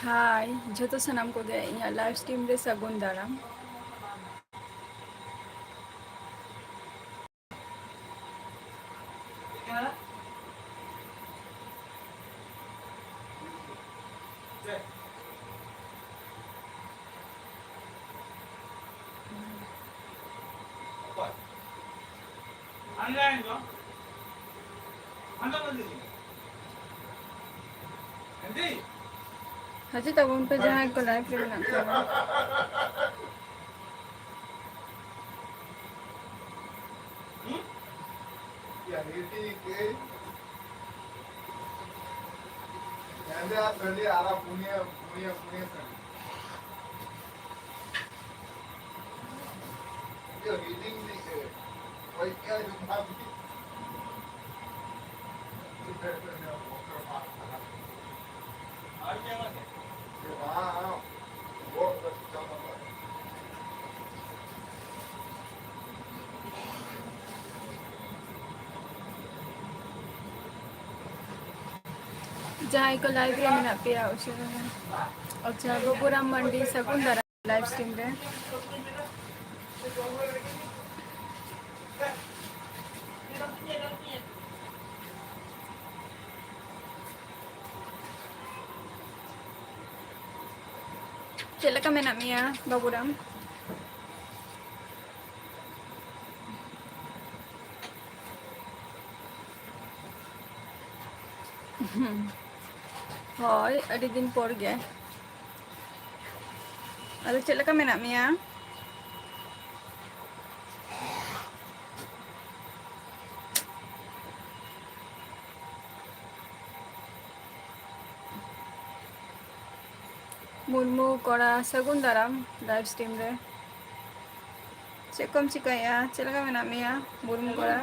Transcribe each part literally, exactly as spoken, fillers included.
ᱦᱟᱭ ᱡᱷᱚᱛᱚ ᱥᱟᱱᱟᱢ ᱠᱚᱜᱮ, ᱤᱧᱟᱹᱜ live stream ᱨᱮ ᱥᱟᱹᱜᱩᱱ ᱫᱟᱨᱟᱢ᱾ ᱦᱤᱡᱩᱜ ᱛᱟᱵᱚᱱ ᱯᱮ ᱡᱟᱦᱟᱸᱭ ᱠᱚ live ᱨᱮ ᱢᱮᱱᱟᱜ ᱯᱮᱭᱟ᱾ ᱡᱟᱦᱟᱸᱭ ᱠᱚ live ᱨᱮ ᱢᱮᱱᱟᱜ ᱯᱮᱭᱟ, ᱩᱥᱟᱹᱨᱟ ᱧᱚᱜ᱾ ᱟᱪᱪᱷᱟ, ᱵᱟᱹᱵᱩᱨᱟᱢ ᱢᱟᱱᱰᱤ, ᱥᱟᱹᱜᱩᱱ ᱫᱟᱨᱟᱢ live stream ᱨᱮ᱾ ᱪᱮᱫ ᱞᱮᱠᱟ ᱢᱮᱱᱟᱜ ᱢᱮᱭᱟ, ᱵᱟᱹᱵᱩᱨᱟᱢ? ᱦᱳᱭ, ᱟᱹᱰᱤ ᱫᱤᱱ ᱯᱚᱨ ᱜᱮ᱾ ᱟᱫᱚ ᱪᱮᱫ ᱞᱮᱠᱟ ᱢᱮᱱᱟᱜ ᱢᱮᱭᱟ? ᱢᱩᱨᱢᱩ ᱠᱚᱲᱟ, ᱥᱟᱹᱜᱩᱱ ᱫᱟᱨᱟᱢ live stream ᱨᱮ᱾ ᱪᱮᱫ ᱠᱚᱢ ᱪᱤᱠᱟᱹᱭᱮᱫᱼᱟ? ᱪᱮᱫ ᱞᱮᱠᱟ ᱢᱮᱱᱟᱜ ᱢᱮᱭᱟ, ᱢᱩᱨᱢᱩ ᱠᱚᱲᱟ?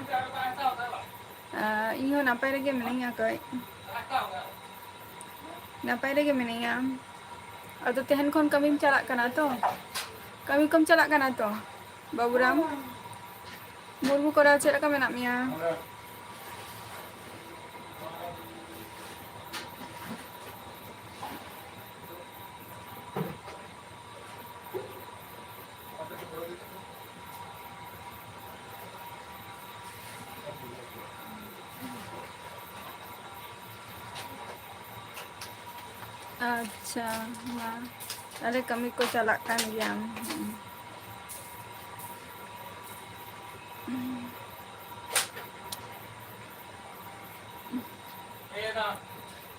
ᱟᱨ ᱤᱧ ᱦᱚᱸ ᱱᱟᱯᱟᱭ ᱨᱮᱜᱮ ᱢᱤᱱᱟᱹᱧᱟ ᱠᱟᱹᱡ᱾ ᱱᱟᱯᱟᱭ ᱨᱮᱜᱮ ᱢᱤᱱᱟᱹᱧᱟ᱾ ᱟᱫᱚ ᱛᱮᱦᱮᱧ ᱠᱷᱚᱱ ᱠᱟᱹᱢᱤᱢ ᱪᱟᱞᱟᱜ ᱠᱟᱱᱟ ᱛᱚ? ᱠᱟᱹᱢᱤ ᱠᱚᱢ ᱪᱟᱞᱟᱜ ᱠᱟᱱᱟ ᱛᱚ, ᱵᱟᱹᱵᱩᱨᱟᱢ? ᱢᱩᱨᱢᱩ ᱠᱚᱲᱟ, ᱪᱮᱫ ᱞᱮᱠᱟ ᱢᱮᱱᱟᱜ ᱢᱮᱭᱟ? ᱟᱪᱪᱷᱟ, ᱢᱟ ᱛᱟᱦᱞᱮ ᱠᱟᱹᱢᱤ ᱠᱚ ᱪᱟᱞᱟᱜ ᱠᱟᱱ ᱜᱮᱭᱟ᱾ ᱦᱩᱸ᱾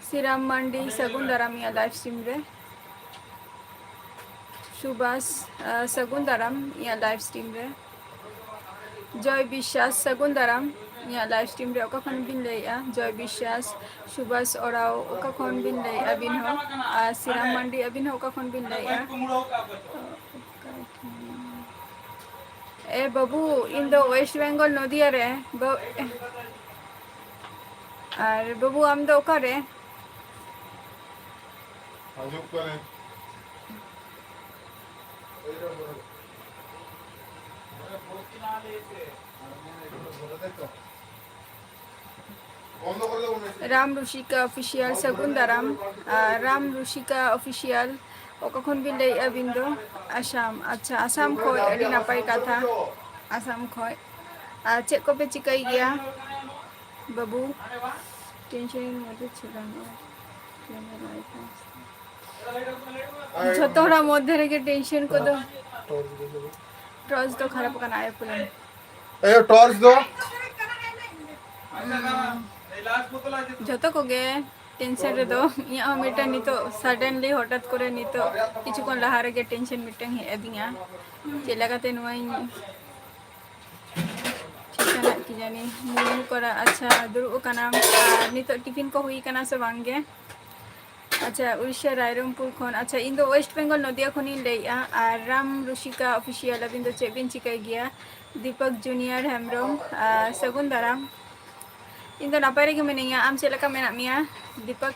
ᱥᱤᱨᱟᱢ ᱢᱟᱱᱰᱤ, ᱥᱟᱹᱜᱩᱱ ᱫᱟᱨᱟᱢ ᱤᱧᱟᱹᱜ live stream ᱨᱮ᱾ ᱥᱩᱵᱟᱥ, ᱟᱸ, ᱥᱟᱹᱜᱩᱱ ᱫᱟᱨᱟᱢ ᱤᱧᱟᱹᱜ live stream ᱨᱮ᱾ ᱡᱚᱭ ᱵᱤᱥᱣᱟᱥ, ᱥᱟᱹᱜᱩᱱ ᱫᱟᱨᱟᱢ ᱤᱧᱟᱹᱜ live stream ᱨᱮ᱾ ᱚᱠᱟ ᱠᱷᱚᱱ ᱵᱤᱱ ᱞᱟᱹᱭᱮᱜᱼᱟ? ᱡᱚᱭ ᱵᱤᱥᱣᱟᱥ, ᱥᱩᱵᱟᱥ ᱚᱲᱟᱣ, ᱚᱠᱟ ᱠᱷᱚᱱ ᱵᱤᱱ ᱞᱟᱹᱭᱮᱜᱼᱟ ᱟᱹᱵᱤᱱ ᱦᱚᱸ? ᱟᱨ ᱥᱤᱨᱟᱢ ᱢᱟᱱᱰᱤ, ᱟᱹᱵᱤᱱ ᱦᱚᱸ ᱚᱠᱟ ᱠᱷᱚᱱ ᱵᱤᱱ ᱞᱟᱹᱭᱮᱜᱼᱟ? ᱮ ᱵᱟᱹᱵᱩ, ᱤᱧ ᱫᱚ West Bengal ᱱᱚᱫᱤᱭᱟ ᱨᱮ᱾ ᱵᱟ-, ᱟᱨ ᱵᱟᱹᱵᱩ, ᱟᱢ ᱫᱚ ᱚᱠᱟᱨᱮ? ᱦᱤᱡᱩᱜ ᱠᱟᱹᱱᱟᱹᱧ᱾ ᱨᱟᱢ ᱨᱩᱥᱤᱠᱟ Official, ᱥᱟᱹᱜᱩᱱ ᱫᱟᱨᱟᱢ᱾ ᱟᱨ ᱨᱟᱢ ᱨᱩᱥᱤᱠᱟ Official, ᱚᱠᱟ ᱠᱷᱚᱱ ᱵᱤᱱ ᱞᱟᱹᱭᱮᱫᱼᱟ ᱟᱹᱵᱤᱱ ᱫᱚ? ᱟᱥᱟᱢ᱾ ᱟᱪᱪᱷᱟ, ᱟᱥᱟᱢ ᱠᱷᱚᱱ, ᱟᱹᱰᱤ ᱱᱟᱯᱟᱭ ᱠᱟᱛᱷᱟ, ᱟᱥᱟᱢ ᱠᱷᱚᱱ᱾ ᱟᱨ ᱪᱮᱫ ᱠᱚᱯᱮ ᱪᱤᱠᱟᱹᱭ ᱜᱮᱭᱟ ᱵᱟᱹᱵᱩ? ᱴᱮᱱᱥᱚᱱ ᱢᱚᱫᱽᱫᱷᱮ ᱪᱷᱚᱲᱟ ᱱᱚᱜᱼᱚᱭ ᱡᱷᱚᱛᱚ ᱦᱚᱲᱟᱜ ᱢᱚᱫᱽᱫᱷᱮ ᱨᱮᱜᱮ ᱴᱮᱱᱥᱚᱱ ᱠᱚᱫᱚ᱾ ᱴᱚᱨᱪ ᱫᱚ ᱠᱷᱟᱨᱟᱯ ᱟᱠᱟᱱᱟ, ᱟᱭ ᱯᱷᱳᱱ᱾ ᱮᱭ, ᱴᱚᱨᱪ ᱫᱚ? ᱡᱷᱚᱛᱚ ᱠᱚᱜᱮ ᱴᱮᱱᱥᱚᱱ ᱨᱮᱫᱚ᱾ ᱤᱧᱟᱹᱜ ᱦᱚᱸ ᱢᱤᱫᱴᱟᱝ ᱱᱤᱛᱚᱜ suddenly, ᱦᱚᱴᱟᱛ ᱠᱚᱨᱮ, ᱱᱤᱛᱚᱜ ᱠᱤᱪᱷᱩ ᱠᱷᱚᱱ ᱞᱟᱦᱟ ᱨᱮᱜᱮ ᱴᱮᱱᱥᱚᱱ ᱢᱤᱫᱴᱟᱝ ᱦᱮᱡ ᱟᱹᱫᱤᱧᱟ, ᱪᱮᱫ ᱞᱮᱠᱟᱛᱮ ᱱᱚᱣᱟᱧ ᱴᱷᱤᱠᱟᱹᱱᱟ ᱠᱤ ᱡᱟᱹᱱᱤ ᱢᱩᱨᱢᱩ ᱠᱚᱨᱟ᱾ ᱟᱪᱪᱷᱟ, ᱫᱩᱲᱩᱵ ᱟᱠᱟᱱᱟᱢ᱾ ᱟᱨ ᱱᱤᱛᱚᱜ ᱴᱤᱯᱷᱤᱱ ᱠᱚ ᱦᱩᱭ ᱟᱠᱟᱱᱟ ᱥᱮ ᱵᱟᱝ ᱜᱮ? ᱟᱪᱪᱷᱟ, ᱩᱲᱤᱥᱥᱟ ᱨᱟᱭᱨᱚᱝᱯᱩᱨ ᱠᱷᱚᱱ᱾ ᱟᱪᱪᱷᱟ, ᱤᱧ ᱫᱚ West Bengal ᱱᱚᱫᱤᱭᱟ ᱠᱷᱚᱱᱤᱧ ᱞᱟᱹᱭᱮᱫᱼᱟ᱾ ᱟᱨ ᱨᱟᱢ ᱨᱩᱥᱤᱠᱟ Official, ᱟᱹᱵᱤᱱ ᱫᱚ ᱪᱮᱫ ᱵᱤᱱ ᱪᱤᱠᱟᱹᱭ ᱜᱮᱭᱟ? ᱫᱤᱯᱚᱠ ᱡᱩᱱᱤᱭᱟᱨ ᱦᱮᱢᱵᱨᱚᱢ, ᱟᱨ ᱥᱟᱹᱜᱩᱱ ᱫᱟᱨᱟᱢ᱾ ᱤᱧ ᱫᱚ ᱱᱟᱯᱟᱭ ᱨᱮᱜᱮ ᱢᱤᱱᱟᱹᱧᱟ᱾ ᱟᱢ ᱪᱮᱫ ᱞᱮᱠᱟ ᱢᱮᱱᱟᱜ ᱢᱮᱭᱟ, ᱫᱤᱯᱚᱠ?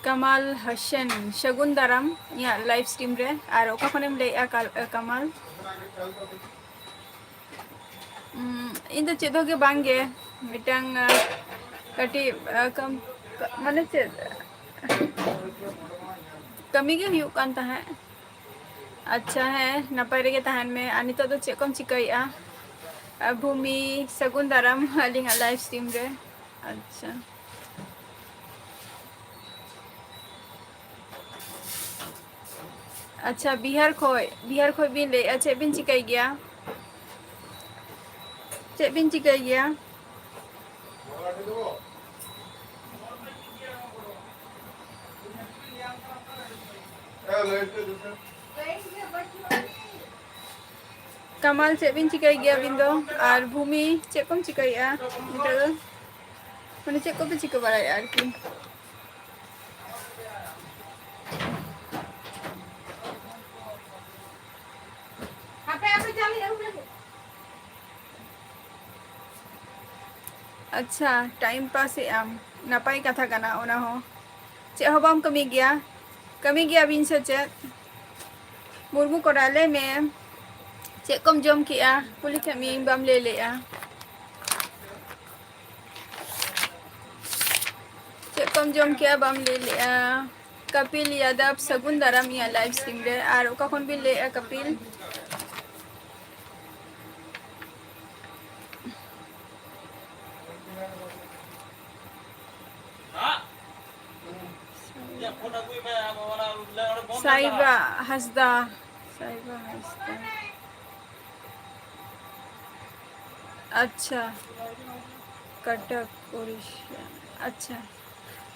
ᱠᱟᱢᱟᱞ ᱦᱟᱥᱟᱱ, ᱥᱟᱹᱜᱩᱱ ᱫᱟᱨᱟᱢ ᱤᱧᱟᱹᱜ live stream ᱨᱮ᱾ ᱟᱨ ᱚᱠᱟ ᱠᱷᱚᱱᱮᱢ ᱞᱟᱹᱭᱮᱫᱼᱟ, ᱠᱟᱞ-, ᱠᱟᱢᱟᱞ? ᱩᱸ, ᱤᱧ ᱫᱚ ᱪᱮᱫ ᱦᱚᱸ ᱜᱮ ᱵᱟᱝ ᱜᱮ, ᱢᱤᱫᱴᱟᱝ, ᱟ, ᱠᱟᱹᱴᱤᱡ, ᱟ, ᱠᱟᱢ-, ᱠᱟ-, ᱢᱟᱱᱮ ᱪᱮᱫ, ᱠᱟᱹᱢᱤ ᱜᱮ ᱦᱩᱭᱩᱜ ᱠᱟᱱ ᱛᱟᱦᱮᱸᱫ᱾ ᱟᱪᱪᱷᱟ, ᱦᱮᱸ, ᱱᱟᱯᱟᱭ ᱨᱮᱜᱮ ᱛᱟᱦᱮᱱ ᱢᱮ᱾ ᱟᱨ ᱱᱤᱛᱚᱜ ᱫᱚ ᱪᱮᱫ ᱠᱚᱢ ᱪᱤᱠᱟᱹᱭᱮᱫᱼᱟ? ᱟ, ᱵᱷᱩᱢᱤ, ᱥᱟᱹᱜᱩᱱ ᱫᱟᱨᱟᱢ ᱟᱹᱞᱤᱧᱟᱜ live stream ᱨᱮ᱾ ᱟᱪᱪᱷᱟ᱾ ᱟᱪᱪᱷᱟ, ᱵᱤᱦᱟᱨ ᱠᱷᱚᱡ, ᱵᱤᱦᱟᱨ ᱠᱷᱚᱡ ᱵᱤᱱ ᱞᱟᱹᱭᱮᱜᱼᱟ, ᱪᱮᱫ ᱵᱤᱱ ᱪᱤᱠᱟᱹᱭ ᱜᱮᱭᱟ? ᱪᱮᱫ ᱵᱤᱱ ᱪᱤᱠᱟᱹᱭ ᱜᱮᱭᱟ? ᱠᱟᱢᱟᱞ, ᱪᱮᱫ ᱵᱤᱱ ᱪᱤᱠᱟᱹᱭ ᱜᱮᱭᱟ ᱟᱹᱵᱤᱱ ᱫᱚ? ᱟᱨ ᱵᱷᱩᱢᱤ, ᱪᱮᱫ ᱠᱚᱢ ᱪᱤᱠᱟᱹᱭᱮᱜᱼᱟ ᱱᱤᱛᱚᱜ ᱫᱚ? ᱢᱟᱱᱮ, ᱪᱮᱫ ᱠᱚᱯᱮ ᱪᱤᱠᱟᱹ ᱵᱟᱲᱟᱭᱮᱜᱼᱟ ᱟᱨᱠᱤ? ᱦᱟᱯᱮ, ᱦᱟᱯᱮ, ᱪᱟᱞᱮ ᱟᱹᱜᱩ ᱞᱟᱹᱜᱤᱫ᱾ ᱟᱪᱪᱷᱟ, time pass ᱮᱜ ᱟᱢ, ᱱᱟᱯᱟᱭ ᱠᱟᱛᱷᱟ ᱠᱟᱱᱟ ᱚᱱᱟ ᱦᱚᱸ᱾ ᱪᱮᱫ ᱦᱚᱸ ᱵᱟᱢ ᱠᱟᱹᱢᱤ ᱜᱮᱭᱟ? ᱠᱟᱹᱢᱤ ᱜᱮᱭᱟ ᱵᱤᱱ ᱥᱮ ᱪᱮᱫ? ᱢᱩᱨᱢᱩ ᱠᱚᱲᱟ, ᱞᱟᱹᱭ ᱢᱮ, ᱪᱮᱫ ᱠᱚᱢ ᱡᱚᱢ ᱠᱮᱜᱼᱟ? ᱠᱩᱞᱤ ᱠᱮᱫ ᱢᱤᱭᱟᱹᱧ, ᱵᱟᱢ ᱞᱟᱹᱭ ᱞᱮᱜᱼᱟ᱾ ᱪᱮᱫ ᱠᱚᱢ ᱡᱚᱢ ᱠᱮᱜᱼᱟ, ᱵᱟᱢ ᱞᱟᱹᱭ ᱞᱮᱜᱼᱟ? ᱠᱟᱯᱤᱞ ᱭᱟᱫᱟᱵ, ᱥᱟᱹᱜᱩᱱ ᱫᱟᱨᱟᱢ ᱤᱧᱟᱹᱜ live stream ᱨᱮ᱾ ᱟᱨ ᱚᱠᱟ ᱠᱷᱚᱱ ᱵᱤᱱ ᱞᱟᱹᱭᱮᱜᱼᱟ, ᱠᱟᱯᱤᱞ? ᱥᱟᱭᱵᱟ ᱦᱟᱸᱥᱫᱟ, ᱥᱟᱭᱵᱟ ᱦᱟᱸᱥᱫᱟ᱾ ᱟᱪᱪᱷᱟ, ᱠᱚᱴᱚᱠ, ᱩᱲᱤᱥᱥᱟ᱾ ᱟᱪᱪᱷᱟ,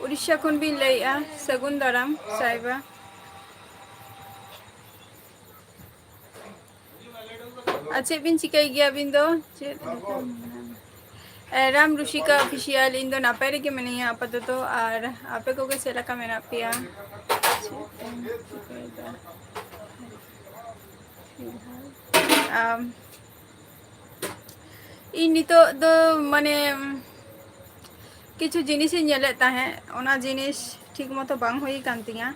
ᱩᱲᱤᱥᱥᱟ ᱠᱷᱚᱱ ᱵᱤᱱ ᱞᱟᱹᱭᱮᱜᱼᱟ᱾ ᱥᱟᱹᱜᱩᱱ ᱫᱟᱨᱟᱢ, ᱥᱟᱭᱵᱟ᱾ ᱟᱨ ᱪᱮᱫ ᱵᱤᱱ ᱪᱤᱠᱟᱹᱭ ᱜᱮᱭᱟ ᱟᱹᱵᱤᱱ ᱫᱚ? ᱪᱮᱫ ᱞᱮᱠᱟ ᱢᱮᱱᱟᱜᱼᱟ? ᱮ, ᱨᱟᱢ ᱨᱩᱥᱤᱠᱟ Official, ᱤᱧ ᱫᱚ ᱱᱟᱯᱟᱭ ᱨᱮᱜᱮ ᱢᱤᱱᱟᱹᱧᱟ ᱟᱯᱟᱛᱚᱛᱚ᱾ ᱟᱨ ᱟᱯᱮ ᱠᱚᱜᱮ ᱪᱮᱫ ᱞᱮᱠᱟ ᱢᱮᱱᱟᱜ ᱯᱮᱭᱟ? ᱪᱮᱫ ᱮᱢ ᱪᱤᱠᱟᱹᱭᱮᱫᱟ? ᱟᱢ, ᱤᱧ ᱱᱤᱛᱚᱜ ᱫᱚ, ᱢᱟᱱᱮ, ᱠᱤᱪᱷᱩ ᱡᱤᱱᱤᱥᱤᱧ ᱧᱮᱞᱮᱫ ᱛᱟᱦᱮᱸᱫ, ᱚᱱᱟ ᱡᱤᱱᱤᱥ ᱴᱷᱤᱠ ᱢᱚᱛᱚ ᱵᱟᱝ ᱦᱩᱭ ᱟᱠᱟᱱ ᱛᱤᱧᱟᱹ᱾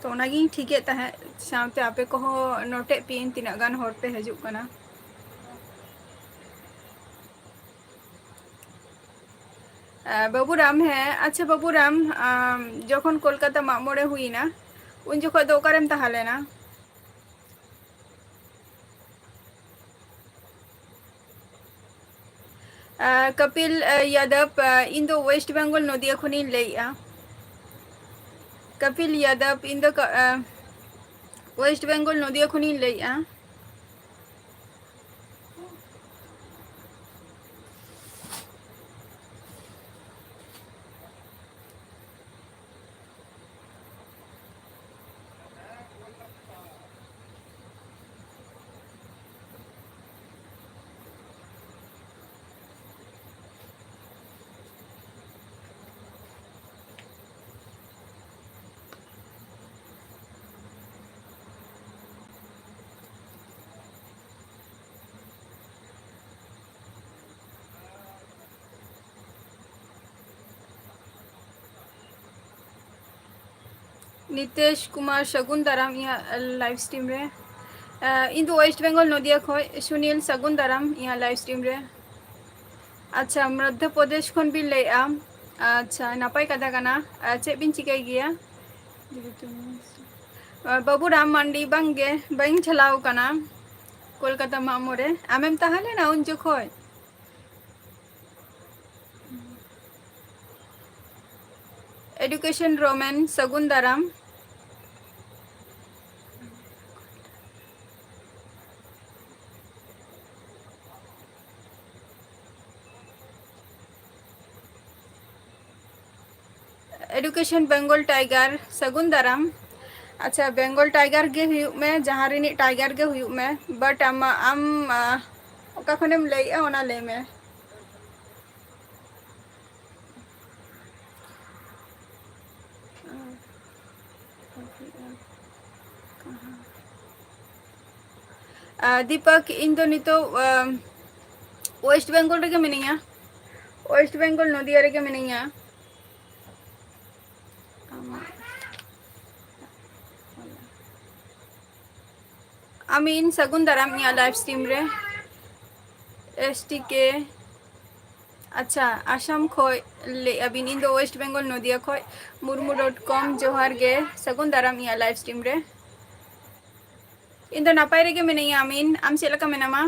ᱛᱚ, ᱚᱱᱟᱜᱤᱧ ᱴᱷᱤᱠᱮᱫ ᱛᱟᱦᱮᱸᱫ, ᱥᱟᱶᱛᱮ ᱟᱯᱮ ᱠᱚᱦᱚᱸ ᱱᱳᱴᱮᱫ ᱯᱮᱭᱟᱹᱧ ᱛᱤᱱᱟᱹᱜ ᱜᱟᱱ ᱦᱚᱲ ᱯᱮ ᱦᱤᱡᱩᱜ ᱠᱟᱱᱟ᱾ ᱟᱸ, ᱵᱟᱹᱵᱩᱨᱟᱢ, ᱦᱮᱸ, ᱟᱪᱪᱷᱟ, ᱵᱟᱹᱵᱩᱨᱟᱢ, ᱟᱢ, ᱡᱚᱠᱷᱚᱱ ᱠᱳᱞᱠᱟᱛᱟ ᱢᱟᱜ ᱢᱚᱬᱮ ᱦᱩᱭᱱᱟ, ᱩᱱ ᱡᱚᱠᱷᱚᱡ ᱫᱚ ᱚᱠᱟᱨᱮᱢ ᱛᱟᱦᱮᱸ ᱞᱮᱱᱟ? ᱠᱟᱯᱤᱞ ᱭᱟᱫᱚᱵ, ᱤᱧ ᱫᱚ ᱳᱭᱮᱥᱴ ᱵᱮᱝᱜᱚᱞ ᱱᱚᱫᱤᱭᱟ ᱠᱷᱚᱱᱤᱧ ᱞᱟᱹᱭᱮᱜᱼᱟ᱾ ᱠᱟᱯᱤᱞ ᱭᱟᱫᱚᱵ, ᱤᱧ ᱫᱚ ᱳᱭᱮᱥᱴ ᱵᱮᱝᱜᱚᱞ ᱱᱚᱫᱤᱭᱟ ᱠᱷᱚᱱᱤᱧ ᱞᱟᱹᱭᱮᱜᱼᱟ᱾ ᱱᱤᱛᱮᱥ ᱠᱩᱢᱟᱨ, ᱥᱟᱹᱜᱩᱱ ᱫᱟᱨᱟᱢ ᱤᱧᱟᱹᱜ live stream ᱨᱮ᱾ ᱤᱧ ᱫᱚ ᱳᱭᱮᱥᱴ ᱵᱮᱝᱜᱚᱞ ᱱᱚᱫᱤᱭᱟ ᱠᱷᱚᱱ᱾ ᱥᱩᱱᱤᱞ, ᱥᱟᱹᱜᱩᱱ ᱫᱟᱨᱟᱢ ᱤᱧᱟᱹᱜ live stream ᱨᱮ᱾ ᱟᱪᱪᱷᱟ, ᱢᱚᱫᱽᱫᱷᱚ ᱯᱨᱚᱫᱮᱥ ᱠᱷᱚᱱ ᱵᱤᱱ ᱞᱟᱹᱭᱮᱜᱼᱟ᱾ ᱟᱪᱪᱷᱟ, ᱱᱟᱯᱟᱭ ᱠᱟᱛᱷᱟ ᱠᱟᱱᱟ᱾ ᱪᱮᱫ ᱵᱤᱱ ᱪᱤᱠᱟᱹᱭ ᱜᱮᱭᱟ? ᱵᱟᱹᱵᱩ ᱨᱟᱢ ᱢᱟᱱᱰᱤ, ᱵᱟᱝ ᱜᱮ, ᱵᱟᱹᱧ ᱪᱟᱞᱟᱣ ᱠᱟᱱᱟ ᱠᱳᱞᱠᱟᱛᱟ ᱢᱟᱜ ᱢᱚᱬᱮ᱾ ᱟᱢᱮᱢ ᱛᱟᱦᱮᱸ ᱞᱮᱱᱟ ᱩᱱ ᱡᱚᱠᱷᱚᱡ? ᱮᱰᱩᱠᱮᱥᱚᱱ ᱨᱳᱢᱮᱱ, ᱥᱟᱹᱜᱩᱱ ᱫᱟᱨᱟᱢ᱾ ᱮᱰᱩᱠᱮᱥᱚᱱ ᱵᱮᱝᱜᱚᱞ ᱴᱟᱭᱜᱟᱨ, ᱥᱟᱹᱜᱩᱱ ᱫᱟᱨᱟᱢ᱾ ᱟᱪᱪᱷᱟ, ᱵᱮᱝᱜᱚᱞ ᱴᱟᱭᱜᱟᱨ ᱜᱮ ᱦᱩᱭᱩᱜ ᱢᱮ, ᱡᱟᱦᱟᱸ ᱨᱤᱱᱤᱡ ᱴᱟᱭᱜᱟᱨ ᱜᱮ ᱦᱩᱭᱩᱜ ᱢᱮ᱾ But ᱟᱢ, ᱟᱢ ᱚᱠᱟ ᱠᱷᱚᱱᱮᱢ ᱞᱟᱹᱭᱮᱜᱼᱟ, ᱚᱱᱟ ᱞᱟᱹᱭ ᱢᱮ᱾ ᱫᱤᱯᱚᱠ, ᱤᱧ ᱫᱚ ᱱᱤᱛᱚᱜ ᱳᱭᱮᱥᱴ ᱵᱮᱝᱜᱚᱞ ᱨᱮᱜᱮ ᱢᱤᱱᱟᱹᱧᱟ᱾ ᱳᱭᱮᱥᱴ ᱵᱮᱝᱜᱚᱞ ᱱᱚᱫᱤᱭᱟ ᱨᱮᱜᱮ ᱢᱤᱱᱟᱹᱧᱟ᱾ ᱟᱢᱤᱱ, ᱥᱟᱹᱜᱩᱱ ᱫᱟᱨᱟᱢ ᱤᱧᱟᱹᱜ live stream ᱨᱮ᱾ ᱮᱥ ᱴᱤ ᱠᱮ, ᱟᱪᱪᱷᱟ, ᱟᱥᱟᱢ ᱠᱷᱚᱡ ᱞᱟᱹᱭᱮᱫᱼᱟ ᱵᱤᱱ, ᱤᱧ ᱫᱚ ᱳᱭᱮᱥᱴ ᱵᱮᱝᱜᱚᱞ ᱱᱚᱫᱤᱭᱟ ᱠᱷᱚᱡ, ᱢᱩᱨᱢᱩ dot com, ᱡᱚᱦᱟᱨ ᱜᱮ, ᱥᱟᱹᱜᱩᱱ ᱫᱟᱨᱟᱢ ᱤᱧᱟᱹᱜ live stream ᱨᱮ᱾ ᱤᱧ ᱫᱚ ᱱᱟᱯᱟᱭ ᱨᱮᱜᱮ ᱢᱤᱱᱟᱹᱧᱟ, ᱟᱢᱤᱱ, ᱟᱢ ᱪᱮᱫ ᱞᱮᱠᱟ ᱢᱮᱱᱟᱢᱟ?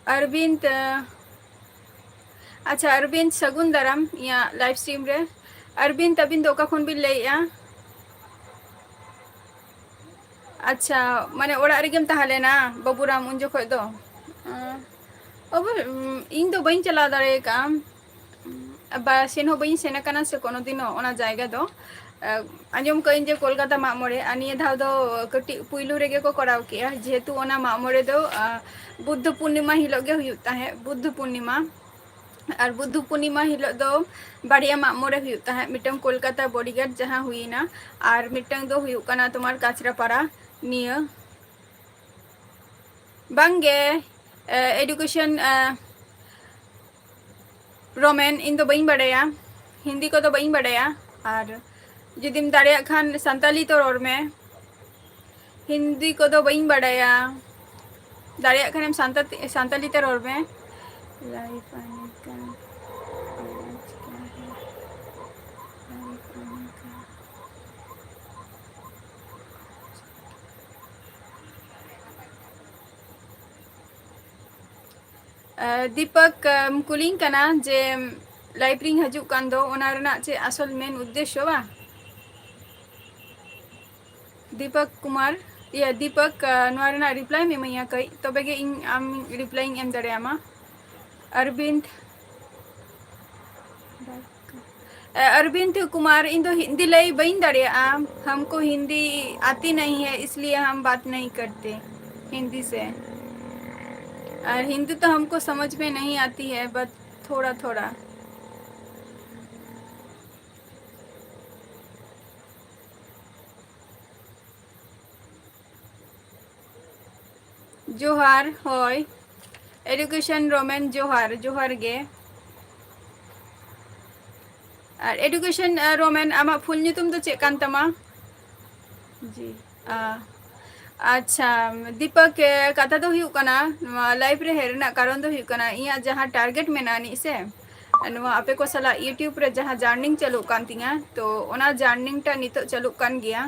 ᱚᱨᱵᱤᱱᱫ, ᱟᱪᱪᱷᱟ, ᱚᱨᱵᱤᱱᱫ, ᱥᱟᱹᱜᱩᱱ ᱫᱟᱨᱟᱢ ᱤᱧᱟᱹᱜ live stream ᱨᱮ᱾ ᱚᱨᱵᱤᱱᱫ, ᱟᱹᱵᱤᱱ ᱫᱚ ᱚᱠᱟ ᱠᱷᱚᱱ ᱵᱤᱱ ᱞᱟᱹᱭᱮᱜᱼᱟ? ᱟᱪᱪᱷᱟ, ᱢᱟᱱᱮ ᱚᱲᱟᱜ ᱨᱮᱜᱮᱢ ᱛᱟᱦᱮᱸ ᱞᱮᱱᱟ ᱵᱟᱹᱵᱩᱨᱟᱢ ᱩᱱ ᱡᱚᱠᱷᱚᱡ ᱫᱚ? ᱟᱸ, ᱚᱵᱚ-, ᱩᱢ, ᱤᱧ ᱫᱚ ᱵᱟᱹᱧ ᱪᱟᱞᱟᱣ ᱫᱟᱲᱮ ᱠᱟᱜᱼᱟ᱾ ᱵᱟ, ᱥᱮᱱ ᱦᱚᱸ ᱵᱟᱹᱧ ᱥᱮᱱ ᱟᱠᱟᱱᱟ ᱥᱮ ᱠᱳᱱᱳ ᱫᱤᱱ ᱦᱚᱸ ᱚᱱᱟ ᱡᱟᱭᱜᱟ ᱫᱚ᱾ ᱟᱸ, ᱟᱸᱡᱚᱢ ᱠᱟᱜ ᱟᱹᱧ ᱡᱮ ᱠᱳᱞᱠᱟᱛᱟ ᱢᱟᱜ ᱢᱚᱬᱮ, ᱟᱨ ᱱᱤᱭᱟᱹ ᱫᱷᱟᱣ ᱫᱚ ᱠᱟᱹᱴᱤᱡ ᱯᱩᱭᱞᱩ ᱨᱮᱜᱮ ᱠᱚ ᱠᱚᱨᱟᱣ ᱠᱮᱜᱼᱟ, ᱡᱮᱦᱮᱛᱩ ᱚᱱᱟ ᱢᱟᱜ ᱢᱚᱬᱮ ᱫᱚ, ᱟᱸ, ᱵᱩᱫᱽᱫᱷᱚ ᱯᱩᱨᱱᱤᱢᱟ ᱦᱤᱞᱳᱜ ᱜᱮ ᱦᱩᱭᱩᱜ ᱛᱟᱦᱮᱸᱫ, ᱵᱩᱫᱽᱫᱷᱚ ᱯᱩᱨᱱᱤᱢᱟ᱾ ᱟᱨ ᱵᱩᱫᱽᱫᱷᱚ ᱯᱩᱨᱱᱤᱢᱟ ᱦᱤᱞᱳᱜ ᱫᱚ ᱵᱟᱨᱭᱟ ᱢᱟᱜ ᱢᱚᱬᱮ ᱦᱩᱭᱩᱜ ᱛᱟᱦᱮᱸᱫ, ᱢᱤᱫᱴᱟᱝ ᱠᱳᱞᱠᱟᱛᱟ ᱵᱚᱰᱤᱜᱟᱨᱰ ᱡᱟᱦᱟᱸ ᱦᱩᱭᱱᱟ, ᱟᱨ ᱢᱤᱫᱴᱟᱝ ᱫᱚ ᱦᱩᱭᱩᱜ ᱠᱟᱱᱟ ᱛᱳᱢᱟᱨ ᱠᱟᱪᱨᱟᱯᱟᱲᱟ ᱱᱤᱭᱟᱹ᱾ ᱵᱟᱝᱜᱮ, ᱮ, education, ᱮ, ᱨᱳᱢᱮᱱ, ᱤᱧ ᱫᱚ ᱵᱟᱹᱧ ᱵᱟᱰᱟᱭᱟ, ᱦᱤᱱᱫᱤ ᱠᱚᱫᱚ ᱵᱟᱹᱧ ᱵᱟᱰᱟᱭᱟ᱾ ᱟᱨ ᱡᱩᱫᱤᱢ ᱫᱟᱲᱮᱭᱟᱜ ᱠᱷᱟᱱ ᱥᱟᱱᱛᱟᱞᱤ ᱛᱮ ᱨᱚᱲ ᱢᱮ, ᱦᱤᱱᱫᱤ ᱠᱚᱫᱚ ᱵᱟᱹᱧ ᱵᱟᱰᱟᱭᱟ᱾ ᱫᱟᱲᱮᱭᱟᱜ ᱠᱷᱟᱱᱮᱢ ᱥᱟᱱᱛᱟ-, ᱥᱟᱱᱛᱟᱞᱤ ᱛᱮ ᱨᱚᱲ ᱢᱮ᱾ Life ᱟᱱᱮ ᱠᱟ, ᱟᱡ ᱠᱟ ᱦᱮ, life ᱟᱱᱮ ᱠᱟ᱾ ᱟᱸ, ᱫᱤᱯᱚᱠ, ᱟᱢ ᱠᱩᱞᱤᱧ ᱠᱟᱱᱟ ᱡᱮ live ᱨᱤᱧ ᱦᱤᱡᱩᱜ ᱠᱟᱱ ᱫᱚ, ᱚᱱᱟ ᱨᱮᱱᱟᱜ ᱪᱮᱫ ᱟᱥᱚᱞ ᱢᱮᱱ ᱩᱫᱽᱫᱮᱥᱥᱚ ᱵᱟ? ᱫᱤᱯᱚᱠ ᱠᱩᱢᱟᱨ, ᱤᱭᱟᱹ, ᱫᱤᱯᱚᱠ, ᱟᱸ, ᱱᱚᱣᱟ ᱨᱮᱱᱟᱜ reply ᱮᱢ ᱤᱢᱟᱹᱧᱟ ᱠᱟᱹᱡ, ᱛᱚᱵᱮ ᱜᱮ ᱤᱧ ᱟᱢ reply ᱤᱧ ᱮᱢ ᱫᱟᱲᱮᱭᱟᱢᱟ᱾ ᱚᱨᱵᱤᱱᱫ, ᱮ, ᱚᱨᱵᱤᱱᱫ ᱠᱩᱢᱟᱨ, ᱤᱧ ᱫᱚ ᱦᱤᱱᱫᱤ ᱞᱟᱹᱭ ᱵᱟᱹᱧ ᱫᱟᱲᱮᱭᱟᱜᱼᱟ, ᱦᱟᱢᱠᱳ ᱦᱤᱱᱫᱤ ᱟᱛᱤ ᱱᱟᱦᱤ ᱦᱮ, ᱤᱥᱞᱤᱭᱮ ᱦᱟᱢ ᱵᱟᱛ ᱱᱟᱦᱤ ᱠᱟᱨᱛᱮ ᱦᱤᱱᱫᱤ ᱥᱮ, ᱟᱨ ᱦᱤᱱᱫᱤ ᱛᱚ ᱦᱟᱢᱠᱳ ᱥᱚᱢᱚᱡᱽ ᱢᱮ ᱱᱟᱦᱤ ᱟᱛᱤ ᱦᱮ, ᱵᱟᱥ ᱛᱷᱚᱲᱟ ᱛᱷᱚᱲᱟ᱾ ᱡᱚᱦᱟᱨ, ᱦᱳᱭ᱾ Education ᱨᱳᱢᱮᱱ, ᱡᱚᱦᱟᱨ, ᱡᱚᱦᱟᱨ ᱜᱮ᱾ ᱟᱨ education, ᱟᱨ ᱨᱳᱢᱮᱱ, ᱟᱢᱟᱜ full ᱧᱩᱛᱩᱢ ᱫᱚ ᱪᱮᱫ ᱠᱟᱱ ᱛᱟᱢᱟ? ᱡᱤ, ᱟ, ᱟᱪᱪᱷᱟ, ᱫᱤᱯᱚᱠ, ᱮ, ᱠᱟᱛᱷᱟ ᱫᱚ ᱦᱩᱭᱩᱜ ᱠᱟᱱᱟ, ᱱᱚᱣᱟ live ᱨᱮ ᱦᱮᱡ ᱨᱮᱱᱟᱜ ᱠᱟᱨᱚᱱ ᱫᱚ ᱦᱩᱭᱩᱜ ᱠᱟᱱᱟ, ᱤᱧᱟᱹᱜ ᱡᱟᱦᱟᱸ target ᱢᱮᱱᱟᱜᱼᱟ ᱱᱤᱡ ᱥᱮ, ᱱᱚᱣᱟ ᱟᱯᱮ ᱠᱚ ᱥᱟᱞᱟᱜ YouTube ᱨᱮ ᱡᱟᱦᱟᱸ journey ᱪᱟᱹᱞᱩᱜ ᱠᱟᱱ ᱛᱤᱧᱟᱹ, ᱛᱚ ᱚᱱᱟ journey ᱴᱟᱜ ᱱᱤᱛᱚᱜ ᱪᱟᱹᱞᱩᱜ ᱠᱟᱱ ᱜᱮᱭᱟ᱾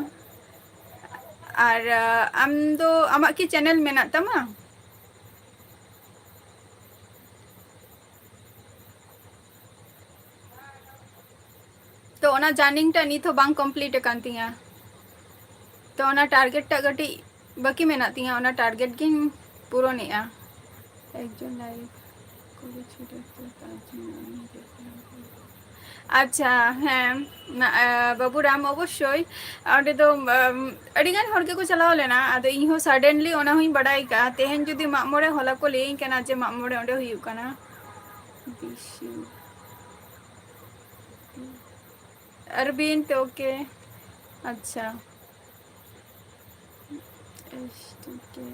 ᱟᱨ, ᱟ, ᱟᱢ ᱫᱚ, ᱟᱢᱟᱜ ᱠᱤ channel ᱢᱮᱱᱟᱜ ᱛᱟᱢᱟ? ᱛᱚ ᱚᱱᱟ journey ᱴᱟᱜ ᱱᱤᱛ ᱦᱚᱸ ᱵᱟᱝ complete ᱟᱠᱟᱱ ᱛᱤᱧᱟᱹ᱾ ᱛᱚ ᱚᱱᱟ target ᱴᱟᱜ ᱠᱟᱹᱴᱤᱡ ᱵᱟᱹᱠᱤ ᱢᱮᱱᱟᱜ ᱛᱤᱧᱟᱹ, ᱚᱱᱟ target ᱜᱤᱧ ᱯᱩᱨᱚᱱᱮᱜᱼᱟ᱾ ᱮᱠᱡᱚᱱ live ᱠᱚᱨᱮ ᱪᱷᱩᱴᱟᱹᱣ ᱛᱮ ᱛᱟᱨ ᱡᱚᱱᱱᱚ ᱩᱱᱤ ᱫᱚ ᱟᱪᱪᱷᱟ, ᱦᱮᱸ, ᱱᱟ-, ᱮ, ᱵᱟᱹᱵᱩ ᱨᱟᱢ ᱚᱵᱚᱥᱥᱳᱭ ᱚᱸᱰᱮ ᱫᱚ, ᱟᱢ, ᱟᱹᱰᱤᱜᱟᱱ ᱦᱚᱲ ᱜᱮᱠᱚ ᱪᱟᱞᱟᱣ ᱞᱮᱱᱟ᱾ ᱟᱫᱚ ᱤᱧ ᱦᱚᱸ suddenly ᱚᱱᱟ ᱦᱚᱸᱧ ᱵᱟᱰᱟᱭ ᱠᱟᱜᱼᱟ᱾ ᱛᱮᱦᱮᱧ ᱡᱩᱫᱤ ᱢᱟᱜ ᱢᱚᱬᱮ ᱦᱚᱞᱟ ᱠᱚ ᱞᱟᱹᱭᱟᱹᱧ ᱠᱟᱱᱟ ᱡᱮ ᱢᱟᱜ ᱢᱚᱬᱮ ᱚᱸᱰᱮ ᱦᱩᱭᱩᱜ ᱠᱟᱱᱟ᱾ ᱵᱤᱥᱩ ᱟᱨᱵᱤᱱ ᱛᱚ, OK᱾ ᱟᱪᱪᱷᱟ᱾ ᱮᱥ ᱴᱤ ᱠᱮ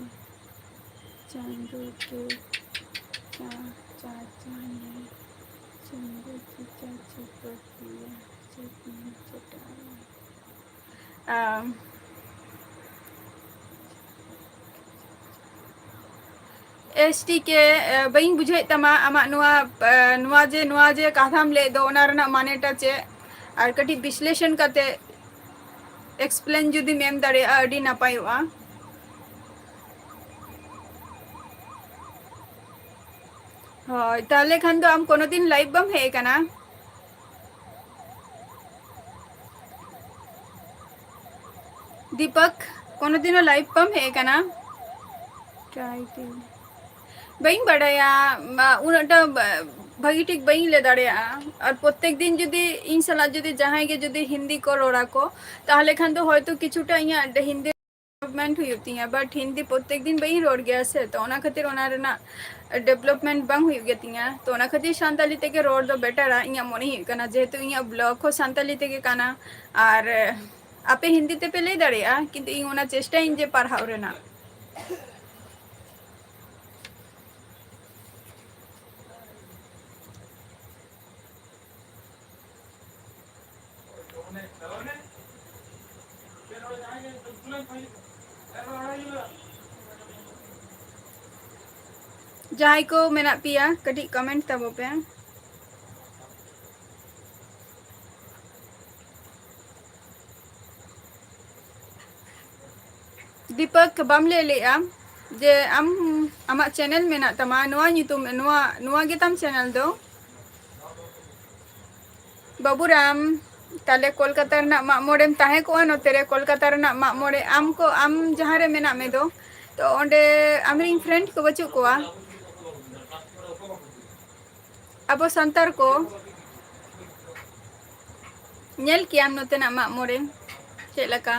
ᱪᱟᱸᱫᱳ ᱠᱮ ᱪᱟ-, ᱪᱟ-, ᱪᱟᱸᱫᱳ ᱪᱟᱸᱫᱳ ᱠᱮ ᱪᱟ ᱪᱷᱟᱯᱟ ᱠᱤᱭᱟ, ᱪᱟ ᱯᱤᱭᱟ ᱪᱟᱴᱟᱣᱟ᱾ ᱟᱢ, ᱮᱥ ᱴᱤ ᱠᱮ, ᱮ, ᱵᱟᱹᱧ ᱵᱩᱡᱷᱟᱹᱣᱮᱫ ᱛᱟᱢᱟ ᱟᱢᱟᱜ ᱱᱚᱣᱟ, ᱮ, ᱱᱚᱣᱟ ᱡᱮ, ᱱᱚᱣᱟ ᱡᱮ ᱠᱟᱛᱷᱟᱢ ᱞᱟᱹᱭᱮᱫ ᱫᱚ, ᱚᱱᱟ ᱨᱮᱱᱟᱜ ᱢᱟᱱᱮᱴᱟ ᱪᱮᱫ? ᱟᱨ ᱠᱟᱹᱴᱤᱡ ᱵᱤᱥᱞᱮᱥᱚᱱ ᱠᱟᱛᱮ explain ᱡᱩᱫᱤᱢ ᱮᱢ ᱫᱟᱲᱮᱭᱟᱜᱼᱟ, ᱟᱹᱰᱤ ᱱᱟᱯᱟᱭᱚᱜᱼᱟ᱾ ᱦᱳᱭ, ᱛᱟᱦᱞᱮ ᱠᱷᱟᱱ ᱫᱚ ᱟᱢ ᱠᱳᱱᱳ ᱫᱤᱱ live ᱵᱟᱢ ᱦᱮᱡ ᱟᱠᱟᱱᱟ? ᱫᱤᱯᱚᱠ, ᱠᱳᱱᱳ ᱫᱤᱱ ᱦᱚᱸ live ᱵᱟᱢ ᱦᱮᱡ ᱟᱠᱟᱱᱟ? Try ᱫᱟᱹᱧ᱾ ᱵᱟᱹᱧ ᱵᱟᱰᱟᱭᱟ, ᱢᱟ, ᱩᱱᱟᱹᱜ ᱴᱟ ᱵᱟ-, ᱵᱷᱟᱹᱜᱤ ᱴᱷᱤᱠ ᱵᱟᱹᱧ ᱞᱟᱹᱭ ᱫᱟᱲᱮᱭᱟᱜᱼᱟ᱾ ᱟᱨ ᱯᱨᱚᱛᱮᱠ ᱫᱤᱱ ᱡᱩᱫᱤ ᱤᱧ ᱥᱟᱞᱟᱜ ᱡᱩᱫᱤ ᱡᱟᱦᱟᱸᱭ ᱜᱮ ᱡᱩᱫᱤ ᱦᱤᱱᱫᱤ ᱠᱚ ᱨᱚᱲᱟ ᱠᱚ, ᱛᱟᱦᱞᱮ ᱠᱷᱟᱱ ᱫᱚ ᱦᱚᱭᱛᱳ ᱠᱤᱪᱷᱩᱴᱟ ᱤᱧᱟᱹᱜ ᱦᱤᱱᱫᱤ development ᱦᱩᱭᱩᱜ ᱛᱤᱧᱟᱹ, but ᱦᱤᱱᱫᱤ ᱯᱨᱚᱛᱮᱠ ᱫᱤᱱ ᱵᱟᱹᱧ ᱨᱚᱲ ᱜᱮᱭᱟ ᱥᱮ, ᱛᱚ ᱚᱱᱟ ᱠᱷᱟᱹᱛᱤᱨ ᱚᱱᱟ ᱨᱮᱱᱟᱜ development ᱵᱟᱝ ᱦᱩᱭᱩᱜ ᱜᱮᱛᱤᱧᱟ᱾ ᱛᱚ ᱚᱱᱟ ᱠᱷᱟᱹᱛᱤᱨ ᱥᱟᱱᱛᱟᱞᱤ ᱛᱮᱜᱮ ᱨᱚᱲ ᱫᱚ betterᱟ ᱤᱧᱟᱹᱜ ᱢᱚᱱᱮ ᱦᱩᱭᱩᱜ ᱠᱟᱱᱟ, ᱡᱮᱦᱮᱛᱩ ᱤᱧᱟᱹᱜ blog ᱦᱚᱸ ᱥᱟᱱᱛᱟᱞᱤ ᱛᱮᱜᱮ ᱠᱟᱱᱟ᱾ ᱟᱨ, ᱮ, ᱟᱯᱮ ᱦᱤᱱᱫᱤ ᱛᱮᱯᱮ ᱞᱟᱹᱭ ᱫᱟᱲᱮᱭᱟᱜᱼᱟ, ᱠᱤᱱᱛᱩ ᱤᱧ ᱚᱱᱟ ᱪᱮᱥᱴᱟᱭᱟᱹᱧ ᱡᱮ ᱯᱟᱲᱦᱟᱣ ᱨᱮᱱᱟᱜ᱾ ᱡᱟᱦᱟᱸᱭ ᱠᱚ ᱢᱮᱱᱟᱜ ᱯᱮᱭᱟ, ᱠᱟᱹᱴᱤᱡ comment ᱛᱟᱵᱚ ᱯᱮ᱾ ᱫᱤᱯᱚᱠ, ᱵᱟᱢ ᱞᱟᱹᱭ ᱞᱮᱜᱼᱟ ᱡᱮ ᱟᱢ, ᱟᱢᱟᱜ channel ᱢᱮᱱᱟᱜ ᱛᱟᱢᱟ, ᱱᱚᱣᱟ ᱧᱩᱛᱩᱢ, ᱱᱚᱣᱟ, ᱱᱚᱣᱟ ᱜᱮᱛᱟᱢ channel ᱫᱚ? ᱵᱟᱹᱵᱩᱨᱟᱢ, ᱛᱟᱦᱞᱮ ᱠᱳᱞᱠᱟᱛᱟ ᱨᱮᱱᱟᱜ ᱢᱟᱜ ᱢᱚᱬᱮᱢ ᱛᱟᱦᱮᱸ ᱠᱚᱜᱼᱟ ᱱᱚᱛᱮ ᱨᱮ, ᱠᱳᱞᱠᱟᱛᱟ ᱨᱮᱱᱟᱜ ᱢᱟᱜ ᱢᱚᱬᱮ, ᱟᱢ ᱠᱚ, ᱟᱢ ᱡᱟᱦᱟᱸ ᱨᱮ ᱢᱮᱱᱟᱜ ᱢᱮ ᱫᱚ, ᱛᱚ ᱚᱸᱰᱮ ᱟᱢᱨᱮᱱ friend ᱠᱚ ᱵᱟᱹᱪᱩᱜ ᱠᱚᱣᱟ? ᱟᱵᱚ ᱥᱟᱱᱛᱟᱲ ᱠᱚ ᱧᱮᱞ ᱠᱮᱭᱟᱢ ᱱᱚᱛᱮᱱᱟᱜ ᱢᱟᱜ ᱢᱚᱬᱮ ᱪᱮᱫ ᱞᱮᱠᱟ᱾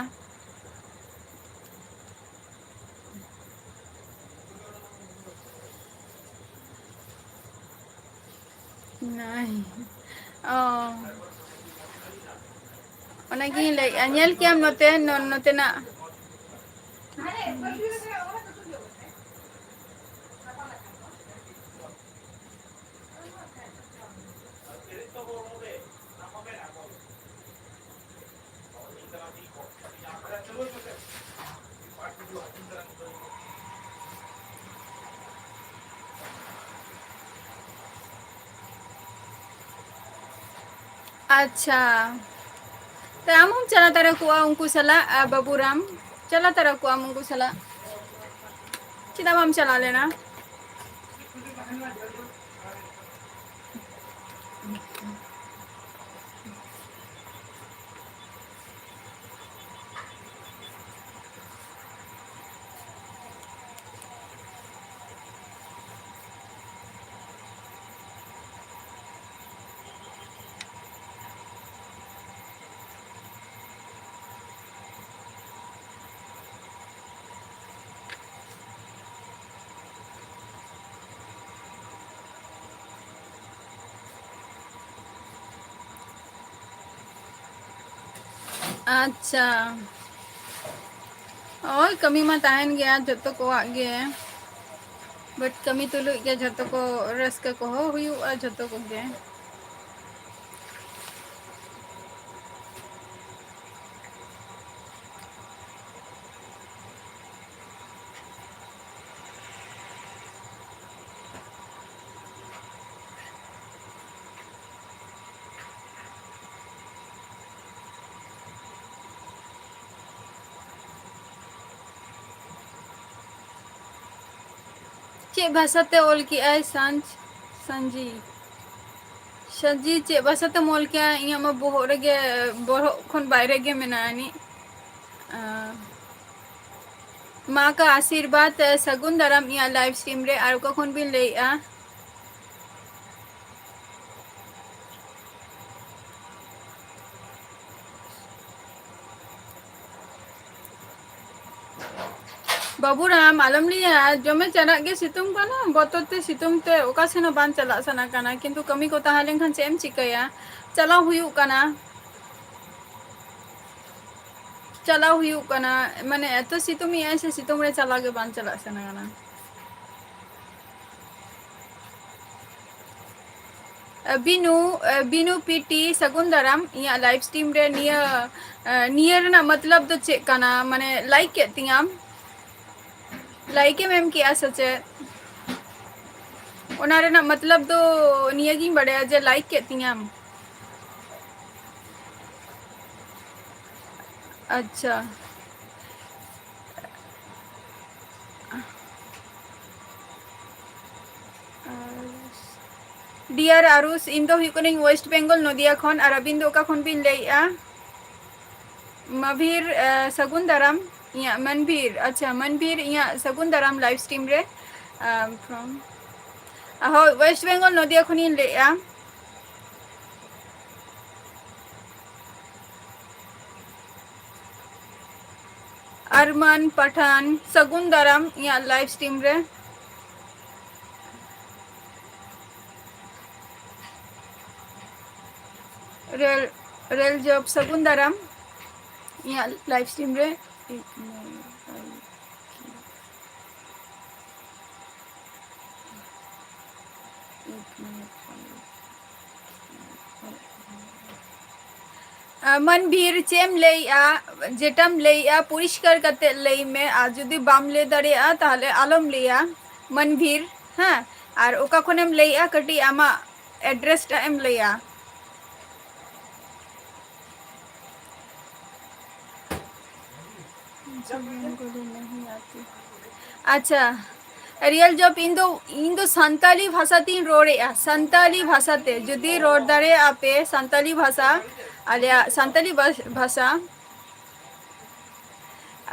ᱱᱟᱭ᱾ ᱚ᱾ ᱚᱱᱟᱜᱤᱧ ᱞᱟᱹᱭᱮᱫᱼᱟ, ᱧᱮᱞ ᱠᱮᱭᱟᱢ ᱱᱚᱛᱮ, ᱱᱚ-, ᱱᱚᱛᱮᱱᱟᱜ᱾ ᱟᱪᱪᱷᱟ, ᱛᱚ ᱟᱢ ᱦᱚᱸᱢ ᱪᱟᱞᱟᱣ ᱛᱟᱨᱟ ᱠᱚᱜᱼᱟ ᱩᱱᱠᱩ ᱥᱟᱞᱟᱜ, ᱟᱨ ᱵᱟᱹᱵᱩᱨᱟᱢ ᱪᱟᱞᱟᱣ ᱛᱟᱨᱟ ᱠᱚᱜᱼᱟᱢ ᱩᱱᱠᱩ ᱥᱟᱞᱟᱜ, ᱪᱮᱫᱟᱜ ᱵᱟᱢ ᱪᱟᱞᱟᱣ ᱞᱮᱱᱟ? ᱟᱪᱪᱷᱟ, ᱦᱳᱭ, ᱠᱟᱹᱢᱤ ᱢᱟ ᱛᱟᱦᱮᱱ ᱜᱮᱭᱟ ᱡᱚᱛᱚ ᱠᱚᱣᱟᱜ ᱜᱮ, but ᱠᱟᱹᱢᱤ ᱛᱩᱞᱩᱡ ᱜᱮ ᱡᱚᱛᱚ ᱠᱚ ᱨᱟᱹᱥᱠᱟᱹ ᱠᱚᱦᱚᱸ ᱦᱩᱭᱩᱜᱼᱟ ᱡᱚᱛᱚ ᱠᱚᱜᱮ᱾ ᱪᱮᱫ ᱵᱷᱟᱥᱟᱛᱮ ᱚᱞ ᱠᱮᱜᱼᱟᱭ ᱥᱟᱱᱡ-, ᱥᱟᱱᱡᱤ? ᱥᱟᱹᱡᱤ, ᱪᱮᱫ ᱵᱷᱟᱥᱟ ᱛᱮᱢ ᱚᱞ ᱠᱮᱜᱼᱟ? ᱤᱧᱟᱹᱜ ᱢᱟ ᱵᱚᱦᱚᱜ ᱨᱮᱜᱮ, ᱵᱚᱦᱚᱜ ᱠᱷᱚᱱ ᱵᱟᱭᱨᱮ ᱜᱮ ᱢᱮᱱᱟᱜᱼᱟ ᱟᱹᱱᱤᱡ᱾ ᱟᱸ, ᱢᱟ ᱠᱟ ᱟᱥᱤᱨᱵᱟᱫᱽ, ᱥᱟᱹᱜᱩᱱ ᱫᱟᱨᱟᱢ ᱤᱧᱟᱹᱜ live stream ᱨᱮ᱾ ᱟᱨ ᱚᱠᱟ ᱠᱷᱚᱱ ᱵᱤᱱ ᱞᱟᱹᱭᱮᱜᱼᱟ? ᱵᱟᱹᱵᱩᱨᱟᱢ, ᱟᱞᱚᱢ ᱞᱟᱹᱭᱟ, ᱫᱚᱢᱮ ᱪᱟᱞᱟᱜ ᱜᱮ ᱥᱤᱛᱩᱝ ᱠᱟᱱᱟ, ᱵᱚᱛᱚᱨ ᱛᱮ ᱥᱤᱛᱩᱝ ᱛᱮ ᱚᱠᱟ ᱥᱮᱱ ᱦᱚᱸ ᱵᱟᱝ ᱪᱟᱞᱟᱜ ᱥᱟᱱᱟ ᱠᱟᱱᱟ, ᱠᱤᱱᱛᱩ ᱠᱟᱹᱢᱤ ᱠᱚ ᱛᱟᱦᱮᱸ ᱞᱮᱱᱠᱷᱟᱱ ᱪᱮᱫ ᱮᱢ ᱪᱤᱠᱟᱹᱭᱟ? ᱪᱟᱞᱟᱣ ᱦᱩᱭᱩᱜ ᱠᱟᱱᱟ, ᱪᱟᱞᱟᱣ ᱦᱩᱭᱩᱜ ᱠᱟᱱᱟ, ᱢᱟᱱᱮ ᱮᱛᱚ ᱥᱤᱛᱩᱝ ᱮᱜᱼᱟᱭ ᱥᱮ, ᱥᱤᱛᱩᱝ ᱨᱮ ᱪᱟᱞᱟᱣ ᱜᱮ ᱵᱟᱝ ᱪᱟᱞᱟᱜ ᱥᱟᱱᱟ ᱠᱟᱱᱟ᱾ ᱵᱤᱱᱩ, ᱵᱤᱱᱩ ᱯᱤᱴᱤ, ᱥᱟᱹᱜᱩᱱ ᱫᱟᱨᱟᱢ ᱤᱧᱟᱹᱜ live stream ᱨᱮ᱾ ᱱᱤᱭᱟᱹ, ᱱᱤᱭᱟᱹ ᱨᱮᱱᱟᱜ ᱢᱚᱛᱞᱚᱵ ᱫᱚ ᱪᱮᱫ ᱠᱟᱱᱟ? ᱢᱟᱱᱮ, like ᱠᱮᱫ ᱛᱤᱧᱟᱢ, like ᱮᱢ ᱮᱢ ᱠᱮᱜᱼᱟ ᱥᱮ ᱪᱮᱫ? ᱚᱱᱟ ᱨᱮᱱᱟᱜ ᱢᱚᱛᱞᱚᱵ ᱫᱚ ᱱᱤᱭᱟᱹ ᱜᱤᱧ ᱵᱟᱰᱟᱭᱟ ᱡᱮ like ᱠᱮᱫ ᱛᱤᱧᱟᱢ᱾ ᱟᱪᱪᱷᱟ᱾ ᱰᱤᱭᱟᱨ ᱟᱨᱩᱥ, ᱤᱧ ᱫᱚ ᱦᱩᱭᱩᱜ ᱠᱟᱹᱱᱟᱹᱧ West Bengal, ᱱᱚᱫᱤᱭᱟ ᱠᱷᱚᱱ᱾ ᱟᱨ ᱟᱹᱵᱤᱱ ᱫᱚ ᱚᱠᱟ ᱠᱷᱚᱱ ᱵᱤᱱ ᱞᱟᱹᱭᱮᱜᱼᱟ? ᱢᱟᱵᱷᱤᱨ, ᱟᱸ, ᱥᱟᱹᱜᱩᱱ ᱫᱟᱨᱟᱢ᱾ ᱤᱧᱟᱹᱜ ᱢᱟᱱᱵᱷᱤᱨ, ᱟᱪᱪᱷᱟ, ᱢᱟᱱᱵᱷᱤᱨ, ᱤᱧᱟᱹᱜ ᱥᱟᱹᱜᱩᱱ ᱫᱟᱨᱟᱢ live stream ᱨᱮ᱾ ᱟᱸ, from, ᱦᱳᱭ, West Bengal, ᱱᱚᱫᱤᱭᱟ ᱠᱷᱚᱱᱤᱧ ᱞᱟᱹᱭᱮᱜᱼᱟ᱾ ᱟᱨᱢᱟᱱ ᱯᱟᱴᱷᱟᱱ, ᱥᱟᱹᱜᱩᱱ ᱫᱟᱨᱟᱢ ᱤᱧᱟᱹᱜ live stream ᱨᱮ᱾ ᱨᱮᱞ, ᱨᱮᱞ ᱡᱚᱵ, ᱥᱟᱹᱜᱩᱱ ᱫᱟᱨᱟᱢ ᱤᱧᱟᱹᱜ live stream ᱨᱮ᱾ ᱟᱸ, ᱢᱟᱱᱵᱷᱤᱨ, ᱪᱮᱫ ᱮᱢ ᱞᱟᱹᱭᱮᱜᱼᱟ? ᱡᱮᱴᱟᱢ ᱞᱟᱹᱭᱮᱜᱼᱟ, ᱯᱚᱨᱤᱥᱠᱟᱨ ᱠᱟᱛᱮ ᱞᱟᱹᱭ ᱢᱮ, ᱟᱨ ᱡᱩᱫᱤ ᱵᱟᱢ ᱞᱟᱹᱭ ᱫᱟᱲᱮᱭᱟᱜᱼᱟ, ᱛᱟᱦᱞᱮ ᱟᱞᱚᱢ ᱞᱟᱹᱭᱟ, ᱢᱟᱱᱵᱷᱤᱨ, ᱦᱮᱸ? ᱟᱨ ᱚᱠᱟ ᱠᱷᱚᱱᱮᱢ ᱞᱟᱹᱭᱮᱜᱼᱟ, ᱠᱟᱹᱴᱤᱡ ᱟᱢᱟᱜ address ᱴᱟᱜ ᱮᱢ ᱞᱟᱹᱭᱟ᱾ ᱟᱪᱪᱷᱟ, ᱨᱤᱭᱮᱞ ᱡᱚᱵ, ᱤᱧ ᱫᱚ, ᱤᱧ ᱫᱚ ᱥᱟᱱᱛᱟᱞᱤ ᱵᱷᱟᱥᱟ ᱛᱤᱧ ᱨᱚᱲᱮᱫᱼᱟ, ᱥᱟᱱᱛᱟᱞᱤ ᱵᱷᱟᱥᱟ ᱛᱮ᱾ ᱡᱩᱫᱤ ᱨᱚᱲ ᱫᱟᱲᱮᱭᱟᱜᱼᱟ ᱯᱮ ᱥᱟᱱᱛᱟᱞᱤ ᱵᱷᱟᱥᱟ, ᱟᱞᱮᱭᱟᱜ ᱥᱟᱱᱛᱟᱞᱤ ᱵᱷᱟᱥ-, ᱵᱷᱟᱥᱟ᱾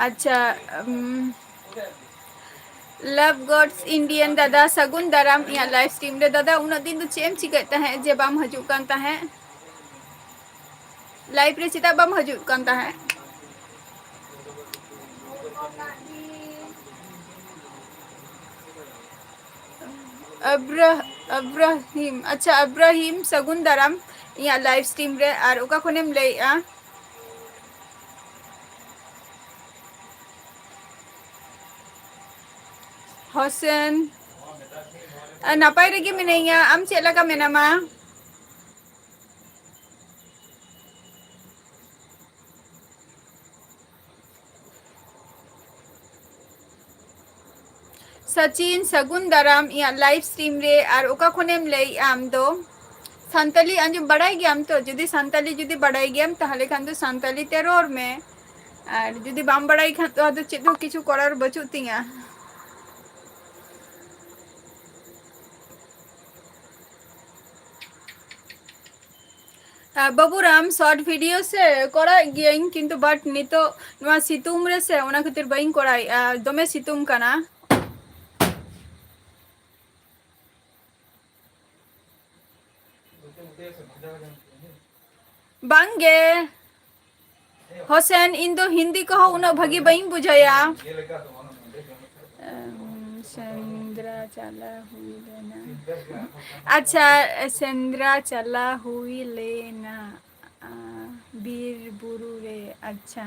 ᱟᱪᱪᱷᱟ, ᱩᱢ, Love Gods Indian ᱫᱟᱫᱟ, ᱥᱟᱹᱜᱩᱱ ᱫᱟᱨᱟᱢ ᱤᱧᱟᱹᱜ ᱞᱟᱭᱤᱵᱷ ᱥᱴᱨᱤᱢ ᱨᱮ᱾ ᱫᱟᱫᱟ, ᱩᱱᱟᱹᱜ ᱫᱤᱱ ᱫᱚ ᱪᱮᱫ ᱮᱢ ᱪᱤᱠᱟᱹᱭᱮᱫ ᱛᱟᱦᱮᱸᱫ ᱡᱮ ᱵᱟᱢ ᱦᱤᱡᱩᱜ ᱠᱟᱱ ᱛᱟᱦᱮᱸᱫ? ᱞᱟᱭᱤᱵᱷ ᱨᱮ ᱪᱮᱫᱟᱜ ᱵᱟᱢ ᱦᱤᱡᱩᱜ ᱠᱟᱱ ᱛᱟᱦᱮᱸᱫ? ᱟᱵᱨᱟᱦ-, ᱟᱵᱨᱟᱦᱤᱢ, ᱟᱪᱪᱷᱟ, ᱟᱵᱨᱟᱦᱤᱢ, ᱥᱟᱹᱜᱩᱱ ᱫᱟᱨᱟᱢ ᱤᱧᱟᱹᱜ ᱞᱟᱭᱤᱵᱷ ᱥᱴᱨᱤᱢ ᱨᱮ᱾ ᱟᱨ ᱚᱠᱟ ᱠᱷᱚᱱᱮᱢ ᱞᱟᱹᱭᱮᱜᱼᱟ? ᱦᱚᱥᱮᱱ, ᱟ, ᱱᱟᱯᱟᱭ ᱨᱮᱜᱮ ᱢᱤᱱᱟᱹᱧᱟ, ᱟᱢ ᱪᱮᱫ ᱞᱮᱠᱟ ᱢᱮᱱᱟᱢᱟ? ᱥᱟᱪᱤᱱ, ᱥᱟᱹᱜᱩᱱ ᱫᱟᱨᱟᱢ ᱤᱧᱟᱹᱜ ᱞᱟᱭᱤᱵᱷ ᱥᱴᱨᱤᱢ ᱨᱮ᱾ ᱟᱨ ᱚᱠᱟ ᱠᱷᱚᱱᱮᱢ ᱞᱟᱹᱭᱮᱜᱼᱟ ᱟᱢ ᱫᱚ? ᱥᱟᱱᱛᱟᱞᱤ ᱟᱸᱡᱚᱢ ᱵᱟᱲᱟᱭ ᱜᱮᱭᱟᱢ ᱛᱚ? ᱡᱩᱫᱤ ᱥᱟᱱᱛᱟᱞᱤ ᱡᱩᱫᱤ ᱵᱟᱲᱟᱭ ᱜᱮᱭᱟᱢ, ᱛᱟᱦᱚᱞᱮ ᱠᱷᱟᱱ ᱫᱚ ᱥᱟᱱᱛᱟᱞᱤ ᱛᱮ ᱨᱚᱲ ᱢᱮ᱾ ᱟᱨ ᱡᱩᱫᱤ ᱵᱟᱢ ᱵᱟᱲᱟᱭ ᱠᱷᱟᱱ ᱫᱚ ᱟᱫᱚ ᱪᱮᱫ ᱦᱚᱸ ᱠᱤᱪᱷᱩ ᱠᱚᱨᱟᱨ ᱵᱟᱹᱪᱩᱜ ᱛᱤᱧᱟ᱾ ᱟᱨ ᱵᱟᱹᱵᱩᱨᱟᱢ, ᱥᱚᱨᱴ ᱵᱷᱤᱰᱤᱭᱳ ᱥᱮ ᱠᱚᱨᱟᱣᱮᱫ ᱜᱤᱭᱟᱹᱧ, ᱠᱤᱱᱛᱩ but ᱱᱤᱛᱚᱜ ᱱᱚᱣᱟ ᱥᱤᱛᱩᱝ ᱨᱮ ᱥᱮ, ᱚᱱᱟ ᱠᱷᱟᱹᱛᱤᱨ ᱵᱟᱹᱧ ᱠᱚᱨᱟᱣᱮᱫᱼᱟ, ᱫᱚᱢᱮ ᱥᱤᱛᱩᱝ ᱠᱟᱱᱟ᱾ ᱵᱟᱝᱜᱮ᱾ ᱦᱳᱥᱮᱱ, ᱤᱧ ᱫᱚ ᱦᱤᱱᱫᱤ ᱠᱚᱦᱚᱸ ᱩᱱᱟᱹᱜ ᱵᱷᱟᱹᱜᱤ ᱵᱟᱹᱧ ᱵᱩᱡᱷᱟᱹᱭᱟ᱾ ᱮᱢ, ᱥᱮᱸᱫᱽᱨᱟ ᱪᱟᱞᱟᱣ ᱦᱩᱭ ᱞᱮᱱᱟ᱾ ᱟᱪᱪᱷᱟ, ᱥᱮᱸᱫᱽᱨᱟ ᱪᱟᱞᱟᱣ ᱦᱩᱭ ᱞᱮᱱᱟ, ᱟ, ᱵᱤᱨ ᱵᱩᱨᱩ ᱨᱮ᱾ ᱟᱪᱪᱷᱟ,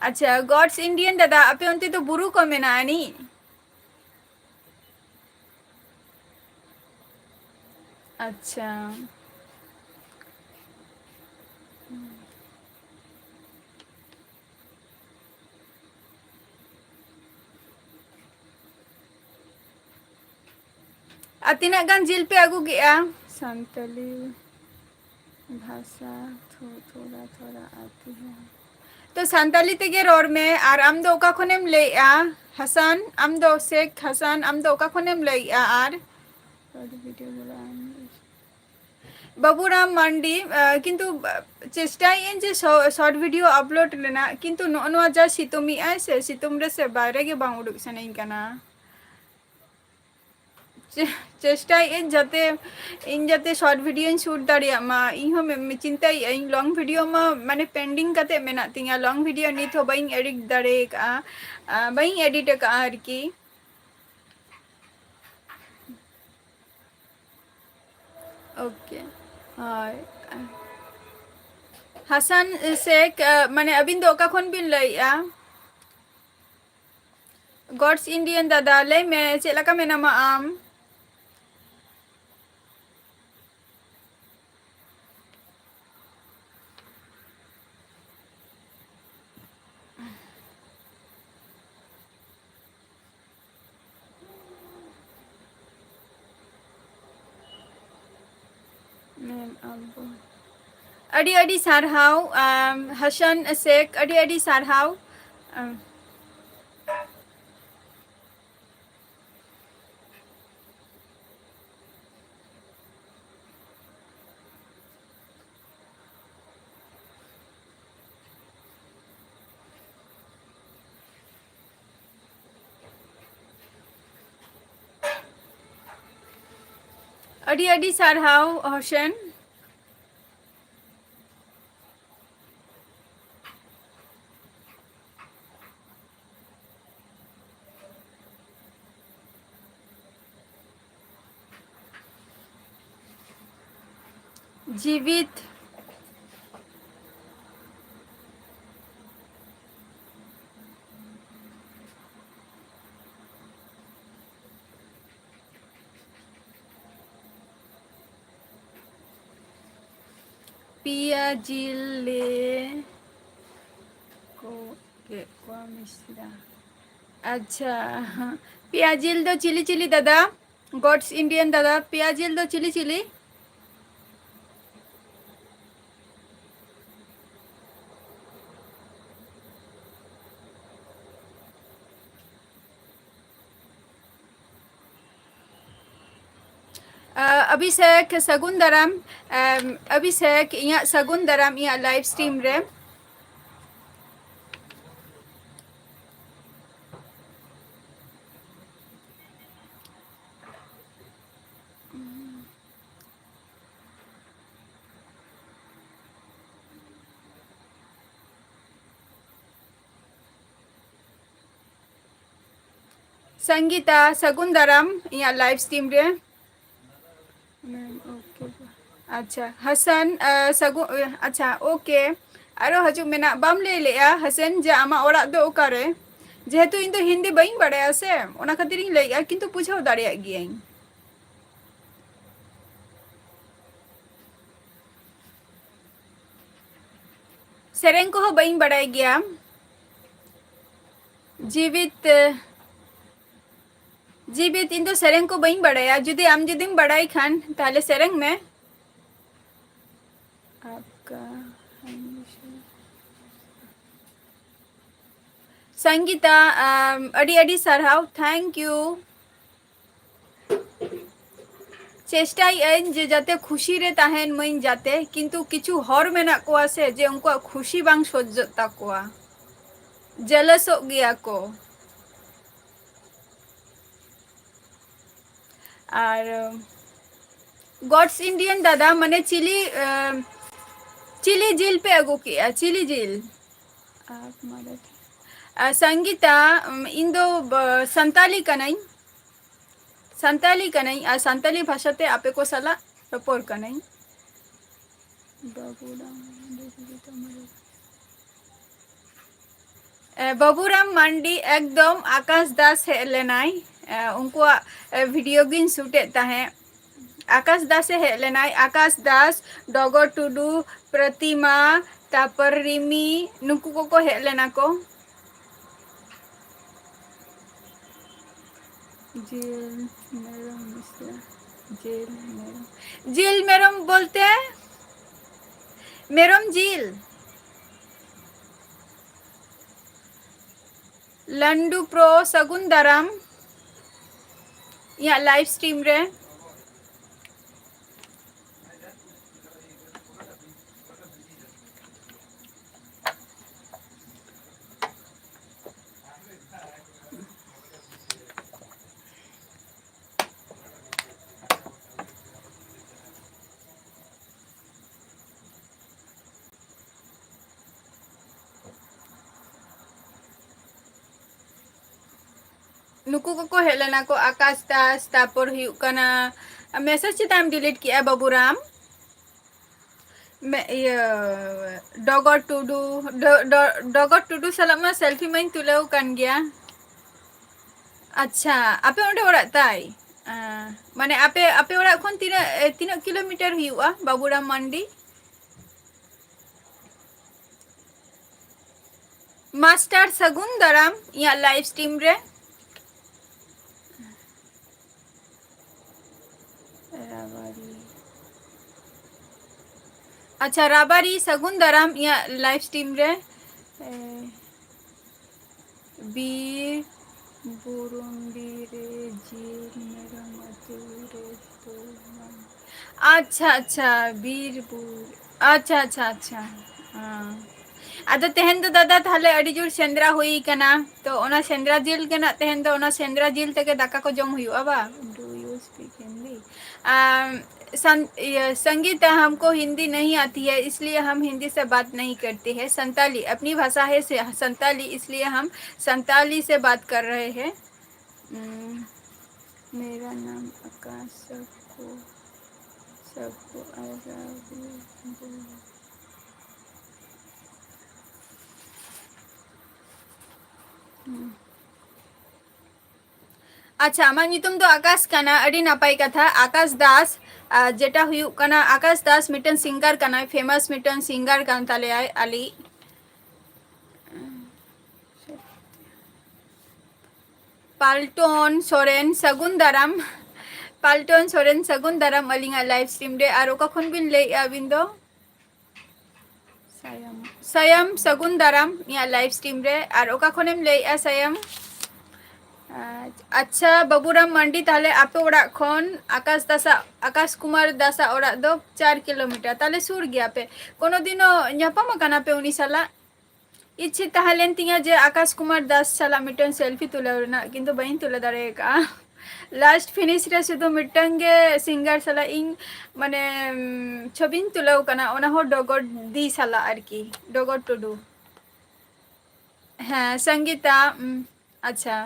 ᱟᱪᱪᱷᱟ, ᱜᱚᱰᱥ ᱤᱱᱰᱤᱭᱟᱱ ᱫᱟᱫᱟ, ᱟᱯᱮ ᱚᱱᱛᱮ ᱫᱚ ᱵᱩᱨᱩ ᱠᱚ ᱢᱮᱱᱟᱜᱼᱟ ᱱᱤ? ᱟᱪᱪᱷᱟ᱾ ᱟᱨ ᱛᱤᱱᱟᱹᱜ ᱜᱟᱱ ᱡᱤᱞ ᱯᱮ ᱟᱹᱜᱩ ᱠᱮᱜᱼᱟ? ᱥᱟᱱᱛᱟᱞᱤ ᱵᱷᱟᱥᱟ ᱛᱷᱚ-, ᱛᱷᱚᱲᱟ ᱛᱷᱚᱲᱟ ᱟᱛᱤ ᱦᱮᱸ᱾ ᱛᱚ ᱥᱟᱱᱛᱟᱞᱤ ᱛᱮᱜᱮ ᱨᱚᱲ ᱢᱮ᱾ ᱟᱨ ᱟᱢ ᱫᱚ ᱚᱠᱟ ᱠᱷᱚᱱᱮᱢ ᱞᱟᱹᱭᱮᱜᱼᱟ? ᱦᱟᱥᱟᱱ, ᱟᱢ ᱫᱚ ᱥᱮᱠ ᱦᱟᱥᱟᱱ, ᱟᱢ ᱫᱚ ᱚᱠᱟ ᱠᱷᱚᱱᱮᱢ ᱞᱟᱹᱭᱮᱜᱼᱟ? ᱟᱨ ᱵᱟᱹᱵᱩᱨᱟᱢ ᱢᱟᱱᱰᱤ, ᱟᱸ, ᱠᱤᱱᱛᱩ, ᱟᱸ, ᱪᱮᱥᱴᱟᱭᱮᱫ ᱟᱹᱧ ᱡᱮ ᱥᱚ-, short video upload ᱨᱮᱱᱟᱜ, ᱠᱤᱱᱛᱩ ᱱᱚᱜᱼᱚ ᱱᱚᱣᱟ ᱡᱟ ᱥᱤᱛᱩᱝ ᱮᱜᱼᱟᱭ ᱥᱮ, ᱥᱤᱛᱩᱝ ᱨᱮ ᱥᱮ ᱵᱟᱭᱨᱮ ᱜᱮ ᱵᱟᱝ ᱩᱰᱩᱠ ᱥᱟᱱᱟᱧ ᱠᱟᱱᱟ᱾ ᱪᱮ-, ᱪᱮᱥᱴᱟᱭᱮᱫ ᱟᱹᱧ ᱡᱟᱛᱮ ᱤᱧ ᱡᱟᱛᱮ short videoᱧ shoot ᱫᱟᱲᱮᱭᱟᱜ ᱢᱟ᱾ ᱤᱧ ᱦᱚᱸ ᱢᱮ-, ᱢᱮ-, ᱪᱤᱱᱛᱟᱹᱭᱮᱫ ᱟᱹᱧ long video ᱢᱟ ᱢᱟᱱᱮ pending ᱠᱟᱛᱮ ᱢᱮᱱᱟᱜ ᱛᱤᱧᱟᱹ, long video ᱱᱤᱛ ᱦᱚᱸ ᱵᱟᱹᱧ edit ᱫᱟᱲᱮ ᱟᱠᱟᱫᱼᱟ, ᱟᱸ, ᱵᱟᱹᱧ edit ᱟᱠᱟᱫᱼᱟ ᱟᱨᱠᱤ᱾ OK, ᱦᱳᱭ᱾ ᱦᱟᱥᱟᱱ ᱥᱮᱠ, ᱟᱸ, ᱢᱟᱱᱮ ᱟᱹᱵᱤᱱ ᱫᱚ ᱚᱠᱟ ᱠᱷᱚᱱ ᱵᱤᱱ ᱞᱟᱹᱭᱮᱫᱼᱟ? God's Indian ᱫᱟᱫᱟ, ᱞᱟᱹᱭ ᱢᱮ, ᱪᱮᱫ ᱞᱮᱠᱟ ᱢᱮᱱᱟᱢᱟ ᱟᱢ? ᱢᱮᱢ ᱟᱵᱚ᱾ ᱟᱹᱰᱤ ᱟᱹᱰᱤ ᱥᱟᱨᱦᱟᱣ, ᱟᱢ, ᱦᱟᱥᱟᱱ ᱥᱮᱠ, ᱟᱹᱰᱤ ᱟᱹᱰᱤ ᱥᱟᱨᱦᱟᱣ᱾ ᱟᱢ, ᱟᱹᱰᱤ ᱟᱹᱰᱤ ᱥᱟᱨᱦᱟᱣ, ᱦᱳᱥᱮᱱ᱾ ᱡᱤᱣᱤᱫ᱾ ᱯᱮᱭᱟ ᱡᱤᱞ ᱞᱮ ᱠᱚ ᱜᱮᱫ ᱠᱚᱣᱟ ᱢᱤᱥᱨᱟ᱾ ᱟᱪᱪᱷᱟ, ᱯᱮᱭᱟ ᱡᱤᱞ ᱫᱚ ᱪᱤᱞᱤ ᱪᱤᱞᱤ ᱫᱟᱫᱟ? God's Indian ᱫᱟᱫᱟ, ᱯᱮᱭᱟ ᱡᱤᱞ ᱫᱚ ᱪᱤᱞᱤ ᱪᱤᱞᱤ? ᱟᱹᱵᱤᱥᱮᱠ, ᱥᱟᱹᱜᱩᱱ ᱫᱟᱨᱟᱢ᱾ ᱟᱹᱵᱤᱥᱮᱠ, ᱤᱧᱟᱹᱜ ᱥᱟᱹᱜᱩᱱ ᱫᱟᱨᱟᱢ ᱤᱧᱟᱹᱜ live stream ᱨᱮ᱾ ᱥᱚᱝᱜᱤᱛᱟ, ᱥᱟᱹᱜᱩᱱ ᱫᱟᱨᱟᱢ ᱤᱧᱟᱹᱜ live stream ᱨᱮ᱾ ᱟᱪᱪᱷᱟ, ᱦᱟᱥᱟᱱ, ᱥᱟᱹᱜᱩᱱ, ᱟᱪᱪᱷᱟ, okay᱾ ᱟᱨᱚ ᱦᱤᱡᱩᱜ ᱢᱮᱱᱟᱜ, ᱵᱟᱢ ᱞᱟᱹᱭ ᱞᱮᱜᱼᱟ ᱦᱟᱥᱟᱱ, ᱡᱮ ᱟᱢᱟᱜ ᱚᱲᱟᱜ ᱫᱚ ᱚᱠᱟᱨᱮ? ᱡᱮᱦᱮᱛᱩ ᱤᱧ ᱫᱚ ᱦᱤᱱᱫᱤ ᱵᱟᱹᱧ ᱵᱟᱲᱟᱭᱟ ᱥᱮ, ᱚᱱᱟ ᱠᱷᱟᱹᱛᱤᱨ ᱤᱧ ᱞᱟᱹᱭᱮᱜᱼᱟ, ᱠᱤᱱᱛᱩ ᱵᱩᱡᱷᱟᱹᱣ ᱫᱟᱲᱮᱭᱟᱜ ᱜᱤᱭᱟᱹᱧ᱾ ᱥᱮᱨᱮᱧ ᱠᱚᱦᱚᱸ ᱵᱟᱹᱧ ᱵᱟᱲᱟᱭ ᱜᱮᱭᱟ᱾ ᱡᱤᱵᱤᱛ, ᱡᱤᱵᱤᱛ, ᱤᱧ ᱫᱚ ᱥᱮᱨᱮᱧ ᱠᱚ ᱵᱟᱹᱧ ᱵᱟᱲᱟᱭᱟ᱾ ᱡᱩᱫᱤ ᱟᱢ ᱡᱩᱫᱤᱢ ᱵᱟᱲᱟᱭ ᱠᱷᱟᱱ, ᱛᱟᱦᱞᱮ ᱥᱮᱨᱮᱧ ᱢᱮ᱾ ᱟᱯᱠᱟ ᱦᱟᱢᱮᱥᱟ᱾ ᱥᱚᱝᱜᱤᱛᱟ, ᱟᱢ, ᱟᱹᱰᱤ ᱟᱹᱰᱤ ᱥᱟᱨᱦᱟᱣ, thank you᱾ ᱪᱮᱥᱴᱟᱭᱮᱫ ᱟᱹᱧ ᱡᱮ ᱡᱟᱛᱮ ᱠᱷᱩᱥᱤ ᱨᱮ ᱛᱟᱦᱮᱱ ᱢᱟᱹᱧ ᱡᱟᱛᱮ, ᱠᱤᱱᱛᱩ ᱠᱤᱪᱷᱩ ᱦᱚᱲ ᱢᱮᱱᱟᱜ ᱠᱚᱣᱟ ᱥᱮ, ᱡᱮ ᱩᱱᱠᱩᱣᱟᱜ ᱠᱷᱩᱥᱤ ᱵᱟᱝ ᱥᱚᱡᱽᱡᱚᱜ ᱛᱟᱠᱚᱣᱟ, ᱡᱮᱞᱮᱥᱚᱜ ᱜᱮᱭᱟ ᱠᱚ᱾ ᱟᱨ God's Indian ᱫᱟᱫᱟ, ᱢᱟᱱᱮ ᱪᱤᱞᱤ, ᱟᱸ, ᱪᱤᱞᱤ ᱡᱤᱞ ᱯᱮ ᱟᱹᱜᱩ ᱠᱮᱜᱼᱟ? ᱪᱤᱞᱤ ᱡᱤᱞ? ᱟᱨ ᱢᱟᱨᱟᱴᱷᱤ᱾ ᱟᱨ ᱥᱚᱝᱜᱤᱛᱟ, ᱩᱢ, ᱤᱧ ᱫᱚ ᱵ-, ᱥᱟᱱᱛᱟᱞᱤ ᱠᱟᱹᱱᱟᱹᱧ᱾ ᱥᱟᱱᱛᱟᱞᱤ ᱠᱟᱹᱱᱟᱹᱧ ᱟᱨ ᱥᱟᱱᱛᱟᱞᱤ ᱵᱷᱟᱥᱟ ᱛᱮ ᱟᱯᱮ ᱠᱚ ᱥᱟᱞᱟᱜ ᱨᱚᱯᱚᱲ ᱠᱟᱹᱱᱟᱹᱧ᱾ ᱵᱟᱹᱵᱩᱨᱟᱢ ᱢᱟᱱᱰᱤ, ᱡᱤᱵᱤᱛᱟ ᱢᱟᱨᱰᱤ᱾ ᱮ, ᱵᱟᱹᱵᱩᱨᱟᱢ ᱢᱟᱱᱰᱤ, ᱮᱠᱫᱚᱢ ᱟᱠᱟᱥ ᱫᱟᱥ ᱦᱮᱡ ᱞᱮᱱᱟᱭ᱾ ᱮ, ᱩᱱᱠᱩᱣᱟᱜ, ᱮ, video ᱜᱤᱧ shoot ᱮᱫ ᱛᱟᱦᱮᱸᱫ᱾ ᱟᱠᱟᱥ ᱫᱟᱥ ᱮ ᱦᱮᱡ ᱞᱮᱱᱟᱭ, ᱟᱠᱟᱥ ᱫᱟᱥ, ᱰᱚᱜᱚᱨ ᱴᱩᱰᱩ, ᱯᱨᱚᱛᱤᱢᱟ, ᱛᱟᱯᱚᱨ ᱨᱤᱢᱤ, ᱱᱩᱠᱩ ᱠᱚᱠᱚ ᱦᱮᱡ ᱞᱮᱱᱟ ᱠᱚ᱾ ᱡᱤᱞ ᱢᱮᱨᱚᱢ ᱢᱮᱥᱟ, ᱡᱤᱞ ᱢᱮᱨᱚᱢ, ᱡᱤᱞ ᱢᱮᱨᱚᱢ ᱵᱚᱞᱛᱮ ᱢᱮᱨᱚᱢ ᱡᱤᱞ᱾ ᱞᱟᱱᱰᱩ ᱯᱨᱳ, ᱥᱟᱹᱜᱩᱱ ᱫᱟᱨᱟᱢ ᱤᱧᱟᱹᱜ live stream ᱨᱮ᱾ ᱱᱩᱠᱩ ᱠᱚᱠᱚ ᱦᱮᱡ ᱞᱮᱱᱟ ᱠᱚ, ᱟᱠᱟᱥ ᱫᱟᱥ, ᱛᱟᱨᱯᱚᱨ ᱦᱩᱭᱩᱜ ᱠᱟᱱᱟ, message ᱪᱮᱫᱟᱜ ᱮᱢ delete ᱠᱮᱜᱼᱟ ᱵᱟᱹᱵᱩᱨᱟᱢ? ᱢᱮ-, ᱤᱭᱟᱹ, ᱰᱚᱜᱚᱨ ᱴᱩᱰᱩ, ᱰᱚ-, ᱰᱚ-, ᱰᱚᱜᱚᱨ ᱴᱩᱰᱩ ᱥᱟᱞᱟᱜ ᱢᱟ selfie ᱢᱟᱧ ᱛᱩᱞᱟᱹᱣ ᱠᱟᱱ ᱜᱮᱭᱟ᱾ ᱟᱪᱪᱷᱟ, ᱟᱯᱮ ᱚᱸᱰᱮ ᱚᱲᱟᱜ ᱛᱟᱭ? ᱟᱸ, ᱢᱟᱱᱮ ᱟᱯᱮ, ᱟᱯᱮ ᱚᱲᱟᱜ ᱠᱷᱚᱱ ᱛᱤᱱᱟᱹᱜ, ᱮ, ᱛᱤᱱᱟᱹᱜ kilometer ᱦᱩᱭᱩᱜᱼᱟ ᱵᱟᱹᱵᱩᱨᱟᱢ ᱢᱟᱱᱰᱤ? Master ᱥᱟᱹᱜᱩᱱ ᱫᱟᱨᱟᱢ ᱤᱧᱟᱹᱜ live stream ᱨᱮ᱾ ᱨᱟᱵᱟᱨᱤ᱾ ᱟᱪᱪᱷᱟ, ᱨᱟᱵᱟᱨᱤ ᱥᱟᱹᱜᱩᱱ ᱫᱟᱨᱟᱢ ᱤᱧᱟᱹᱜ live stream ᱨᱮ᱾ ᱮ, ᱵᱤᱨ ᱵᱩᱨᱩᱢ ᱵᱤᱨ ᱨᱮ ᱡᱤᱞ ᱢᱮᱨᱚᱢ ᱟᱹᱛᱩ ᱨᱮ ᱛᱚᱞ ᱵᱟᱝ᱾ ᱟᱪᱪᱷᱟ, ᱟᱪᱪᱷᱟ, ᱵᱤᱨ ᱵᱩᱨᱩ᱾ ᱟᱪᱪᱷᱟ, ᱟᱪᱪᱷᱟ, ᱟᱪᱪᱷᱟ᱾ ᱦᱮᱸ᱾ ᱟᱫᱚ ᱛᱮᱦᱮᱧ ᱫᱚ ᱫᱟᱫᱟ ᱛᱟᱦᱞᱮ ᱟᱹᱰᱤ ᱡᱳᱨ ᱥᱮᱸᱫᱽᱨᱟ ᱦᱩᱭ ᱠᱟᱱᱟ, ᱛᱚ ᱚᱱᱟ ᱥᱮᱸᱫᱽᱨᱟ ᱡᱤᱞ ᱜᱮ ᱱᱟᱜ ᱛᱮᱦᱮᱧ ᱫᱚ ᱚᱱᱟ ᱥᱮᱸᱫᱽᱨᱟ ᱡᱤᱞ ᱛᱮᱜᱮ ᱫᱟᱠᱟ ᱠᱚ ᱡᱚᱢ ᱦᱩᱭᱩᱜᱼᱟ ᱵᱟ? Do you speak Hindi? ᱟᱢ, ᱥᱟᱱ-, ᱤᱭᱟᱹ, ᱥᱚᱝᱜᱤᱛᱟ, हमको हिंदी नहीं आती है, इसलिए हम हिंदी से बात नहीं करते हैं। संताली अपनी भाषा है से-, संताली, इसलिए हम संताली से बात कर रहे हैं। हम्म, मेरा नाम आकाश, सबको, सबको आजादी दो। हम्म। ᱟᱪᱪᱷᱟ, ᱟᱢᱟᱜ ᱧᱩᱛᱩᱢ ᱫᱚ ᱟᱠᱟᱥ ᱠᱟᱱᱟ, ᱟᱹᱰᱤ ᱱᱟᱯᱟᱭ ᱠᱟᱛᱷᱟ᱾ ᱟᱠᱟᱥ ᱫᱟᱥ, ᱟᱨ ᱡᱮᱴᱟ ᱦᱩᱭᱩᱜ ᱠᱟᱱᱟ, ᱟᱠᱟᱥ ᱫᱟᱥ ᱢᱤᱫᱴᱮᱱ singer ᱠᱟᱱᱟᱭ, famous ᱢᱤᱫᱴᱮᱱ singer ᱠᱟᱱ ᱛᱟᱞᱮᱭᱟᱭ ᱟᱞᱮ᱾ ᱯᱟᱞᱴᱚᱱ ᱥᱚᱨᱮᱱ, ᱥᱟᱹᱜᱩᱱ ᱫᱟᱨᱟᱢ᱾ ᱯᱟᱞᱴᱚᱱ ᱥᱚᱨᱮᱱ, ᱥᱟᱹᱜᱩᱱ ᱫᱟᱨᱟᱢ ᱟᱹᱞᱤᱧᱟᱜ live stream ᱨᱮ᱾ ᱟᱨ ᱚᱠᱟ ᱠᱷᱚᱱ ᱵᱤᱱ ᱞᱟᱹᱭᱮᱜᱼᱟ ᱟᱹᱵᱤᱱ ᱫᱚ? ᱥᱟᱭᱟᱢ, ᱥᱟᱭᱟᱢ, ᱥᱟᱹᱜᱩᱱ ᱫᱟᱨᱟᱢ ᱤᱧᱟᱹᱜ live stream ᱨᱮ᱾ ᱟᱨ ᱚᱠᱟ ᱠᱷᱚᱱᱮᱢ ᱞᱟᱹᱭᱮᱜᱼᱟ ᱥᱟᱭᱟᱢ? ᱟᱪ-, ᱟᱪᱪᱷᱟ, ᱵᱟᱹᱵᱩᱨᱟᱢ ᱢᱟᱱᱰᱤ, ᱛᱟᱦᱞᱮ ᱟᱯᱮ ᱚᱲᱟᱜ ᱠᱷᱚᱱ ᱟᱠᱟᱥ ᱫᱟᱥᱟᱜ, ᱟᱠᱟᱥ ᱠᱩᱢᱟᱨ ᱫᱟᱥᱟᱜ ᱚᱲᱟᱜ ᱫᱚ ᱪᱟᱨ kilometer, ᱛᱟᱦᱞᱮ ᱥᱩᱨ ᱜᱮᱭᱟ ᱯᱮ᱾ ᱠᱳᱱᱳ ᱫᱤᱱᱚ ᱧᱟᱯᱟᱢ ᱟᱠᱟᱱᱟ ᱯᱮ ᱩᱱᱤ ᱥᱟᱞᱟᱜ? ᱤᱪᱪᱷᱟᱹ ᱛᱟᱦᱮᱸ ᱞᱮᱱ ᱛᱤᱧᱟᱹ ᱡᱮ ᱟᱠᱟᱥ ᱠᱩᱢᱟᱨ ᱫᱟᱥ ᱥᱟᱞᱟᱜ ᱢᱤᱫᱴᱮᱱ selfie ᱛᱩᱞᱟᱹᱣ ᱨᱮᱱᱟᱜ, ᱠᱤᱱᱛᱩ ᱵᱟᱹᱧ ᱛᱩᱞᱟᱹᱣ ᱫᱟᱲᱮ ᱟᱠᱟᱫᱼᱟ᱾ Last finish ᱨᱮ ᱥᱩᱫᱷᱩ ᱢᱤᱫᱴᱟᱝ ᱜᱮ singer ᱥᱟᱞᱟᱜ ᱤᱧ, ᱢᱟᱱᱮ, ᱩᱢ, ᱪᱷᱚᱵᱤᱧ ᱛᱩᱞᱟᱹᱣ ᱠᱟᱱᱟ, ᱚᱱᱟ ᱦᱚᱸ ᱰᱚᱜᱚᱨ ᱫᱤ ᱥᱟᱞᱟᱜ ᱟᱨᱠᱤ, ᱰᱚᱜᱚᱨ ᱴᱩᱰᱩ᱾ ᱦᱮᱸ, ᱥᱚᱝᱜᱤᱛᱟ, ᱩᱢ, ᱟᱪᱪᱷᱟ᱾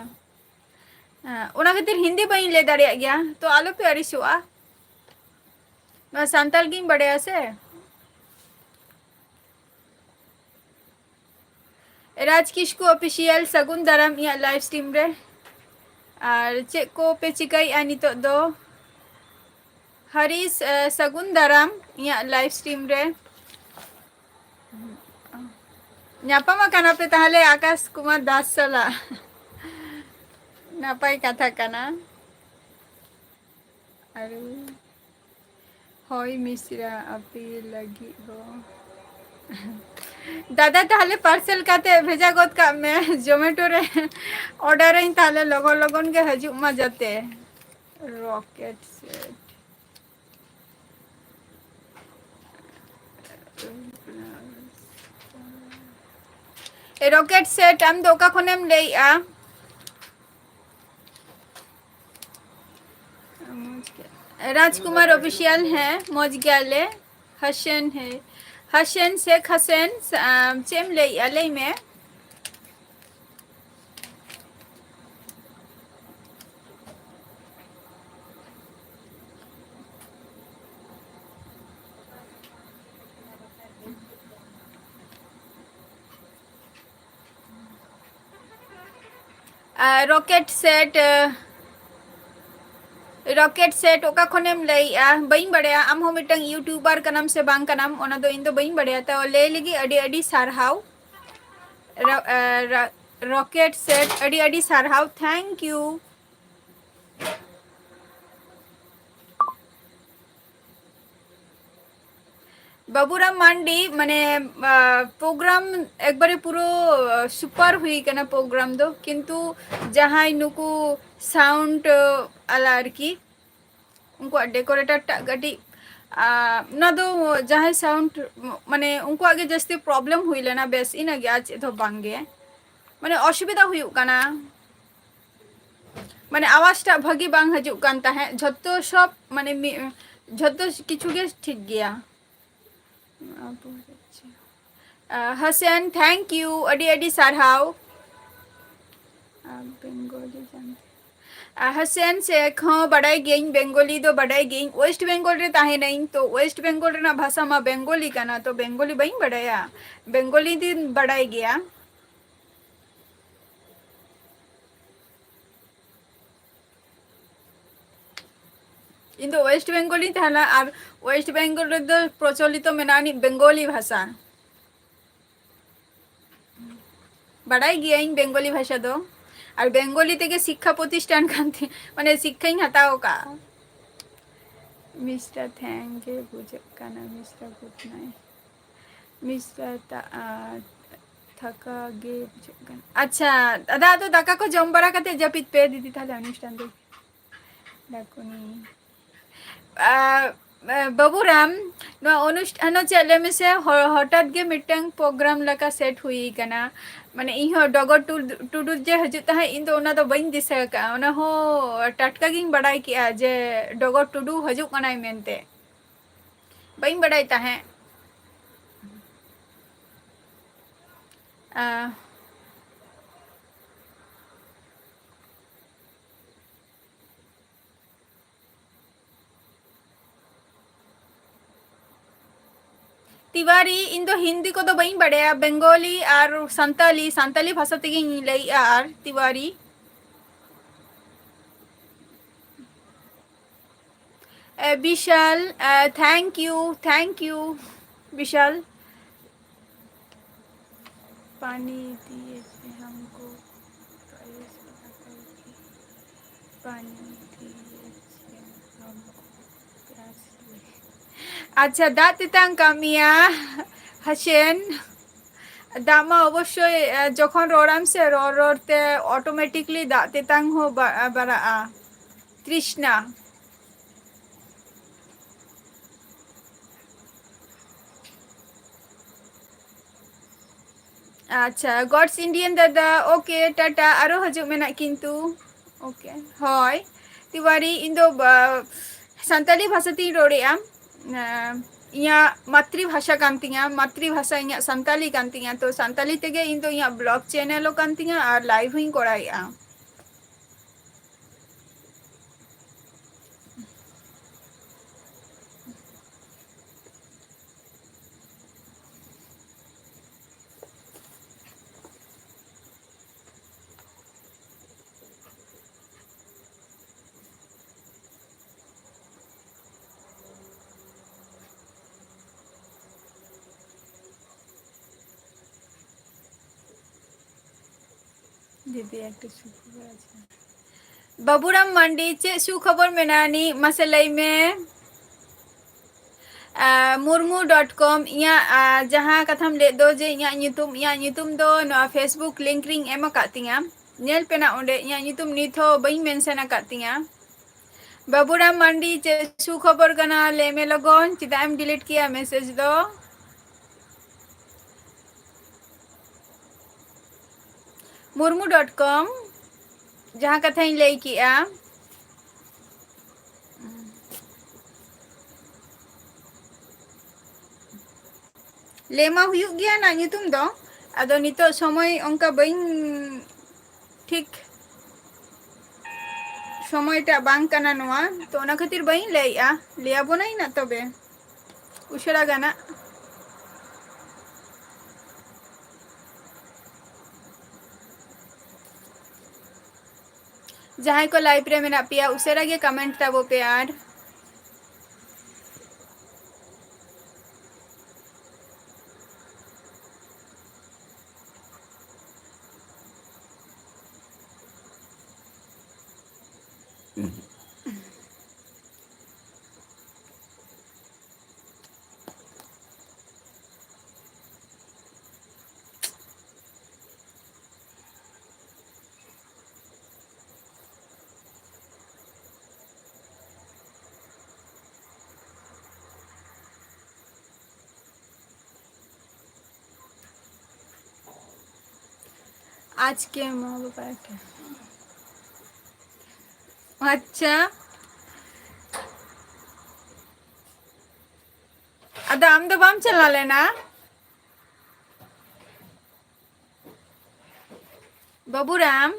ᱦᱮᱸ, ᱚᱱᱟ ᱠᱷᱟᱹᱛᱤᱨ ᱦᱤᱱᱫᱤ ᱵᱟᱹᱧ ᱞᱟᱹᱭ ᱫᱟᱲᱮᱭᱟᱜ ᱜᱮᱭᱟ, ᱛᱚ ᱟᱞᱚᱯᱮ ᱟᱹᱲᱤᱥᱚᱜᱼᱟ᱾ ᱱᱚᱣᱟ ᱥᱟᱱᱛᱟᱲ ᱜᱤᱧ ᱵᱟᱲᱟᱭᱟ ᱥᱮ᱾ ᱨᱟᱡᱽ ᱠᱤᱥᱠᱩ ᱚᱯᱷᱤᱥᱤᱭᱟᱞ, ᱥᱟᱹᱜᱩᱱ ᱫᱟᱨᱟᱢ ᱤᱧᱟᱹᱜ ᱞᱟᱭᱤᱵᱷ ᱥᱴᱨᱤᱢ ᱨᱮ᱾ ᱟᱨ ᱪᱮᱫ ᱠᱚ ᱯᱮ ᱪᱤᱠᱟᱹᱭᱮᱫᱼᱟ ᱱᱤᱛᱚᱜ ᱫᱚ? ᱦᱟᱨᱤᱥ, ᱮ, ᱥᱟᱹᱜᱩᱱ ᱫᱟᱨᱟᱢ ᱤᱧᱟᱹᱜ ᱞᱟᱭᱤᱵᱷ ᱥᱴᱨᱤᱢ ᱨᱮ᱾ ᱧᱟᱯᱟᱢ ᱟᱠᱟᱱᱟ ᱯᱮ ᱛᱟᱦᱞᱮ ᱟᱠᱟᱥ ᱠᱩᱢᱟᱨ ᱫᱟᱥ ᱥᱟᱞᱟᱜ? ᱱᱟᱯᱟᱭ ᱠᱟᱛᱷᱟ ᱠᱟᱱᱟ᱾ ᱟᱨ ᱦᱳᱭ ᱢᱤᱥᱨᱟ, ᱟᱯᱮ ᱞᱟᱹᱜᱤᱫ ᱦᱚᱸ᱾ ᱫᱟᱫᱟ, ᱛᱟᱦᱞᱮ ᱯᱟᱨᱥᱮᱞ ᱠᱟᱛᱮ ᱵᱷᱮᱡᱟ ᱜᱚᱫ ᱠᱟᱜ ᱢᱮ, ᱡᱚᱢᱮᱴᱳ ᱨᱮ ᱚᱰᱟᱨᱟᱹᱧ, ᱛᱟᱦᱞᱮ ᱞᱚᱜᱚᱱ ᱞᱚᱜᱚᱱ ᱜᱮ ᱦᱤᱡᱩᱜ ᱢᱟ ᱡᱟᱛᱮ᱾ Rocket set. ᱨᱚᱠᱮᱴ ᱥᱮᱴ, ᱟᱢ ᱫᱚ ᱚᱠᱟ ᱠᱷᱚᱱᱮᱢ ᱞᱟᱹᱭᱮᱜᱼᱟ? ᱨᱟᱡᱽᱠᱩᱢᱟᱨ ᱚᱯᱷᱤᱥᱤᱭᱟᱞ, ᱦᱮᱸ, ᱢᱚᱡᱽ ᱜᱮᱭᱟᱞᱮ᱾ ᱦᱟᱥᱮᱱ, ᱦᱮᱸ, ᱦᱟᱥᱮᱱ, ᱥᱮᱠᱷ ᱦᱟᱥᱮᱱ, ᱟᱢ ᱪᱮᱫ ᱮᱢ ᱞᱟᱹᱭᱮᱜᱼᱟ? ᱞᱟᱹᱭ ᱢᱮ᱾ ᱟᱨ ᱨᱚᱠᱮᱴ ᱥᱮᱴ, ᱨᱚᱠᱮᱴ ᱥᱮᱴ ᱚᱠᱟ ᱠᱷᱚᱱᱮᱢ ᱞᱟᱹᱭᱮᱜᱼᱟ? ᱵᱟᱹᱧ ᱵᱟᱲᱟᱭᱟ, ᱟᱢ ᱦᱚᱸ ᱢᱤᱫᱴᱟᱝ ᱤᱭᱩᱴᱩᱵᱟᱨ ᱠᱟᱱᱟᱢ ᱥᱮ ᱵᱟᱝ ᱠᱟᱱᱟᱢ, ᱚᱱᱟ ᱫᱚ ᱤᱧ ᱫᱚ ᱵᱟᱹᱧ ᱵᱟᱲᱟᱭᱟ᱾ ᱛᱚ ᱞᱟᱹᱭ ᱞᱟᱹᱜᱤᱫ ᱟᱹᱰᱤ ᱟᱹᱰᱤ ᱥᱟᱨᱦᱟᱣ᱾ ᱨᱚ-, ᱮ, ᱨᱚ-, ᱨᱚᱠᱮᱴ ᱥᱮᱴ, ᱟᱹᱰᱤ ᱟᱹᱰᱤ ᱥᱟᱨᱦᱟᱣ, thank you᱾ ᱵᱟᱵᱩᱨᱟᱢ ᱢᱟᱱᱰᱤ, ᱢᱟᱱᱮ, ᱟ, ᱯᱨᱳᱜᱨᱟᱢ ᱮᱠᱵᱟᱨᱮ ᱯᱩᱨᱟᱹ, ᱟ, ᱥᱩᱯᱟᱨ ᱦᱩᱭ ᱠᱟᱱᱟ ᱯᱨᱳᱜᱨᱟᱢ ᱫᱚ, ᱠᱤᱱᱛᱩ ᱡᱟᱦᱟᱸᱭ ᱱᱩᱠᱩ ᱥᱟᱣᱩᱱᱰ, ᱟ, ᱟᱞᱟ ᱟᱨᱠᱤ, ᱩᱱᱠᱩᱣᱟᱜ ᱰᱮᱠᱳᱨᱮᱴᱚᱨ ᱴᱟᱜ ᱠᱟᱹᱴᱤᱡ, ᱟ, ᱚᱱᱟ ᱫᱚ ᱡᱟᱦᱟᱸᱭ ᱥᱟᱣᱩᱱᱰ, ᱢᱟᱱᱮ, ᱩᱱᱠᱩᱣᱟᱜ ᱜᱮ ᱡᱟᱹᱥᱛᱤ ᱯᱨᱚᱵᱞᱮᱢ ᱦᱩᱭ ᱞᱮᱱᱟ, ᱵᱮᱥ ᱤᱱᱟᱹᱜᱮ, ᱟᱨ ᱪᱮᱫ ᱦᱚᱸ ᱵᱟᱝ ᱜᱮ, ᱢᱟᱱᱮ, ᱚᱥᱩᱵᱤᱫᱟ ᱦᱩᱭᱩᱜ ᱠᱟᱱᱟ᱾ ᱢᱟᱱᱮ ᱟᱣᱟᱡᱽ ᱴᱟᱜ ᱵᱷᱟᱹᱜᱤ ᱵᱟᱝ ᱦᱤᱡᱩᱜ ᱠᱟᱱ ᱛᱟᱦᱮᱸᱫ, ᱡᱷᱚᱛᱚ ᱥᱚᱵ ᱢᱟᱱᱮ ᱢᱤ-, ᱡᱷᱚᱛᱚ ᱠᱤᱪᱷᱩ ᱜᱮ ᱴᱷᱤᱠ ᱜᱮᱭᱟ᱾ ᱟᱵᱚ ᱟᱪᱪᱷᱟ᱾ ᱟᱦ, ᱦᱟᱥᱮᱱ, thank you, ᱟᱹᱰᱤ ᱟᱹᱰᱤ ᱥᱟᱨᱦᱟᱣ᱾ ᱟᱨ ᱵᱮᱝᱜᱚᱞᱤ ᱡᱟᱱ-, ᱟᱨ ᱦᱟᱥᱮᱱ ᱥᱮᱠ ᱦᱚᱸ ᱵᱟᱰᱟᱭ ᱜᱤᱭᱟᱹᱧ, ᱵᱮᱝᱜᱚᱞᱤ ᱫᱚ ᱵᱟᱰᱟᱭ ᱜᱤᱭᱟᱹᱧ᱾ ᱳᱭᱮᱥᱴ ᱵᱮᱝᱜᱚᱞ ᱨᱮ ᱛᱟᱦᱮᱱᱟᱹᱧ, ᱛᱚ ᱳᱭᱮᱥᱴ ᱵᱮᱝᱜᱚᱞ ᱨᱮᱱᱟᱜ ᱵᱷᱟᱥᱟ ᱢᱟ ᱵᱮᱝᱜᱚᱞᱤ ᱠᱟᱱᱟ, ᱛᱚ ᱵᱮᱝᱜᱚᱞᱤ ᱵᱟᱹᱧ ᱵᱟᱰᱟᱭᱟ, ᱵᱮᱝᱜᱚᱞᱤ ᱫᱚᱧ ᱵᱟᱰᱟᱭ ᱜᱮᱭᱟ᱾ ᱤᱧ ᱫᱚ ᱳᱭᱮᱥᱴ ᱵᱮᱝᱜᱚᱞᱤᱧ ᱛᱟᱦᱮᱱᱟ, ᱟᱨ ᱳᱭᱮᱥᱴ ᱵᱮᱝᱜᱚᱞ ᱨᱮᱫᱚ ᱯᱨᱚᱪᱚᱞᱤᱛᱚ ᱢᱮᱱᱟᱜᱼᱟ ᱟᱹᱱᱤᱡ ᱵᱮᱝᱜᱚᱞᱤ ᱵᱷᱟᱥᱟ᱾ ᱵᱟᱰᱟᱭ ᱜᱤᱭᱟᱹᱧ ᱵᱮᱝᱜᱚᱞᱤ ᱵᱷᱟᱥᱟ ᱫᱚ, ᱟᱨ ᱵᱮᱝᱜᱚᱞᱤ ᱛᱮᱜᱮ ᱥᱤᱠᱠᱷᱟ ᱯᱨᱚᱛᱤᱥᱴᱷᱟᱱ ᱠᱟᱱ ᱛᱤᱧ, ᱢᱟᱱᱮ ᱥᱤᱠᱠᱷᱟᱧ ᱦᱟᱛᱟᱣ ᱟᱠᱟᱫᱼᱟ᱾ ᱢᱤᱥᱴᱟᱨ ᱛᱷᱮᱝ ᱜᱮ ᱵᱩᱡᱷᱟᱹᱜ ᱠᱟᱱᱟ, ᱢᱤᱥᱴᱟᱨ ᱜᱩᱰ ᱱᱟᱭᱤᱴ, ᱢᱤᱥᱴᱟᱨ ᱛᱟ-, ᱟᱨ ᱛᱷᱟᱠᱟ ᱜᱮ ᱵᱩᱡᱷᱟᱹᱜ ᱠᱟᱱᱟ᱾ ᱟᱪᱪᱷᱟ ᱫᱟᱫᱟ, ᱟᱫᱚ ᱫᱟᱠᱟ ᱠᱚ ᱡᱚᱢ ᱵᱟᱲᱟ ᱠᱟᱛᱮ ᱡᱟᱹᱯᱤᱫ ᱯᱮ ᱫᱤᱫᱤ, ᱛᱟᱦᱞᱮ ᱚᱱᱩᱥᱴᱷᱟᱱ ᱫᱚ ᱰᱟᱠᱩᱱᱤ᱾ ᱟ, ᱟ, ᱵᱟᱹᱵᱩ ᱨᱟᱢ, ᱱᱚᱣᱟ ᱚᱱᱩᱥᱴᱷᱟᱱ ᱦᱚᱸ ᱪᱮᱫ ᱞᱟᱹᱭ ᱢᱮᱥᱮ, ᱦᱚ-, ᱦᱚᱴᱟᱛ ᱜᱮ ᱢᱤᱫᱴᱟᱝ ᱯᱨᱳᱜᱨᱟᱢ ᱞᱮᱠᱟ ᱥᱮᱴ ᱦᱩᱭ ᱠᱟᱱᱟ᱾ ᱢᱟᱱᱮ ᱤᱧ ᱦᱚᱸ ᱰᱚᱜᱚᱨ ᱴᱩ-, ᱴᱩᱰᱩ ᱡᱮ ᱦᱤᱡᱩᱜ ᱛᱟᱦᱮᱸᱫ, ᱤᱧ ᱫᱚ ᱚᱱᱟ ᱫᱚ ᱵᱟᱹᱧ ᱫᱤᱥᱟᱹ ᱟᱠᱟᱫᱼᱟ᱾ ᱚᱱᱟ ᱦᱚᱸ ᱴᱟᱴᱠᱟ ᱜᱤᱧ ᱵᱟᱰᱟᱭ ᱠᱮᱫᱼᱟ ᱡᱮ ᱰᱚᱜᱚᱨ ᱴᱩᱰᱩ ᱦᱤᱡᱩᱜ ᱠᱟᱱᱟᱭ ᱢᱮᱱᱛᱮ᱾ ᱵᱟᱹᱧ ᱵᱟᱰᱟᱭ ᱛᱟᱦᱮᱸᱫ᱾ ᱟ, ᱛᱤᱣᱟᱨᱤ, ᱤᱧ ᱫᱚ ᱦᱤᱱᱫᱤ ᱠᱚᱫᱚ ᱵᱟᱹᱧ ᱵᱟᱰᱟᱭᱟ, ᱵᱮᱝᱜᱚᱞᱤ ᱟᱨ ᱥᱟᱱᱛᱟᱞᱤ, ᱥᱟᱱᱛᱟᱞᱤ ᱵᱷᱟᱥᱟ ᱛᱮᱜᱮᱧ ᱞᱟᱹᱭᱮᱜᱼᱟ᱾ ᱟᱨ ᱛᱤᱣᱟᱨᱤ, ᱮ, ᱵᱤᱥᱟᱞ, ᱮ, thank you, thank you, ᱵᱤᱥᱟᱞ᱾ पानी दिए थे हमको, पानी दिए थे हमको, प्यास लगी। ᱟᱪᱪᱷᱟ, ᱫᱟᱜ ᱛᱮᱛᱟᱝ ᱠᱟᱜ ᱢᱮᱭᱟ ᱦᱟᱥᱮᱱ? ᱫᱟᱜ ᱢᱟ ᱚᱵᱚᱥᱥᱳᱭ, ᱮ, ᱡᱚᱠᱷᱚᱱ ᱨᱚᱲᱟᱢ ᱥᱮ, ᱨᱚᱲ ᱨᱚᱲ ᱛᱮ automatically ᱫᱟᱜ ᱛᱮᱛᱟᱝ ᱦᱚᱸ ᱵᱟ-, ᱵᱟᱲᱟᱜᱼᱟ᱾ ᱛᱨᱤᱥᱱᱟ᱾ ᱟᱪᱪᱷᱟ, God's Indian ᱫᱟᱫᱟ, okay, ᱴᱟᱴᱟ, ᱟᱨᱚ ᱦᱤᱡᱩᱜ ᱢᱮᱱᱟᱜ ᱠᱤᱱᱛᱩ᱾ Okay, ᱦᱳᱭ, ᱛᱤᱣᱟᱨᱤ, ᱤᱧ ᱫᱚ, ᱵᱟ-, ᱥᱟᱱᱛᱟᱲᱤ ᱵᱷᱟᱥᱟ ᱛᱤᱧ ᱨᱚᱲᱮᱫᱼᱟ᱾ ᱮᱸ, ᱤᱧᱟᱹᱜ ᱢᱟᱛᱨᱤ ᱵᱷᱟᱥᱟ ᱠᱟᱱ ᱛᱤᱧᱟ, ᱢᱟᱛᱨᱤ ᱵᱷᱟᱥᱟ ᱤᱧᱟᱹᱜ ᱥᱟᱱᱛᱟᱞᱤ ᱠᱟᱱ ᱛᱤᱧᱟ, ᱛᱚ ᱥᱟᱱᱛᱟᱞᱤ ᱛᱮᱜᱮ ᱤᱧ ᱫᱚ ᱤᱧᱟᱹᱜ blog channel ᱦᱚᱸ ᱠᱟᱱ ᱛᱤᱧᱟ ᱟᱨ live ᱦᱚᱸᱧ ᱠᱚᱨᱟᱣᱮᱫᱼᱟ᱾ ᱫᱤᱫᱤ, ᱮᱠᱴᱩ ᱥᱩᱠᱷᱚᱵᱚᱨ ᱟᱪᱪᱷᱟ᱾ ᱵᱟᱵᱩᱨᱟᱢ ᱢᱟᱱᱰᱤ, ᱪᱮᱫ ᱥᱩᱠᱷᱚᱵᱚᱨ ᱢᱮᱱᱟᱜᱼᱟ ᱱᱤ? ᱢᱟᱥᱮ ᱞᱟᱹᱭ ᱢᱮ᱾ ᱟᱨ ᱢᱩᱨᱢᱩ dot com, ᱤᱧᱟᱹᱜ, ᱟᱨ ᱡᱟᱦᱟᱸ ᱠᱟᱛᱷᱟᱢ ᱞᱟᱹᱭᱮᱫ ᱫᱚ ᱡᱮ ᱤᱧᱟᱹᱜ ᱧᱩᱛᱩᱢ, ᱤᱧᱟᱹᱜ ᱧᱩᱛᱩᱢ ᱫᱚ ᱱᱚᱣᱟ Facebook link ᱨᱤᱧ ᱮᱢ ᱟᱠᱟᱫ ᱛᱤᱧᱟᱹ, ᱧᱮᱞ ᱯᱮ ᱱᱟᱜ ᱚᱸᱰᱮ, ᱤᱧᱟᱹᱜ ᱧᱩᱛᱩᱢ ᱱᱤᱛ ᱦᱚᱸ ᱵᱟᱹᱧ mention ᱟᱠᱟᱫ ᱛᱤᱧᱟᱹ᱾ ᱵᱟᱵᱩᱨᱟᱢ ᱢᱟᱱᱰᱤ, ᱪᱮᱫ ᱥᱩᱠᱷᱚᱵᱚᱨ ᱠᱟᱱᱟ? ᱞᱟᱹᱭ ᱢᱮ ᱞᱚᱜᱚᱱ, ᱪᱮᱫᱟᱜ ᱮᱢ delete ᱠᱮᱭᱟ message ᱫᱚ? ᱢᱩᱨᱢᱩ dot com, ᱡᱟᱦᱟᱸ ᱠᱟᱛᱷᱟᱧ ᱞᱟᱹᱭ ᱠᱮᱜᱼᱟ᱾ ᱞᱟᱹᱭ ᱢᱟ ᱦᱩᱭᱩᱜ ᱜᱮᱭᱟ ᱱᱟᱜ ᱧᱩᱛᱩᱢ ᱫᱚ, ᱟᱫᱚ ᱱᱤᱛᱚᱜ ᱥᱚᱢᱚᱭ ᱚᱱᱠᱟ ᱵᱟᱹᱧ ᱴᱷᱤᱠ, ᱥᱚᱢᱚᱭᱴᱟᱜ ᱵᱟᱝ ᱠᱟᱱᱟ ᱱᱚᱣᱟ, ᱛᱚ ᱚᱱᱟ ᱠᱷᱟᱹᱛᱤᱨ ᱵᱟᱹᱧ ᱞᱟᱹᱭᱮᱜᱼᱟ᱾ ᱞᱟᱹᱭ ᱟᱵᱚᱱᱟᱹᱧ ᱱᱟᱜ ᱛᱚᱵᱮ ᱩᱥᱟᱹᱨᱟ ᱜᱟᱱᱟᱜ᱾ ᱡᱟᱦᱟᱸᱭ ᱠᱚ live ᱨᱮ ᱢᱮᱱᱟᱜ ᱯᱮᱭᱟ, ᱩᱥᱟᱹᱨᱟ ᱜᱮ comment ᱛᱟᱵᱚ ᱯᱮ ᱟᱨ᱾ ᱟᱡᱠᱮ ᱢᱟ ᱵᱟᱵᱟ ᱠᱮ᱾ ᱟᱪᱪᱷᱟ᱾ ᱟᱫᱚ ᱟᱢ ᱫᱚ ᱵᱟᱢ ᱪᱟᱞᱟᱣ ᱞᱮᱱᱟ? ᱵᱟᱹᱵᱩᱨᱟᱢ᱾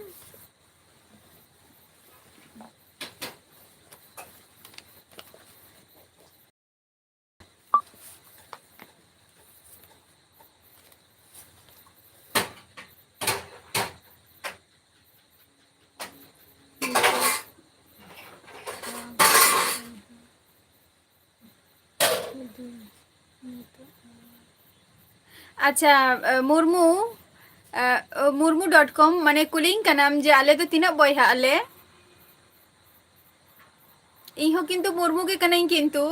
ᱟᱪᱪᱷᱟ, ᱮ, ᱢᱩᱨᱢᱩ, ᱢᱩᱨᱢᱩ ᱰᱚᱴ ᱠᱚᱢ, ᱢᱟᱱᱮ ᱠᱩᱞᱤᱧ ᱠᱟᱱᱟᱢ ᱡᱮ ᱟᱞᱮ ᱫᱚ ᱛᱤᱱᱟᱹᱜ ᱵᱚᱭᱦᱟᱜ ᱟᱞᱮ? ᱤᱧ ᱦᱚᱸ ᱠᱤᱱᱛᱩ ᱢᱩᱨᱢᱩ ᱜᱮ ᱠᱟᱹᱱᱟᱹᱧ ᱠᱤᱱᱛᱩ᱾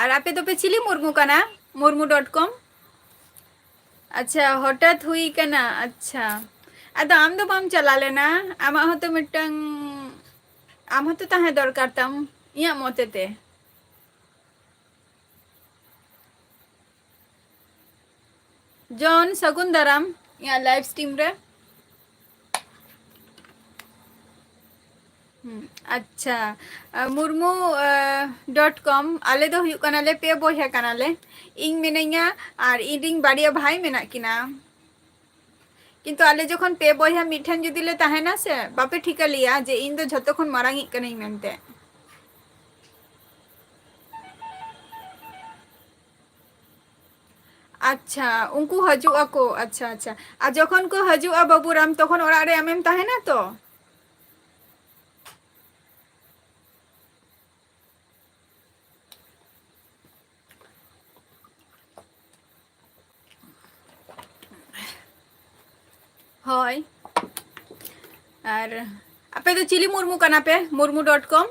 ᱟᱨ ᱟᱯᱮ ᱫᱚᱯᱮ ᱪᱤᱞᱤ ᱢᱩᱨᱢᱩ ᱠᱟᱱᱟ? Murmu dot com. ᱟᱪᱪᱷᱟ, ᱦᱚᱴᱟᱛ ᱦᱩᱭ ᱠᱟᱱᱟ᱾ ᱟᱪᱪᱷᱟ, ᱟᱫᱚ ᱟᱢ ᱫᱚ ᱵᱟᱢ ᱪᱟᱞᱟᱣ ᱞᱮᱱᱟ᱾ ᱟᱢᱟᱜ ᱦᱚᱸᱛᱚ ᱢᱤᱫᱴᱟᱝ, ᱟᱢ ᱦᱚᱸᱛᱚ ᱛᱟᱦᱮᱸ ᱫᱚᱨᱠᱟᱨ ᱛᱟᱢ, ᱤᱧᱟᱹᱜ ᱢᱚᱛᱮ ᱛᱮ᱾ ᱡᱚᱱ, ᱥᱟᱹᱜᱩᱱ ᱫᱟᱨᱟᱢ ᱤᱧᱟᱹᱜ ᱞᱟᱭᱤᱵᱷ ᱥᱴᱨᱤᱢ ᱨᱮ᱾ ᱦᱩᱸ, ᱟᱪᱪᱷᱟ, ᱟᱨ ᱢᱩᱨᱢᱩ ᱰᱚᱴ ᱠᱚᱢ, ᱟᱞᱮ ᱫᱚ ᱦᱩᱭᱩᱜ ᱠᱟᱱᱟᱞᱮ ᱯᱮ ᱵᱚᱭᱦᱟ ᱠᱟᱱᱟᱞᱮ᱾ ᱤᱧ ᱢᱤᱱᱟᱹᱧᱟ ᱟᱨ ᱤᱧ ᱨᱤᱱ ᱵᱟᱨᱭᱟ ᱵᱷᱟᱭ ᱢᱮᱱᱟᱜ ᱠᱤᱱᱟ᱾ ᱠᱤᱱᱛᱩ ᱟᱞᱮ ᱡᱚᱠᱷᱚᱱ ᱯᱮ ᱵᱚᱭᱦᱟ ᱢᱤᱫ ᱴᱷᱮᱱ ᱡᱩᱫᱤ ᱞᱮ ᱛᱟᱦᱮᱱᱟ ᱥᱮ, ᱵᱟᱯᱮ ᱴᱷᱤᱠᱟᱹ ᱞᱮᱭᱟ ᱡᱮ ᱤᱧ ᱫᱚ ᱡᱷᱚᱛᱚ ᱠᱷᱚᱱ ᱢᱟᱨᱟᱝᱤᱡ ᱠᱟᱹᱱᱟᱹᱧ ᱢᱮᱱᱛᱮ᱾ ᱟᱪᱪᱷᱟ, ᱩᱱᱠᱩ ᱦᱤᱡᱩᱜ ᱟᱠᱚ᱾ ᱟᱪᱪᱷᱟ, ᱟᱪᱪᱷᱟ᱾ ᱟᱨ ᱡᱚᱠᱷᱚᱱ ᱠᱚ ᱦᱤᱡᱩᱜᱼᱟ ᱵᱟᱹᱵᱩᱨᱟᱢ, ᱛᱚᱠᱷᱚᱱ ᱚᱲᱟᱜ ᱨᱮ ᱟᱢᱮᱢ ᱛᱟᱦᱮᱱᱟ ᱛᱚ? ᱦᱳᱭ᱾ ᱟᱨ ᱟᱯᱮ ᱫᱚ ᱪᱤᱞᱤ ᱢᱩᱨᱢᱩ ᱠᱟᱱᱟ ᱯᱮ? Murmu dot com.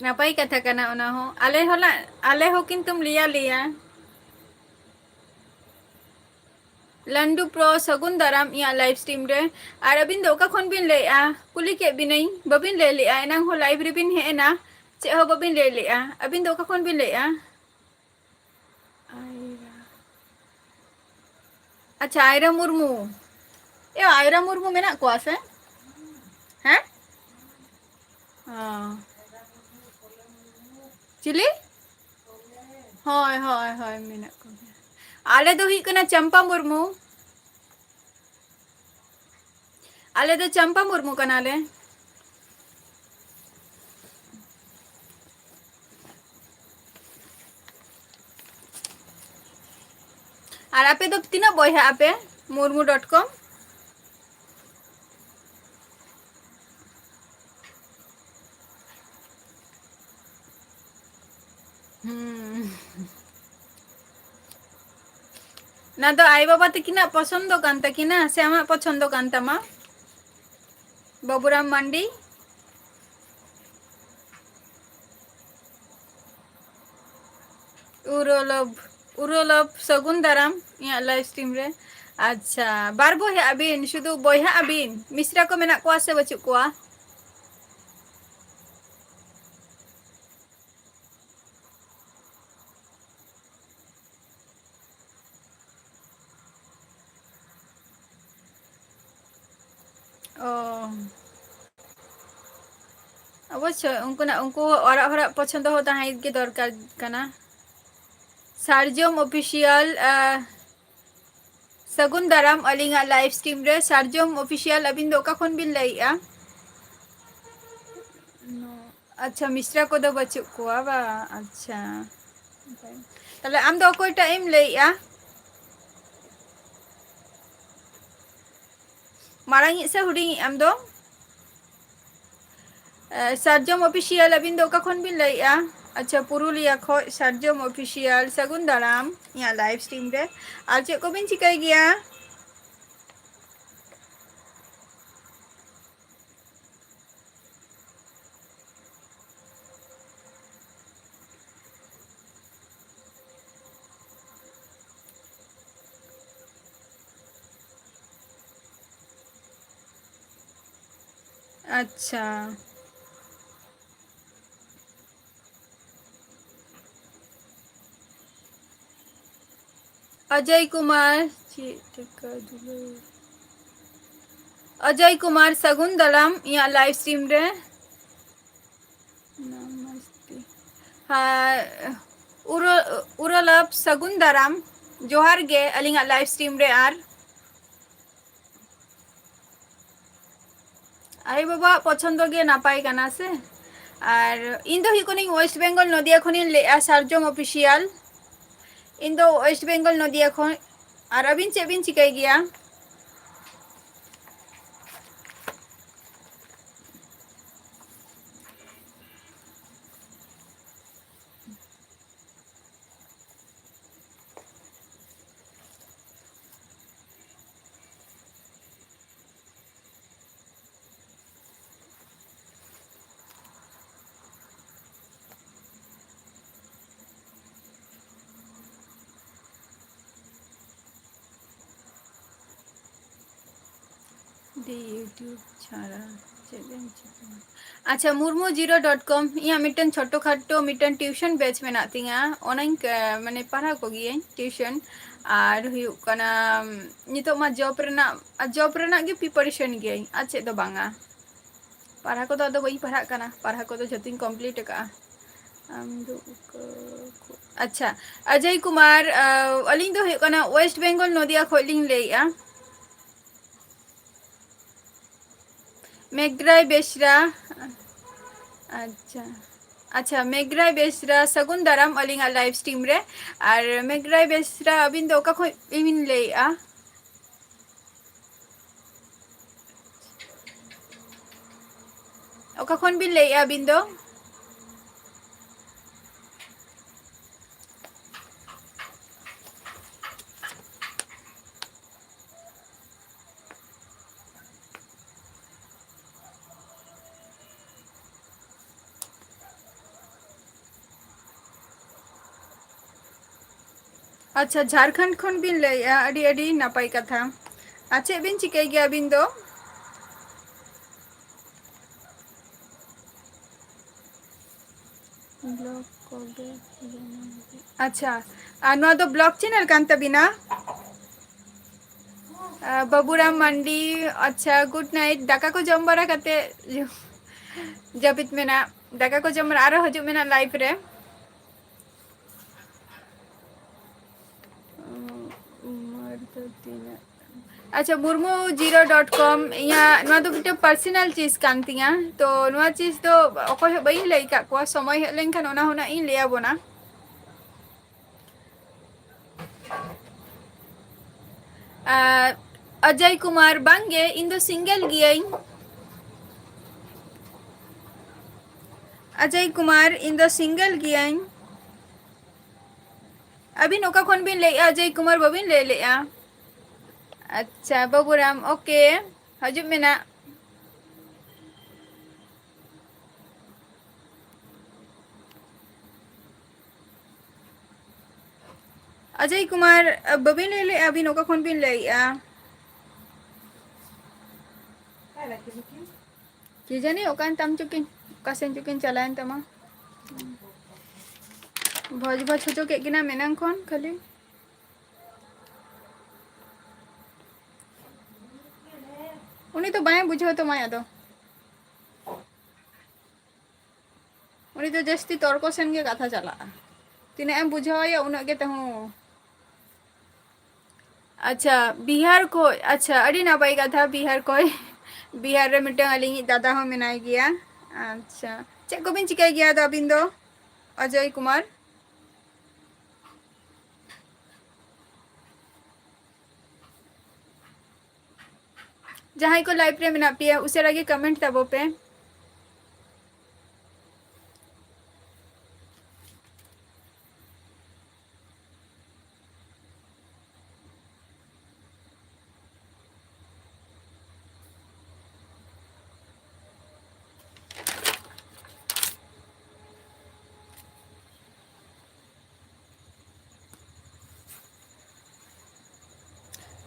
ᱱᱟᱯᱟᱭ ᱠᱟᱛᱷᱟ ᱠᱟᱱᱟ ᱚᱱᱟ ᱦᱚᱸ᱾ ᱟᱞᱮ ᱦᱚᱸᱞᱟ-, ᱟᱞᱮ ᱦᱚᱸ ᱠᱤᱱᱛᱩᱢ ᱞᱟᱹᱭᱟ ᱞᱮᱭᱟ᱾ ᱞᱟᱱᱰᱩ ᱯᱨᱳ, ᱥᱟᱹᱜᱩᱱ ᱫᱟᱨᱟᱢ ᱤᱧᱟᱹᱜ ᱞᱟᱭᱤᱵᱷ ᱥᱴᱨᱤᱢ ᱨᱮ᱾ ᱟᱨ ᱟᱹᱵᱤᱱ ᱫᱚ ᱚᱠᱟ ᱠᱷᱚᱱ ᱵᱤᱱ ᱞᱟᱹᱭᱮᱫᱼᱟ? ᱠᱩᱞᱤ ᱠᱮᱫ ᱵᱤᱱᱟᱹᱧ, ᱵᱟᱹᱵᱤᱱ ᱞᱟᱹᱭ ᱞᱮᱫᱼᱟ᱾ ᱮᱱᱟᱝ ᱦᱚᱸ ᱞᱟᱭᱤᱵᱷ ᱨᱮᱵᱤᱱ ᱦᱮᱡ ᱮᱱᱟ, ᱪᱮᱫ ᱦᱚᱸ ᱵᱟᱹᱵᱤᱱ ᱞᱟᱹᱭ ᱞᱮᱫᱼᱟ᱾ ᱟᱹᱵᱤᱱ ᱫᱚ ᱚᱠᱟ ᱠᱷᱚᱱ ᱵᱤᱱ ᱞᱟᱹᱭᱮᱫᱼᱟ? ᱟᱭᱨᱟ᱾ ᱟᱪᱪᱷᱟ, ᱟᱭᱨᱟ ᱢᱩᱨᱢᱩ᱾ ᱮ, ᱟᱭᱨᱟ ᱢᱩᱨᱢᱩ ᱢᱮᱱᱟᱜ ᱠᱚᱣᱟ ᱥᱮ? ᱦᱮᱸ? ᱚ᱾ ᱪᱤᱞᱤ? ᱦᱳᱭ, ᱦᱳᱭ, ᱦᱳᱭ, ᱢᱮᱱᱟᱜ ᱠᱚᱜᱮᱭᱟ᱾ ᱟᱞᱮ ᱫᱚ ᱦᱩᱭᱩᱜ ᱠᱟᱱᱟ ᱪᱟᱢᱯᱟ ᱢᱩᱨᱢᱩ᱾ ᱟᱞᱮ ᱫᱚ ᱪᱟᱢᱯᱟ ᱢᱩᱨᱢᱩ ᱠᱟᱱᱟᱞᱮ᱾ ᱟᱨ ᱟᱯᱮ ᱫᱚ ᱛᱤᱱᱟᱹᱜ ᱵᱚᱭᱦᱟᱜ ᱟᱯᱮ? Murmu dot com. ᱦᱩᱸ᱾ ᱚᱱᱟ ᱫᱚ ᱟᱭᱳ ᱵᱟᱵᱟ ᱛᱟᱹᱠᱤᱱᱟᱜ ᱯᱚᱪᱷᱚᱱᱫᱚ ᱠᱟᱱ ᱛᱟᱹᱠᱤᱱᱟ ᱥᱮ ᱟᱢᱟᱜ ᱯᱚᱪᱷᱚᱱᱫᱚ ᱠᱟᱱ ᱛᱟᱢᱟ? ᱵᱟᱵᱩᱨᱟᱢ ᱢᱟᱱᱰᱤ᱾ ᱩᱨᱚᱞᱚᱵ, ᱩᱨᱚᱞᱚᱵ ᱥᱟᱹᱜᱩᱱ ᱫᱟᱨᱟᱢ ᱤᱧᱟᱹᱜ live stream ᱨᱮ᱾ ᱟᱪᱪᱷᱟ, ᱵᱟᱨ ᱵᱚᱭᱦᱟ ᱟᱹᱵᱤᱱ, ᱥᱩᱫᱷᱩ ᱵᱚᱭᱦᱟ ᱟᱹᱵᱤᱱ, ᱢᱤᱥᱨᱟ ᱠᱚ ᱢᱮᱱᱟᱜ ᱠᱚᱣᱟ ᱥᱮ ᱵᱟᱹᱪᱩᱜ ᱠᱚᱣᱟ? ᱚ᱾ ᱚᱵᱚᱥᱥᱳᱭ, ᱩᱱᱠᱩᱱᱟᱜ, ᱩᱱᱠᱩ ᱚᱲᱟᱜ ᱦᱚᱲᱟᱜ ᱯᱚᱪᱷᱚᱱᱫᱚ ᱦᱚᱸ ᱛᱟᱦᱮᱸ ᱜᱮ ᱫᱚᱨᱠᱟᱨ ᱠᱟᱱᱟ᱾ ᱥᱟᱨᱡᱚᱢ ᱚᱯᱷᱤᱥᱤᱭᱟᱞ, ᱟ, ᱥᱟᱹᱜᱩᱱ ᱫᱟᱨᱟᱢ ᱟᱹᱞᱤᱧᱟᱜ live stream ᱨᱮ᱾ ᱥᱟᱨᱡᱚᱢ ᱚᱯᱷᱤᱥᱤᱭᱟᱞ, ᱟᱹᱵᱤᱱ ᱫᱚ ᱚᱠᱟ ᱠᱷᱚᱱ ᱵᱤᱱ ᱞᱟᱹᱭᱮᱜᱼᱟ? ᱟᱪᱪᱷᱟ, ᱢᱤᱥᱨᱟ ᱠᱚᱫᱚ ᱵᱟᱹᱪᱩᱜ ᱠᱚᱣᱟ ᱵᱟ? ᱟᱪᱪᱷᱟ, ᱛᱟᱦᱞᱮ ᱟᱢ ᱫᱚ ᱚᱠᱚᱭᱴᱟᱜ ᱮᱢ ᱞᱟᱹᱭᱮᱜᱼᱟ? ᱢᱟᱨᱟᱝᱤᱡ ᱥᱮ ᱦᱩᱰᱤᱧᱤᱡ ᱟᱢ ᱫᱚ? ᱮ, ᱥᱟᱨᱡᱚᱢ ᱚᱯᱷᱤᱥᱤᱭᱟᱞ, ᱟᱹᱵᱤᱱ ᱫᱚ ᱚᱠᱟ ᱠᱷᱚᱱ ᱵᱤᱱ ᱞᱟᱹᱭᱮᱜᱼᱟ? ᱟᱪᱪᱷᱟ, ᱯᱩᱨᱩᱞᱤᱭᱟ ᱠᱷᱚᱡ ᱥᱟᱨᱡᱚᱢ ᱚᱯᱷᱤᱥᱤᱭᱟᱞ, ᱥᱟᱹᱜᱩᱱ ᱫᱟᱨᱟᱢ ᱤᱧᱟᱹᱜ live stream ᱨᱮ᱾ ᱟᱨ ᱪᱮᱫ ᱠᱚᱵᱤᱱ ᱪᱤᱠᱟᱹᱭ ᱜᱮᱭᱟ? ᱟᱪᱪᱷᱟ᱾ ᱚᱡᱚᱭ ᱠᱩᱢᱟᱨ, ᱪᱮᱫ ᱴᱟᱠᱟ ᱫᱩᱞᱟᱹᱲ? ᱚᱡᱚᱭ ᱠᱩᱢᱟᱨ, ᱥᱟᱹᱜᱩᱱ ᱫᱟᱨᱟᱢ ᱤᱧᱟᱹᱜ live stream ᱨᱮ᱾ ᱱᱟᱢᱟᱥᱛᱮ᱾ ᱦᱮᱸ, ᱩᱨᱚ-, ᱩᱨᱚᱞᱟᱵ, ᱥᱟᱹᱜᱩᱱ ᱫᱟᱨᱟᱢ᱾ ᱡᱚᱦᱟᱨ ᱜᱮ ᱟᱹᱞᱤᱧᱟᱜ live stream ᱨᱮ᱾ ᱟᱨ ᱟᱭᱳ ᱵᱟᱵᱟᱣᱟᱜ ᱯᱚᱪᱷᱚᱱᱫᱚ ᱜᱮ ᱱᱟᱯᱟᱭ ᱠᱟᱱᱟ ᱥᱮ᱾ ᱟᱨ ᱤᱧ ᱫᱚ ᱦᱩᱭᱩᱜ ᱠᱟᱹᱱᱟᱹᱧ West Bengal ᱱᱚᱫᱤᱭᱟ ᱠᱷᱚᱱᱤᱧ ᱞᱟᱹᱭᱮᱜᱼᱟ, ᱥᱟᱨᱡᱚᱢ Official᱾ ᱤᱧ ᱫᱚ West Bengal ᱱᱚᱫᱤᱭᱟ ᱠᱷᱚᱱ᱾ ᱟᱨ ᱟᱹᱵᱤᱱ ᱪᱮᱫ ᱵᱤᱱ ᱪᱤᱠᱟᱹᱭ ᱜᱮᱭᱟ? ᱫᱤ YouTube ᱪᱷᱟᱲᱟ ᱪᱮᱫ ᱮᱢ ᱪᱤᱠᱟᱹᱭᱟ? ᱟᱪᱪᱷᱟ, ᱢᱩᱨᱢᱩ ᱡᱤᱨᱳ ᱰᱚᱴ ᱠᱚᱢ, ᱤᱧᱟᱹᱜ ᱢᱤᱫᱴᱟᱝ ᱪᱷᱳᱴᱳ ᱠᱷᱟᱴᱳ ᱢᱤᱫᱴᱟᱝ tuition batch ᱢᱮᱱᱟᱜ ᱛᱤᱧᱟᱹ, ᱚᱱᱟᱧ ᱠ-, ᱢᱟᱱᱮ ᱯᱟᱲᱦᱟᱣ ᱠᱚᱜᱮᱭᱟᱹᱧ tuition᱾ ᱟᱨ ᱦᱩᱭᱩᱜ ᱠᱟᱱᱟ, ᱱᱤᱛᱚᱜ ᱢᱟ job ᱨᱮᱱᱟᱜ, job ᱨᱮᱱᱟᱜ ᱜᱮ preparation ᱜᱤᱭᱟᱹᱧ, ᱟᱨ ᱪᱮᱫ ᱫᱚ ᱵᱟᱝᱟ᱾ ᱯᱟᱲᱦᱟᱣ ᱠᱚᱫᱚ ᱟᱫᱚ ᱵᱟᱹᱧ ᱯᱟᱲᱦᱟᱜ ᱠᱟᱱᱟ, ᱯᱟᱲᱦᱟᱣ ᱠᱚᱫᱚ ᱡᱷᱚᱛᱚᱧ complete ᱟᱠᱟᱫᱼᱟ᱾ ᱟᱢ ᱫᱚ ᱚᱠᱟ ᱠᱷᱚᱱ? ᱟᱪᱪᱷᱟ, ᱚᱡᱚᱭ ᱠᱩᱢᱟᱨ, ᱟ, ᱟᱹᱞᱤᱧ ᱫᱚ ᱦᱩᱭᱩᱜ ᱠᱟᱱᱟ West Bengal ᱱᱚᱫᱤᱭᱟ ᱠᱷᱚᱱ ᱞᱤᱧ ᱞᱟᱹᱭᱮᱫᱼᱟ᱾ ᱢᱮᱜᱽᱨᱟᱭ ᱵᱮᱥᱨᱟ, ᱟᱪᱪᱷᱟ, ᱟᱪᱪᱷᱟ, ᱢᱮᱜᱽᱨᱟᱭ ᱵᱮᱥᱨᱟ, ᱥᱟᱹᱜᱩᱱ ᱫᱟᱨᱟᱢ ᱟᱹᱞᱤᱧᱟᱜ live stream ᱨᱮ᱾ ᱟᱨ ᱢᱮᱜᱽᱨᱟᱭ ᱵᱮᱥᱨᱟ, ᱟᱹᱵᱤᱱ ᱫᱚ ᱚᱠᱟ ᱠᱷᱚᱱ ᱵᱤᱱ ᱞᱟᱹᱭᱮᱫᱼᱟ? ᱚᱠᱟ ᱠᱷᱚᱱ ᱵᱤᱱ ᱞᱟᱹᱭᱮᱫᱼᱟ ᱟᱹᱵᱤᱱ ᱫᱚ? ᱟᱪᱪᱷᱟ, ᱡᱷᱟᱲᱠᱷᱚᱸᱰ ᱠᱷᱚᱱ ᱵᱤᱱ ᱞᱟᱹᱭᱮᱫᱼᱟ, ᱟᱹᱰᱤ ᱟᱹᱰᱤ ᱱᱟᱯᱟᱭ ᱠᱟᱛᱷᱟ᱾ ᱟᱨ ᱪᱮᱫ ᱵᱤᱱ ᱪᱤᱠᱟᱹᱭ ᱜᱮᱭᱟ ᱟᱹᱵᱤᱱ ᱫᱚ? Block ᱠᱚᱜᱮ ᱵᱮᱱᱟᱣ ᱜᱮ᱾ ᱟᱪᱪᱷᱟ, ᱟᱨ ᱱᱚᱣᱟ ᱫᱚ vlog channel ᱠᱟᱱ ᱛᱟᱵᱤᱱᱟ? ᱟᱨ ᱵᱟᱵᱩᱨᱟᱢ ᱢᱟᱱᱰᱤ, ᱟᱪᱪᱷᱟ, good night᱾ ᱫᱟᱠᱟ ᱠᱚ ᱡᱚᱢ ᱵᱟᱲᱟ ᱠᱟᱛᱮ ᱡᱟᱹᱯᱤᱫ ᱢᱮᱱᱟᱜ, ᱫᱟᱠᱟ ᱠᱚ ᱡᱚᱢ ᱵᱟᱲᱟ ᱟᱨᱚ ᱦᱤᱡᱩᱜ ᱢᱮᱱᱟᱜ live ᱨᱮ᱾ ᱩᱢᱟᱹᱨ ᱫᱚ ᱛᱤᱱᱟᱹᱜ? ᱟᱪᱪᱷᱟ, ᱢᱩᱨᱢᱩ ᱡᱤᱨᱳ ᱰᱚᱴ ᱠᱚᱢ, ᱤᱧᱟᱹᱜ ᱱᱚᱣᱟ ᱫᱚ ᱢᱤᱫᱴᱟᱝ ᱯᱟᱨᱥᱚᱱᱟᱞ ᱪᱤᱡᱽ ᱠᱟᱱ ᱛᱤᱧᱟ, ᱛᱚ ᱱᱚᱣᱟ ᱪᱤᱡᱽ ᱫᱚ ᱚᱠᱚᱭ ᱦᱚᱸ ᱵᱟᱹᱧ ᱞᱟᱹᱭ ᱟᱠᱟᱫ ᱠᱚᱣᱟ, ᱥᱚᱢᱚᱭ ᱦᱮᱡ ᱞᱮᱱᱠᱷᱟᱱ ᱚᱱᱟ ᱦᱚᱸ ᱱᱟᱜ ᱤᱧ ᱞᱟᱹᱭ ᱟᱵᱚᱱᱟ᱾ ᱟᱨ ᱚᱡᱚᱭ ᱠᱩᱢᱟᱨ, ᱵᱟᱝᱜᱮ, ᱤᱧ ᱫᱚ ᱥᱤᱝᱜᱮᱞ ᱜᱤᱭᱟᱹᱧ᱾ ᱚᱡᱚᱭ ᱠᱩᱢᱟᱨ, ᱤᱧ ᱫᱚ ᱥᱤᱝᱜᱮᱞ ᱜᱤᱭᱟᱹᱧ᱾ ᱟᱹᱵᱤᱱ ᱚᱠᱟ ᱠᱷᱚᱱ ᱵᱤᱱ ᱞᱟᱹᱭᱮᱜᱼᱟ ᱚᱡᱚᱭ ᱠᱩᱢᱟᱨ? ᱵᱟᱹᱵᱤᱱ ᱞᱟᱹᱭ ᱞᱮᱜᱼᱟ᱾ ᱟᱪᱪᱷᱟ, ᱵᱟᱹᱵᱩᱨᱟᱢ, ᱳᱠᱮ, ᱦᱤᱡᱩᱜ ᱢᱮ ᱱᱟᱜ᱾ ᱚᱡᱚᱭ ᱠᱩᱢᱟᱨ, ᱵᱟᱹᱵᱤᱱ ᱞᱟᱹᱭ ᱞᱮᱜᱼᱟ, ᱟᱹᱵᱤᱱ ᱚᱠᱟ ᱠᱷᱚᱱ ᱵᱤᱱ ᱞᱟᱹᱭᱮᱜᱼᱟ? ᱠᱤ ᱡᱟᱹᱱᱤ ᱚᱠᱟᱭᱮᱱ ᱛᱟᱢ ᱪᱚᱠᱤᱱ, ᱚᱠᱟ ᱥᱮᱱ ᱪᱚᱠᱤᱱ ᱪᱟᱞᱟᱣᱮᱱ ᱛᱟᱢᱟ᱾ ᱵᱷᱚᱡᱽ ᱵᱷᱚᱡᱽ ᱦᱚᱪᱚ ᱠᱮᱫ ᱠᱤᱱᱟ ᱢᱮᱱᱟᱝ ᱠᱷᱚᱱ ᱠᱷᱟᱹᱞᱤ᱾ ᱩᱱᱤ ᱫᱚ ᱵᱟᱭ ᱵᱩᱡᱷᱟᱹᱣ ᱛᱟᱢᱟᱭ ᱟᱫᱚ᱾ ᱩᱱᱤ ᱫᱚ ᱡᱟᱹᱥᱛᱤ ᱛᱚᱨᱠᱚ ᱥᱮᱱ ᱜᱮ ᱠᱟᱛᱷᱟ ᱪᱟᱞᱟᱜᱼᱟ᱾ ᱛᱤᱱᱟᱹᱜ ᱮᱢ ᱵᱩᱡᱷᱟᱹᱣᱟᱭᱟ ᱩᱱᱟᱹᱜ ᱜᱮ ᱛᱟᱹᱦᱩ᱾ ᱟᱪᱪᱷᱟ, ᱵᱤᱦᱟᱨ ᱠᱷᱚᱡ, ᱟᱪᱪᱷᱟ, ᱟᱹᱰᱤ ᱱᱟᱯᱟᱭ ᱠᱟᱛᱷᱟ, ᱵᱤᱦᱟᱨ ᱠᱷᱚᱡ᱾ ᱵᱤᱦᱟᱨ ᱨᱮ ᱢᱤᱫᱴᱟᱝ ᱟᱹᱞᱤᱧᱤᱡ ᱫᱟᱫᱟ ᱦᱚᱸ ᱢᱮᱱᱟᱭ ᱜᱮᱭᱟ᱾ ᱟᱪᱪᱷᱟ, ᱪᱮᱫ ᱠᱚᱵᱤᱱ ᱪᱤᱠᱟᱹᱭ ᱜᱮᱭᱟ ᱟᱫᱚ ᱟᱹᱵᱤᱱ ᱫᱚ, ᱚᱡᱚᱭ ᱠᱩᱢᱟᱨ? ᱡᱟᱦᱟᱸᱭ ᱠᱚ live ᱨᱮ ᱢᱮᱱᱟᱜ ᱯᱮᱭᱟ, ᱩᱥᱟᱹᱨᱟ ᱜᱮ comment ᱛᱟᱵᱚ ᱯᱮ᱾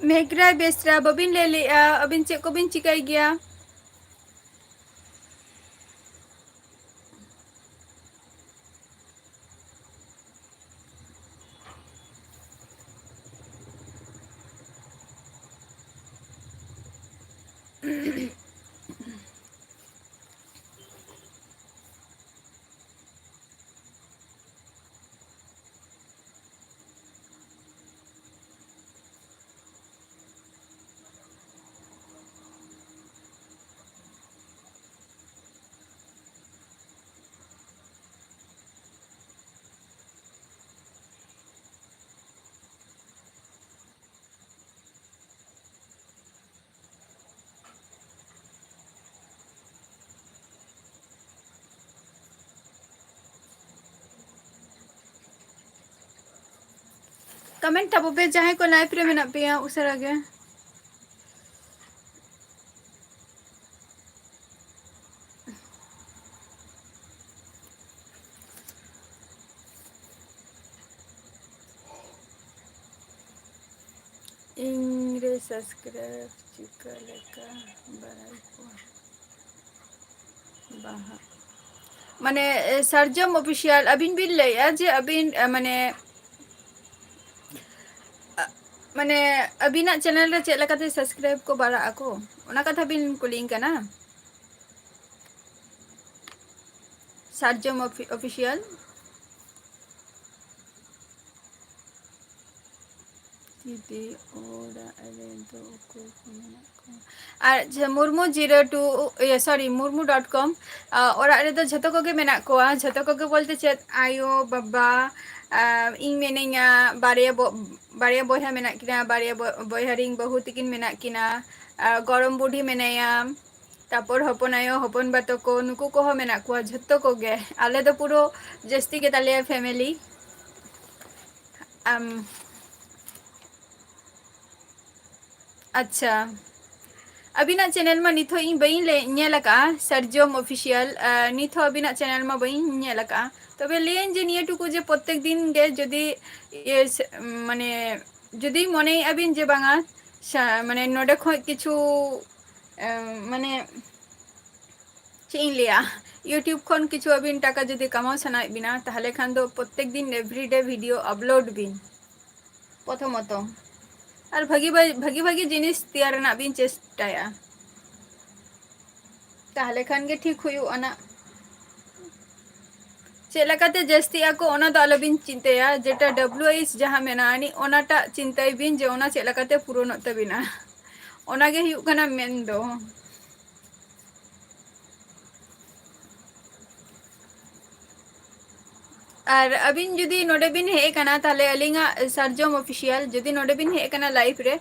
ᱢᱮᱜᱷᱨᱟᱭ ᱵᱮᱥᱨᱟ, ᱵᱟᱹᱵᱤᱱ ᱞᱟᱹᱭ ᱞᱮᱜᱼᱟ, ᱟᱹᱵᱤᱱ ᱪᱮᱫ ᱠᱚᱵᱤᱱ ᱪᱤᱠᱟᱹᱭ ᱜᱮᱭᱟ? Comment ᱛᱟᱵᱚ ᱯᱮ, ᱡᱟᱦᱟᱸᱭ ᱠᱚ live ᱨᱮ ᱢᱮᱱᱟᱜ ᱯᱮᱭᱟ, ᱩᱥᱟᱹᱨᱟ ᱜᱮ᱾ ᱤᱧ ᱨᱮ subscribe ᱪᱤᱠᱟᱹ ᱞᱮᱠᱟ ᱵᱟᱲᱟᱭ ᱠᱚᱣᱟ? ᱵᱟᱦᱟ᱾ ᱢᱟᱱᱮ, ᱮ, ᱥᱟᱨᱡᱚᱢ Official, ᱟᱹᱵᱤᱱ ᱵᱤᱱ ᱞᱟᱹᱭᱮᱜᱼᱟ ᱡᱮ ᱟᱹᱵᱤᱱ, ᱮ, ᱢᱟᱱᱮ, ᱟ, ᱢᱟᱱᱮ, ᱟᱹᱵᱤᱱᱟᱜ channel ᱨᱮ ᱪᱮᱫ ᱞᱮᱠᱟᱛᱮ subscribe ᱠᱚ ᱵᱟᱲᱟᱜ ᱟᱠᱚ? ᱚᱱᱟ ᱠᱟᱛᱷᱟ ᱵᱤᱱ ᱠᱩᱞᱤᱧ ᱠᱟᱱᱟ? ᱥᱟᱨᱡᱚᱢ Offi-, Official᱾ ᱫᱤᱫᱤ, ᱚᱲᱟᱜ ᱨᱮᱫᱚ ᱚᱠᱚᱭ ᱠᱚ ᱢᱮᱱᱟᱜ ᱠᱚᱣᱟ? ᱟᱨ ᱡᱮ ᱢᱩᱨᱢᱩ zero two, ᱤᱭᱟᱹ, sorry, ᱢᱩᱨᱢᱩ dot com, ᱟ, ᱚᱲᱟᱜ ᱨᱮᱫᱚ ᱡᱷᱚᱛᱚ ᱠᱚᱜᱮ ᱢᱮᱱᱟᱜ ᱠᱚᱣᱟ᱾ ᱡᱷᱚᱛᱚ ᱠᱚᱜᱮ ᱵᱚᱞᱛᱮ ᱪᱮᱫ, ᱟᱭᱳ, ᱵᱟᱵᱟ, ᱟ, ᱤᱧ ᱢᱮᱱᱟᱹᱧᱟ, ᱵᱟᱨᱭᱟ ᱵᱚ-, ᱵᱟᱨᱭᱟ ᱵᱚᱭᱦᱟ ᱢᱮᱱᱟᱜ ᱠᱤᱱᱟ, ᱵᱟᱨᱭᱟ ᱵᱚ-, ᱵᱚᱭᱦᱟ ᱨᱤᱧ ᱵᱟᱹᱦᱩ ᱛᱤᱠᱤᱱ ᱢᱮᱱᱟᱜ ᱠᱤᱱᱟ, ᱟ, ᱜᱚᱲᱚᱢ ᱵᱩᱰᱷᱤ ᱢᱮᱱᱟᱭᱟ, ᱛᱟᱯᱚᱨ ᱦᱚᱯᱚᱱ ᱟᱭᱳ, ᱦᱚᱯᱚᱱ ᱵᱟ ᱛᱟᱠᱚ, ᱱᱩᱠᱩ ᱠᱚᱦᱚᱸ ᱢᱮᱱᱟᱜ ᱠᱚᱣᱟ, ᱡᱷᱚᱛᱚ ᱠᱚᱜᱮ᱾ ᱟᱞᱮ ᱫᱚ ᱯᱩᱨᱟᱹ ᱡᱟᱹᱥᱛᱤ ᱜᱮ ᱛᱟᱞᱮᱭᱟ family᱾ ᱟᱢ, ᱟᱪᱪᱷᱟ, ᱟᱹᱵᱤᱱᱟᱜ channel ᱢᱟ ᱱᱤᱛ ᱦᱚᱸ ᱤᱧ ᱵᱟᱹᱧ ᱞᱮ-, ᱧᱮᱞ ᱟᱠᱟᱫᱼᱟ, ᱥᱟᱨᱡᱚᱢ Official, ᱟᱨ ᱱᱤᱛ ᱦᱚᱸ ᱟᱹᱵᱤᱱᱟᱜ channel ᱢᱟ ᱵᱟᱹᱧ ᱧᱮᱞ ᱟᱠᱟᱫᱼᱟ᱾ ᱛᱚᱵᱮ ᱞᱟᱹᱭᱟᱹᱧ ᱡᱮ ᱱᱤᱭᱟᱹ ᱴᱩᱠᱩ ᱡᱮ ᱯᱨᱚᱛᱮᱠ ᱫᱤᱱ ᱜᱮ ᱡᱩᱫᱤ, ᱤᱭᱟᱹ, ᱥᱮ-, ᱢᱟᱱᱮ, ᱡᱩᱫᱤ ᱢᱚᱱᱮᱭᱮᱫᱼᱟ ᱵᱤᱱ ᱡᱮ ᱵᱟᱝᱟ, ᱥᱟ-, ᱢᱟᱱᱮ, ᱱᱚᱰᱮ ᱠᱷᱚᱡ ᱠᱤᱪᱷᱩ, ᱮᱢ, ᱢᱟᱱᱮ, ᱪᱮᱫ ᱤᱧ ᱞᱟᱹᱭᱟ, YouTube ᱠᱷᱚᱱ ᱠᱤᱪᱷᱩ ᱟᱹᱵᱤᱱ ᱴᱟᱠᱟ ᱡᱩᱫᱤ ᱠᱟᱢᱟᱣ ᱥᱟᱱᱟᱭᱮᱫ ᱵᱤᱱᱟ, ᱛᱟᱦᱚᱞᱮ ᱠᱷᱟᱱ ᱫᱚ ᱯᱨᱚᱛᱮᱠ ᱫᱤᱱ everyday video upload ᱵᱤᱱ᱾ ᱯᱨᱚᱛᱷᱚᱢᱚᱛᱚ᱾ ᱟᱨ ᱵᱷᱟᱹᱜᱤ ᱵᱷᱟᱹ-, ᱵᱷᱟᱹᱜᱤ ᱵᱷᱟᱹᱜᱤ ᱡᱤᱱᱤᱥ ᱛᱮᱭᱟᱨ ᱨᱮᱱᱟᱜ ᱵᱤᱱ ᱪᱮᱥᱴᱟᱭᱟ, ᱛᱟᱦᱞᱮ ᱠᱷᱟᱱ ᱜᱮ ᱴᱷᱤᱠ ᱦᱩᱭᱩᱜᱼᱟ ᱱᱟᱜ᱾ ᱪᱮᱫ ᱞᱮᱠᱟᱛᱮ ᱡᱟᱹᱥᱛᱤᱜ ᱟᱠᱚ, ᱚᱱᱟ ᱫᱚ ᱟᱞᱚᱵᱤᱱ ᱪᱤᱱᱛᱟᱹᱭᱟ᱾ ᱡᱮᱴᱟ W H ᱡᱟᱦᱟᱸ ᱢᱮᱱᱟᱜᱼᱟ, ᱟᱹᱱᱤᱡ ᱚᱱᱟᱴᱟᱜ ᱪᱤᱱᱛᱟᱹᱭ ᱵᱤᱱ ᱡᱮ ᱚᱱᱟ ᱪᱮᱫ ᱞᱮᱠᱟᱛᱮ ᱯᱩᱨᱚᱱᱚᱜ ᱛᱟᱹᱵᱤᱱᱟ᱾ ᱚᱱᱟ ᱜᱮ ᱦᱩᱭᱩᱜ ᱠᱟᱱᱟ ᱢᱮᱱ ᱫᱚ᱾ ᱟᱨ ᱟᱹᱵᱤᱱ ᱡᱩᱫᱤ ᱱᱚᱰᱮ ᱵᱤᱱ ᱦᱮᱡ ᱟᱠᱟᱱᱟ, ᱛᱟᱦᱞᱮ ᱟᱹᱞᱤᱧᱟᱜ ᱥᱟᱨᱡᱚᱢ Official, ᱡᱩᱫᱤ ᱱᱚᱰᱮ ᱵᱤᱱ ᱦᱮᱡ ᱟᱠᱟᱱᱟ live ᱨᱮ,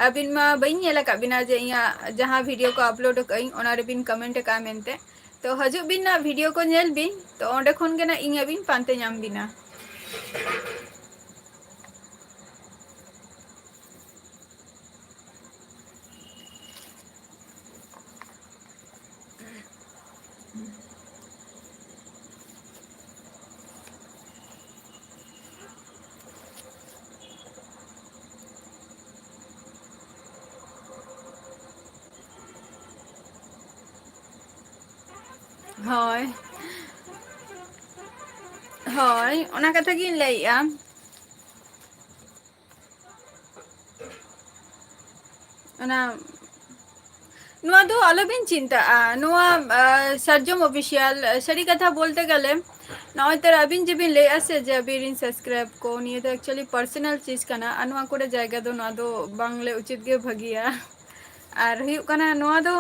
ᱟᱹᱵᱤᱱ ᱢᱟ ᱵᱟᱹᱧ ᱧᱮᱞ ᱟᱠᱟᱫ ᱵᱤᱱᱟ ᱡᱮ ᱤᱧᱟᱹᱜ ᱡᱟᱦᱟᱸ video ᱠᱚ upload ᱟᱠᱟᱫ ᱟᱹᱧ, ᱚᱱᱟ ᱨᱮᱵᱤᱱ comment ᱟᱠᱟᱫᱼᱟ ᱢᱮᱱᱛᱮ᱾ ᱛᱚ ᱦᱤᱡᱩᱜ ᱵᱤᱱ ᱱᱟᱜ, video ᱠᱚ ᱧᱮᱞ ᱵᱤᱱ, ᱛᱚ ᱚᱸᱰᱮ ᱠᱷᱚᱱ ᱜᱮ ᱱᱟᱜ ᱤᱧ ᱟᱹᱵᱤᱱ ᱯᱟᱱᱛᱮ ᱧᱟᱢ ᱵᱤᱱᱟ᱾ ᱦᱳᱭ, ᱦᱳᱭ, ᱚᱱᱟ ᱠᱟᱛᱷᱟ ᱜᱤᱧ ᱞᱟᱹᱭᱮᱜᱼᱟ᱾ ᱚᱱᱟ, ᱱᱚᱣᱟ ᱫᱚ ᱟᱞᱚᱵᱤᱱ ᱪᱤᱱᱛᱟᱹᱜᱼᱟ᱾ ᱱᱚᱣᱟ, ᱟᱸ, ᱥᱟᱨᱡᱚᱢ Official, ᱥᱟᱹᱨᱤ ᱠᱟᱛᱷᱟ ᱵᱚᱞᱛᱮ ᱜᱮᱞᱮ, ᱱᱚᱜᱼᱚᱭ ᱛᱚᱨᱟ ᱟᱹᱵᱤᱱ ᱡᱮᱵᱤᱱ ᱞᱟᱹᱭᱮᱜᱼᱟ ᱥᱮ ᱡᱮ ᱟᱹᱵᱤᱱ ᱨᱤᱱ subscribe ᱠᱚ, ᱱᱤᱭᱟᱹ ᱫᱚ actually personal ᱪᱤᱡᱽ ᱠᱟᱱᱟ, ᱟᱨ ᱱᱚᱣᱟ ᱠᱚᱨᱮ ᱡᱟᱭᱜᱟ ᱫᱚ ᱱᱚᱣᱟ ᱫᱚ ᱵᱟᱝ ᱞᱟᱹᱭ ᱩᱪᱤᱛ ᱜᱮ ᱵᱷᱟᱹᱜᱤᱭᱟ᱾ ᱟᱨ ᱦᱩᱭᱩᱜ ᱠᱟᱱᱟ ᱱᱚᱣᱟ ᱫᱚ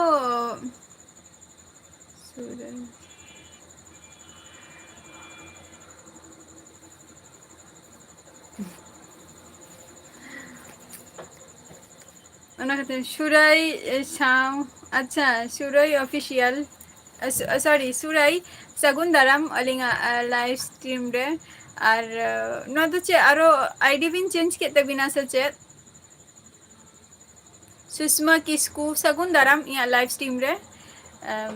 ᱚᱱᱟ ᱠᱷᱟᱹᱛᱤᱨ ᱥᱩᱨᱟᱹᱭ, ᱮ, ᱥᱟᱶ, ᱟᱪᱪᱷᱟ, ᱥᱩᱨᱟᱹᱭ Official, ᱮ, ᱥᱚ-, ᱮ, sorry, ᱥᱩᱨᱟᱹᱭ, ᱥᱟᱹᱜᱩᱱ ᱫᱟᱨᱟᱢ ᱟᱹᱞᱤᱧᱟᱜ, ᱮ, live stream ᱨᱮ᱾ ᱟᱨ, ᱮ, ᱱᱚᱣᱟ ᱫᱚ ᱪᱮᱫ ᱟᱨᱚ ID ᱵᱤᱱ change ᱠᱮᱫ ᱛᱟᱹᱵᱤᱱᱟ ᱥᱮ ᱪᱮᱫ? ᱥᱩᱥᱢᱟ ᱠᱤᱥᱠᱩ, ᱥᱟᱹᱜᱩᱱ ᱫᱟᱨᱟᱢ ᱤᱧᱟᱹᱜ live stream ᱨᱮ᱾ ᱮᱢ,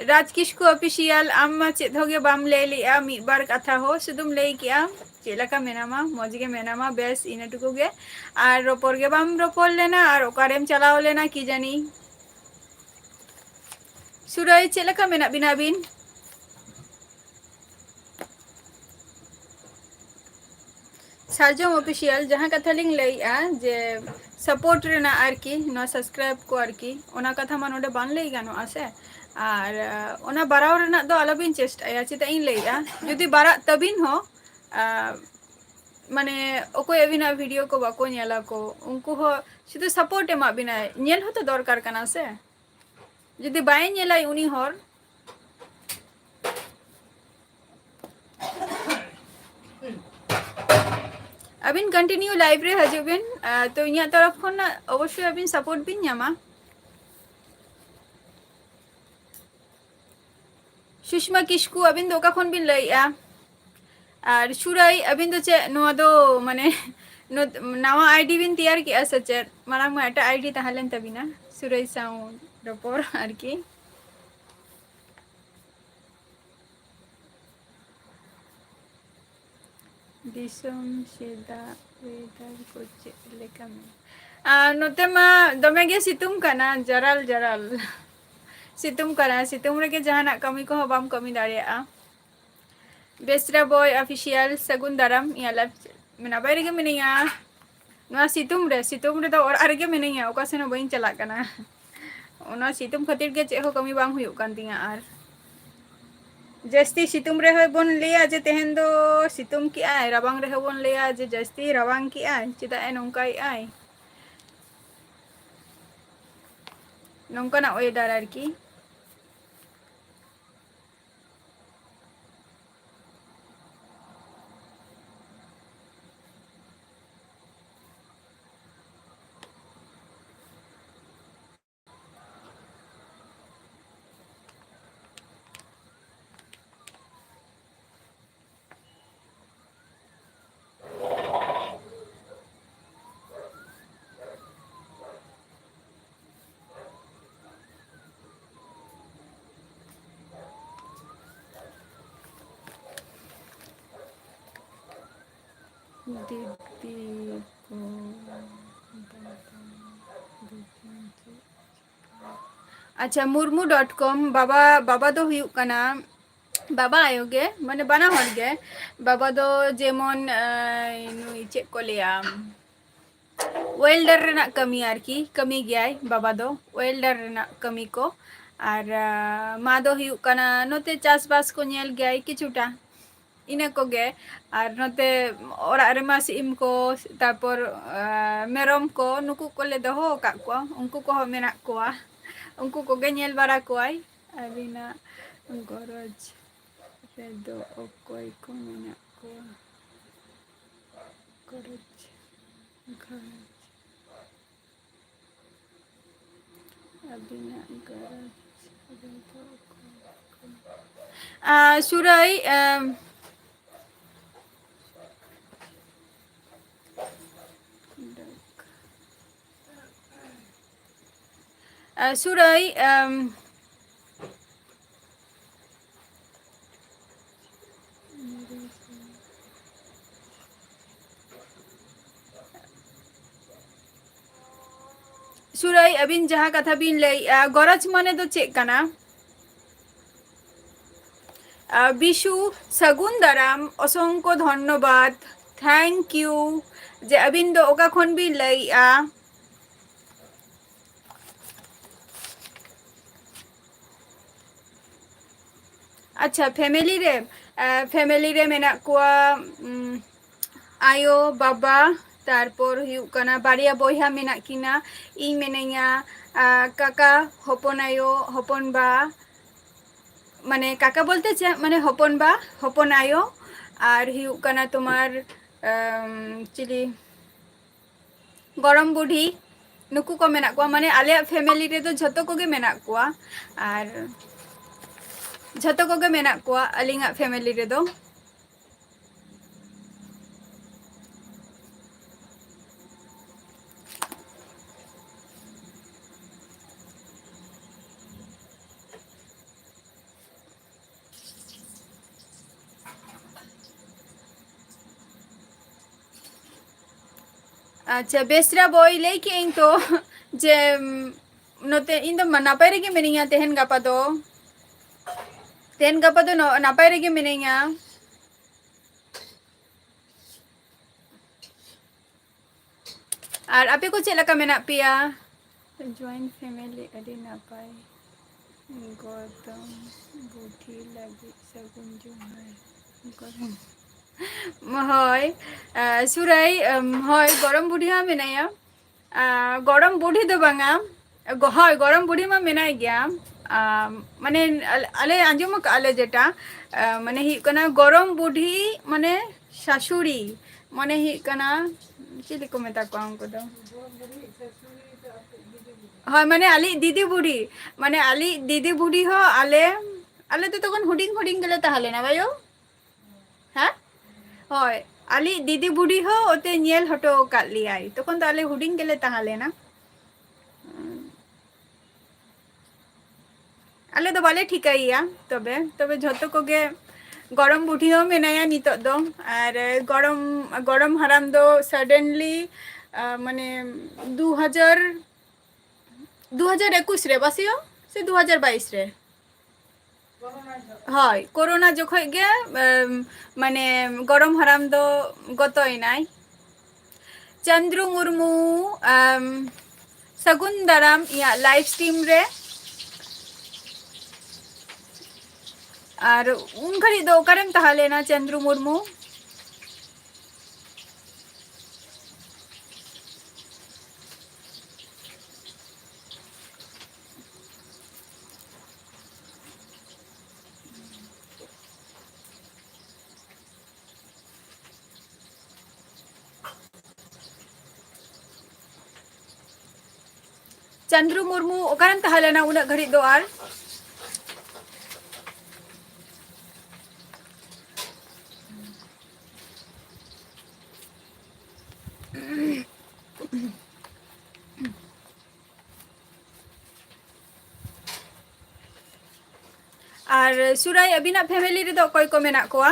ᱨᱟᱡᱽ ᱠᱤᱥᱠᱩ Official, ᱟᱢ ᱢᱟ ᱪᱮᱫ ᱦᱚᱸ ᱜᱮ ᱵᱟᱢ ᱞᱟᱹᱭ ᱞᱮᱜᱼᱟ, ᱢᱤᱫ ᱵᱟᱨ ᱠᱟᱛᱷᱟ ᱦᱚᱸ ᱥᱩᱫᱩᱢ ᱞᱟᱹᱭ ᱠᱮᱜᱼᱟ, ᱪᱮᱫ ᱞᱮᱠᱟ ᱢᱮᱱᱟᱢᱟ, ᱢᱚᱡᱽ ᱜᱮ ᱢᱮᱱᱟᱢᱟ, ᱵᱮᱥ, ᱤᱱᱟᱹ ᱴᱩᱠᱩ ᱜᱮ᱾ ᱟᱨ ᱨᱚᱯᱚᱲ ᱜᱮ ᱵᱟᱢ ᱨᱚᱯᱚᱲ ᱞᱮᱱᱟ, ᱟᱨ ᱚᱠᱟᱨᱮᱢ ᱪᱟᱞᱟᱣ ᱞᱮᱱᱟ ᱠᱤ ᱡᱟᱹᱱᱤ᱾ ᱥᱩᱨᱟᱹᱭ, ᱪᱮᱫ ᱞᱮᱠᱟ ᱢᱮᱱᱟᱜ ᱵᱤᱱᱟ ᱟᱹᱵᱤᱱ? ᱥᱟᱨᱡᱚᱢ Official, ᱡᱟᱦᱟᱸ ᱠᱟᱛᱷᱟ ᱞᱤᱧ ᱞᱟᱹᱭᱮᱜᱼᱟ ᱡᱮ support ᱨᱮᱱᱟᱜ ᱟᱨᱠᱤ, ᱱᱚᱣᱟ subscribe ᱠᱚ ᱟᱨᱠᱤ, ᱚᱱᱟ ᱠᱟᱛᱷᱟ ᱢᱟ ᱱᱚᱰᱮ ᱵᱟᱝ ᱞᱟᱹᱭ ᱜᱟᱱᱚᱜᱼᱟ ᱥᱮ᱾ ᱟᱨ, ᱟᱸ, ᱚᱱᱟ ᱵᱟᱨᱟᱣ ᱨᱮᱱᱟᱜ ᱫᱚ ᱟᱞᱚᱵᱤᱱ ᱪᱮᱥᱴᱟᱭᱟ᱾ ᱪᱮᱫᱟᱜ ᱤᱧ ᱞᱟᱹᱭᱮᱜᱼᱟ, ᱡᱩᱫᱤ ᱵᱟᱨᱟᱜ ᱛᱟᱹᱵᱤᱱ ᱦᱚᱸ, ᱟᱸ, ᱢᱟᱱᱮ ᱚᱠᱚᱭ ᱟᱹᱵᱤᱱᱟᱜ video ᱠᱚ ᱵᱟᱠᱚ ᱧᱮᱞᱟ ᱠᱚ, ᱩᱱᱠᱩ ᱦᱚᱸ ᱥᱩᱫᱷᱩ support ᱮᱢᱟᱜ ᱵᱤᱱᱟᱭ, ᱧᱮᱞ ᱦᱚᱸᱛᱚ ᱫᱚᱨᱠᱟᱨ ᱠᱟᱱᱟ ᱥᱮ᱾ ᱡᱩᱫᱤ ᱵᱟᱭ ᱧᱮᱞᱟᱭ ᱩᱱᱤ ᱦᱚᱲ, ᱟᱹᱵᱤᱱ continue live ᱨᱮ ᱦᱤᱡᱩᱜ ᱵᱤᱱ, ᱟᱨ ᱛᱚ ᱤᱧᱟᱹᱜ ᱛᱚᱨᱚᱯ ᱠᱷᱚᱱᱟᱜ ᱚᱵᱚᱥᱥᱳᱭ ᱟᱹᱵᱤᱱ support ᱵᱤᱱ ᱧᱟᱢᱟ᱾ ᱥᱩᱥᱢᱟ ᱠᱤᱥᱠᱩ, ᱟᱹᱵᱤᱱ ᱫᱚ ᱚᱠᱟ ᱠᱷᱚᱱ ᱵᱤᱱ ᱞᱟᱹᱭᱮᱜᱼᱟ? ᱟᱨ ᱥᱩᱨᱟᱹᱭ, ᱟᱹᱵᱤᱱ ᱫᱚ ᱪᱮᱫ ᱱᱚᱣᱟ ᱫᱚ, ᱢᱟᱱᱮ, ᱱᱚ-, ᱱᱟᱣᱟ ID ᱵᱤᱱ ᱛᱮᱭᱟᱨ ᱠᱮᱜᱼᱟ ᱥᱮ ᱪᱮᱫ? ᱢᱟᱲᱟᱝ ᱢᱟ ᱮᱴᱟᱜ ID ᱛᱟᱦᱮᱸ ᱞᱮᱱ ᱛᱟᱹᱵᱤᱱᱟ, ᱥᱩᱨᱟᱹᱭ ᱥᱟᱶ ᱨᱚᱯᱚᱲ ᱟᱨᱠᱤ᱾ ᱫᱤᱥᱚᱢ ᱥᱮᱫᱟᱜ weather ᱠᱚ ᱪᱮᱫ ᱞᱮᱠᱟ ᱢᱮᱱᱟᱜᱼᱟ? ᱟᱨ ᱱᱚᱛᱮ ᱢᱟ ᱫᱚᱢᱮ ᱜᱮ ᱥᱤᱛᱩᱝ ᱠᱟᱱᱟ, ᱡᱟᱨᱟᱞ ᱡᱟᱨᱟᱞ᱾ ᱥᱤᱛᱩᱝ ᱠᱟᱱᱟ, ᱥᱤᱛᱩᱝ ᱨᱮᱜᱮ ᱡᱟᱦᱟᱱᱟᱜ ᱠᱟᱹᱢᱤ ᱠᱚᱦᱚᱸ ᱵᱟᱢ ᱠᱟᱹᱢᱤ ᱫᱟᱲᱮᱭᱟᱜᱼᱟ᱾ ᱵᱮᱥᱨᱟ ᱵᱚᱭ ᱚᱯᱷᱤᱥᱤᱭᱟᱞ, ᱥᱟᱹᱜᱩᱱ ᱫᱟᱨᱟᱢ, ᱤᱧᱟᱹᱜ ᱞᱟᱭᱤᱵᱷ ᱢᱮᱱᱟᱜ ᱵᱟᱭᱨᱮ ᱜᱮ ᱢᱤᱱᱟᱹᱧᱟ᱾ ᱱᱚᱣᱟ ᱥᱤᱛᱩᱝ ᱨᱮ, ᱥᱤᱛᱩᱝ ᱨᱮᱫᱚ ᱚᱲᱟᱜ ᱨᱮᱜᱮ ᱢᱤᱱᱟᱹᱧᱟ, ᱚᱠᱟ ᱥᱮᱱ ᱦᱚᱸ ᱵᱟᱹᱧ ᱪᱟᱞᱟᱜ ᱠᱟᱱᱟ᱾ ᱚᱱᱟ ᱥᱤᱛᱩᱝ ᱠᱷᱟᱹᱛᱤᱨ ᱜᱮ ᱪᱮᱫ ᱦᱚᱸ ᱠᱟᱹᱢᱤ ᱵᱟᱝ ᱦᱩᱭᱩᱜ ᱠᱟᱱ ᱛᱤᱧᱟ᱾ ᱟᱨ ᱡᱟᱹᱥᱛᱤ ᱥᱤᱛᱩᱝ ᱨᱮᱦᱚᱸ ᱵᱚᱱ ᱞᱟᱹᱭᱟ ᱡᱮ ᱛᱮᱦᱮᱧ ᱫᱚ ᱥᱤᱛᱩᱝ ᱠᱮᱜᱼᱟᱭ, ᱨᱟᱵᱟᱝ ᱨᱮᱦᱚᱸ ᱵᱚᱱ ᱞᱟᱹᱭᱟ ᱡᱮ ᱡᱟᱹᱥᱛᱤ ᱨᱟᱵᱟᱝ ᱠᱮᱜᱼᱟᱭ, ᱪᱮᱫᱟᱜ ᱮ ᱱᱚᱝᱠᱟᱭᱮᱜᱼᱟᱭ, ᱱᱚᱝᱠᱟᱱᱟᱜ ᱚᱭᱮᱫᱟᱨ ᱟᱨᱠᱤ᱾ ᱫᱤᱫᱤ ᱠᱚ, ᱫᱟᱫᱟ, ᱫᱤᱫᱤ ᱪᱮᱫ ᱪᱤᱠᱟᱹ? ᱟᱪᱪᱷᱟ, ᱢᱩᱨᱢᱩ ᱰᱚᱴ ᱠᱚᱢ, ᱵᱟᱵᱟ, ᱵᱟᱵᱟ ᱫᱚ ᱦᱩᱭᱩᱜ ᱠᱟᱱᱟ ᱵᱟᱵᱟ ᱟᱭᱳ ᱜᱮ, ᱢᱟᱱᱮ ᱵᱟᱱᱟ ᱦᱚᱲ ᱜᱮ᱾ ᱵᱟᱵᱟ ᱫᱚ ᱡᱮᱢᱚᱱ, ᱟᱸ, ᱱᱩᱭ ᱪᱮᱫ ᱠᱚ ᱞᱟᱹᱭᱟ, ᱣᱮᱞᱰᱟᱨ ᱨᱮᱱᱟᱜ ᱠᱟᱹᱢᱤ ᱟᱨᱠᱤ, ᱠᱟᱹᱢᱤ ᱜᱮᱭᱟᱭ ᱵᱟᱵᱟ ᱫᱚ, ᱣᱮᱞᱰᱟᱨ ᱨᱮᱱᱟᱜ ᱠᱟᱹᱢᱤ ᱠᱚ᱾ ᱟᱨ, ᱟᱸ, ᱢᱟ ᱫᱚ ᱦᱩᱭᱩᱜ ᱠᱟᱱᱟ ᱱᱚᱛᱮ ᱪᱟᱥᱵᱟᱥ ᱠᱚ ᱧᱮᱞ ᱜᱮᱭᱟᱭ ᱠᱤᱪᱷᱩᱴᱟ, ᱤᱱᱟᱹ ᱠᱚᱜᱮ᱾ ᱟᱨ ᱱᱚᱛᱮ ᱚᱲᱟᱜ ᱨᱮᱢᱟ ᱥᱤᱢ ᱠᱚ, ᱛᱟᱨᱯᱚᱨ, ᱟᱸ, ᱢᱮᱨᱚᱢ ᱠᱚ, ᱱᱩᱠᱩ ᱠᱚᱞᱮ ᱫᱚᱦᱚ ᱟᱠᱟᱫ ᱠᱚᱣᱟ, ᱩᱱᱠᱩ ᱠᱚᱦᱚᱸ ᱢᱮᱱᱟᱜ ᱠᱚᱣᱟ, ᱩᱱᱠᱩ ᱠᱚᱜᱮ ᱧᱮᱞ ᱵᱟᱲᱟ ᱠᱚᱣᱟᱭ᱾ ᱟᱹᱵᱤᱱᱟᱜ ᱜᱚᱨᱚᱡᱽ ᱨᱮᱫᱚ ᱚᱠᱚᱭ ᱠᱚ ᱢᱮᱱᱟᱜ ᱠᱚᱣᱟ? ᱜᱚᱨᱚᱡᱽ, ᱜᱚᱨᱚᱡᱽ, ᱟᱹᱵᱤᱱᱟᱜ ᱜᱚᱨᱚᱡᱽ ᱨᱮᱫᱚ ᱚᱠᱚᱭ ᱠᱚ? ᱟᱸ, ᱥᱩᱨᱟᱹᱭ, ᱟᱢ, ᱰᱚᱠ-, ᱟᱸ, ᱥᱩᱨᱟᱹᱭ, ᱟᱢ, ᱥᱩᱨᱟᱹᱭ, ᱟᱹᱵᱤᱱ ᱡᱟᱦᱟᱸ ᱠᱟᱛᱷᱟ ᱵᱤᱱ ᱞᱟᱹᱭᱮᱜᱼᱟ, ᱜᱚᱨᱚᱡᱽ ᱢᱟᱱᱮ ᱫᱚ ᱪᱮᱫ ᱠᱟᱱᱟ? ᱟᱨ ᱵᱤᱥᱩ, ᱥᱟᱹᱜᱩᱱ ᱫᱟᱨᱟᱢ, ᱚᱥᱚᱝᱠᱚ ᱫᱷᱚᱱᱱᱚᱵᱟᱫᱽ, thank you᱾ ᱡᱮ ᱟᱹᱵᱤᱱ ᱫᱚ ᱚᱠᱟ ᱠᱷᱚᱱ ᱵᱤᱱ ᱞᱟᱹᱭᱮᱜᱼᱟ? ᱟᱪᱪᱷᱟ, family ᱨᱮ, ᱮ, family ᱨᱮ ᱢᱮᱱᱟᱜ ᱠᱚᱣᱟ, ᱩᱢ, ᱟᱭᱳ, ᱵᱟᱵᱟ, ᱛᱟᱨᱯᱚᱨ ᱦᱩᱭᱩᱜ ᱠᱟᱱᱟ ᱵᱟᱨᱭᱟ ᱵᱚᱭᱦᱟ ᱢᱮᱱᱟᱜ ᱠᱤᱱᱟ, ᱤᱧ ᱢᱤᱱᱟᱹᱧᱟ, ᱟ, ᱠᱟᱠᱟ, ᱦᱚᱯᱚᱱ ᱟᱭᱳ, ᱦᱚᱯᱚᱱ ᱵᱟ, ᱢᱟᱱᱮ ᱠᱟᱠᱟ ᱵᱚᱞᱛᱮ ᱪᱮᱫ, ᱢᱟᱱᱮ ᱦᱚᱯᱚᱱ ᱵᱟ, ᱦᱚᱯᱚᱱ ᱟᱭᱳ, ᱟᱨ ᱦᱩᱭᱩᱜ ᱠᱟᱱᱟ ᱛᱳᱢᱟᱨ, ᱟᱢ, ᱪᱤᱞᱤ, ᱜᱚᱲᱚᱢ ᱵᱩᱰᱷᱤ, ᱱᱩᱠᱩ ᱠᱚ ᱢᱮᱱᱟᱜ ᱠᱚᱣᱟ᱾ ᱢᱟᱱᱮ ᱟᱞᱮᱭᱟᱜ family ᱨᱮᱫᱚ ᱡᱷᱚᱛᱚ ᱠᱚᱜᱮ ᱢᱮᱱᱟᱜ ᱠᱚᱣᱟ, ᱟᱨ ᱡᱷᱚᱛᱚ ᱠᱚᱜᱮ ᱢᱮᱱᱟᱜ ᱠᱚᱣᱟ ᱟᱹᱞᱤᱧᱟᱜ family ᱨᱮᱫᱚ᱾ ᱟᱪᱪᱷᱟ, ᱵᱮᱥᱨᱟ ᱵᱚᱭ, ᱞᱟᱹᱭ ᱠᱮᱜ ᱟᱹᱧ ᱛᱚ ᱡᱮ, ᱩᱢ, ᱱᱚᱛᱮ ᱤᱧ ᱫᱚ ᱢᱟ-, ᱱᱟᱯᱟᱭ ᱨᱮᱜᱮ ᱢᱤᱱᱟᱹᱧᱟ ᱛᱮᱦᱮᱧ ᱜᱟᱯᱟ ᱫᱚ᱾ ᱛᱮᱦᱮᱧ ᱜᱟᱯᱟ ᱫᱚ ᱱᱚ-, ᱱᱟᱯᱟᱭ ᱨᱮᱜᱮ ᱢᱤᱱᱟᱹᱧᱟ᱾ ᱟᱨ ᱟᱯᱮ ᱠᱚ ᱪᱮᱫ ᱞᱮᱠᱟ ᱢᱮᱱᱟᱜ ᱯᱮᱭᱟ? Joint family ᱟᱹᱰᱤ ᱱᱟᱯᱟᱭ᱾ ᱜᱚᱨᱚᱢ ᱵᱩᱰᱷᱤ ᱞᱟᱹᱜᱤᱫ ᱥᱟᱹᱜᱩᱱ ᱡᱚᱦᱟᱨ᱾ ᱜᱚᱨᱚᱢ, ᱦᱳᱭ, ᱟ, ᱥᱩᱨᱟᱹᱭ, ᱟᱢ, ᱦᱳᱭ, ᱜᱚᱨᱚᱢ ᱵᱩᱰᱷᱤ ᱦᱚᱸ ᱢᱮᱱᱟᱭᱟ᱾ ᱟ, ᱜᱚᱨᱚᱢ ᱵᱩᱰᱷᱤ ᱫᱚ ᱵᱟᱝᱟ, ᱜᱚ-, ᱦᱳᱭ, ᱜᱚᱨᱚᱢ ᱵᱩᱰᱷᱤ ᱢᱟ ᱢᱮᱱᱟᱭ ᱜᱮᱭᱟ᱾ ᱟ, ᱢᱟᱱᱮ, ᱟᱞ-, ᱟᱞᱮ ᱟᱸᱡᱚᱢ ᱟᱠᱟᱫᱼᱟ ᱞᱮ ᱡᱮᱴᱟ, ᱟ, ᱢᱟᱱᱮ ᱦᱩᱭᱩᱜ ᱠᱟᱱᱟ ᱜᱚᱨᱚᱢ ᱵᱩᱰᱷᱤ, ᱢᱟᱱᱮ ᱥᱟᱥᱩᱲᱤ, ᱢᱟᱱᱮ ᱦᱩᱭᱩᱜ ᱠᱟᱱᱟ, ᱪᱤᱞᱤ ᱠᱚ ᱢᱮᱛᱟ ᱠᱚᱣᱟ ᱩᱱᱠᱩ ᱫᱚ? ᱦᱳᱭ, ᱢᱟᱱᱮ ᱟᱞᱮ ᱫᱤᱫᱤ ᱵᱩᱰᱷᱤ, ᱢᱟᱱᱮ ᱟᱞᱮ ᱫᱤᱫᱤ ᱵᱩᱰᱷᱤ ᱦᱚᱸ ᱟᱞᱮ, ᱟᱞᱮ ᱫᱚ ᱛᱚᱠᱷᱚᱱ ᱦᱩᱰᱤᱧ ᱦᱩᱰᱤᱧ ᱜᱮᱞᱮ ᱛᱟᱦᱮᱸ ᱞᱮᱱᱟ, ᱵᱟᱭᱳ? ᱦᱮᱸ? ᱦᱳᱭ, ᱟᱞᱮ ᱫᱤᱫᱤ ᱵᱩᱰᱷᱤ ᱦᱚᱸ ᱚᱛᱮ ᱧᱮᱞ ᱦᱚᱴᱚ ᱟᱠᱟᱫ ᱞᱮᱭᱟᱭ᱾ ᱛᱚᱠᱷᱚᱱ ᱫᱚ ᱟᱞᱮ ᱦᱩᱰᱤᱧ ᱜᱮᱞᱮ ᱛᱟᱦᱮᱸ ᱞᱮᱱᱟ᱾ ᱟᱞᱮ ᱫᱚ ᱵᱟᱞᱮ ᱴᱷᱤᱠᱟᱹᱭᱮᱭᱟ ᱛᱚᱵᱮ, ᱛᱚᱵᱮ ᱡᱷᱚᱛᱚ ᱠᱚᱜᱮ ᱜᱚᱲᱚᱢ ᱵᱩᱰᱷᱤ ᱦᱚᱸ ᱢᱮᱱᱟᱭᱟ ᱱᱤᱛᱚᱜ ᱫᱚ᱾ ᱟᱨ ᱜᱚᱲᱚᱢ, ᱜᱚᱲᱚᱢ ᱦᱟᱲᱟᱢ ᱫᱚ suddenly, ᱟ, ᱢᱟᱱᱮ ᱫᱩ ᱦᱟᱡᱟᱨ ᱫᱩ ᱦᱟᱡᱟᱨ ᱮᱠᱩᱥ ᱨᱮ ᱵᱟᱥᱮᱭᱚ ᱥᱮ ᱫᱩ ᱦᱟᱡᱟᱨ ᱵᱟᱭᱤᱥ ᱨᱮ? ᱦᱳᱭ, ᱠᱳᱨᱳᱱᱟ ᱡᱚᱠᱷᱚᱡ ᱜᱮ, ᱮᱢ, ᱢᱟᱱᱮ ᱜᱚᱲᱚᱢ ᱦᱟᱲᱟᱢ ᱫᱚ ᱜᱚᱛᱚᱭᱮᱱᱟᱭ᱾ ᱪᱚᱱᱫᱨᱩ ᱢᱩᱨᱢᱩ, ᱮᱢ, ᱥᱟᱹᱜᱩᱱ ᱫᱟᱨᱟᱢ ᱤᱧᱟᱹᱜ live stream ᱨᱮ᱾ ᱟᱨ ᱩᱱ ᱜᱷᱟᱹᱲᱤᱡ ᱫᱚ ᱚᱠᱟᱨᱮᱢ ᱛᱟᱦᱮᱸ ᱞᱮᱱᱟ, ᱪᱚᱱᱫᱨᱩ ᱢᱩᱨᱢᱩ? ᱪᱟᱸᱫᱽᱨᱩ ᱢᱩᱨᱢᱩ, ᱚᱠᱟᱨᱮᱢ ᱛᱟᱦᱮᱸ ᱞᱮᱱᱟ ᱩᱱᱟᱹᱜ ᱜᱷᱟᱹᱲᱤᱡ ᱫᱚ ᱟᱨ? ᱟᱨ ᱥᱩᱨᱟᱭ, ᱟᱹᱵᱤᱱᱟᱜ family ᱨᱮᱫᱚ ᱚᱠᱚᱭ ᱠᱚ ᱢᱮᱱᱟᱜ ᱠᱚᱣᱟ?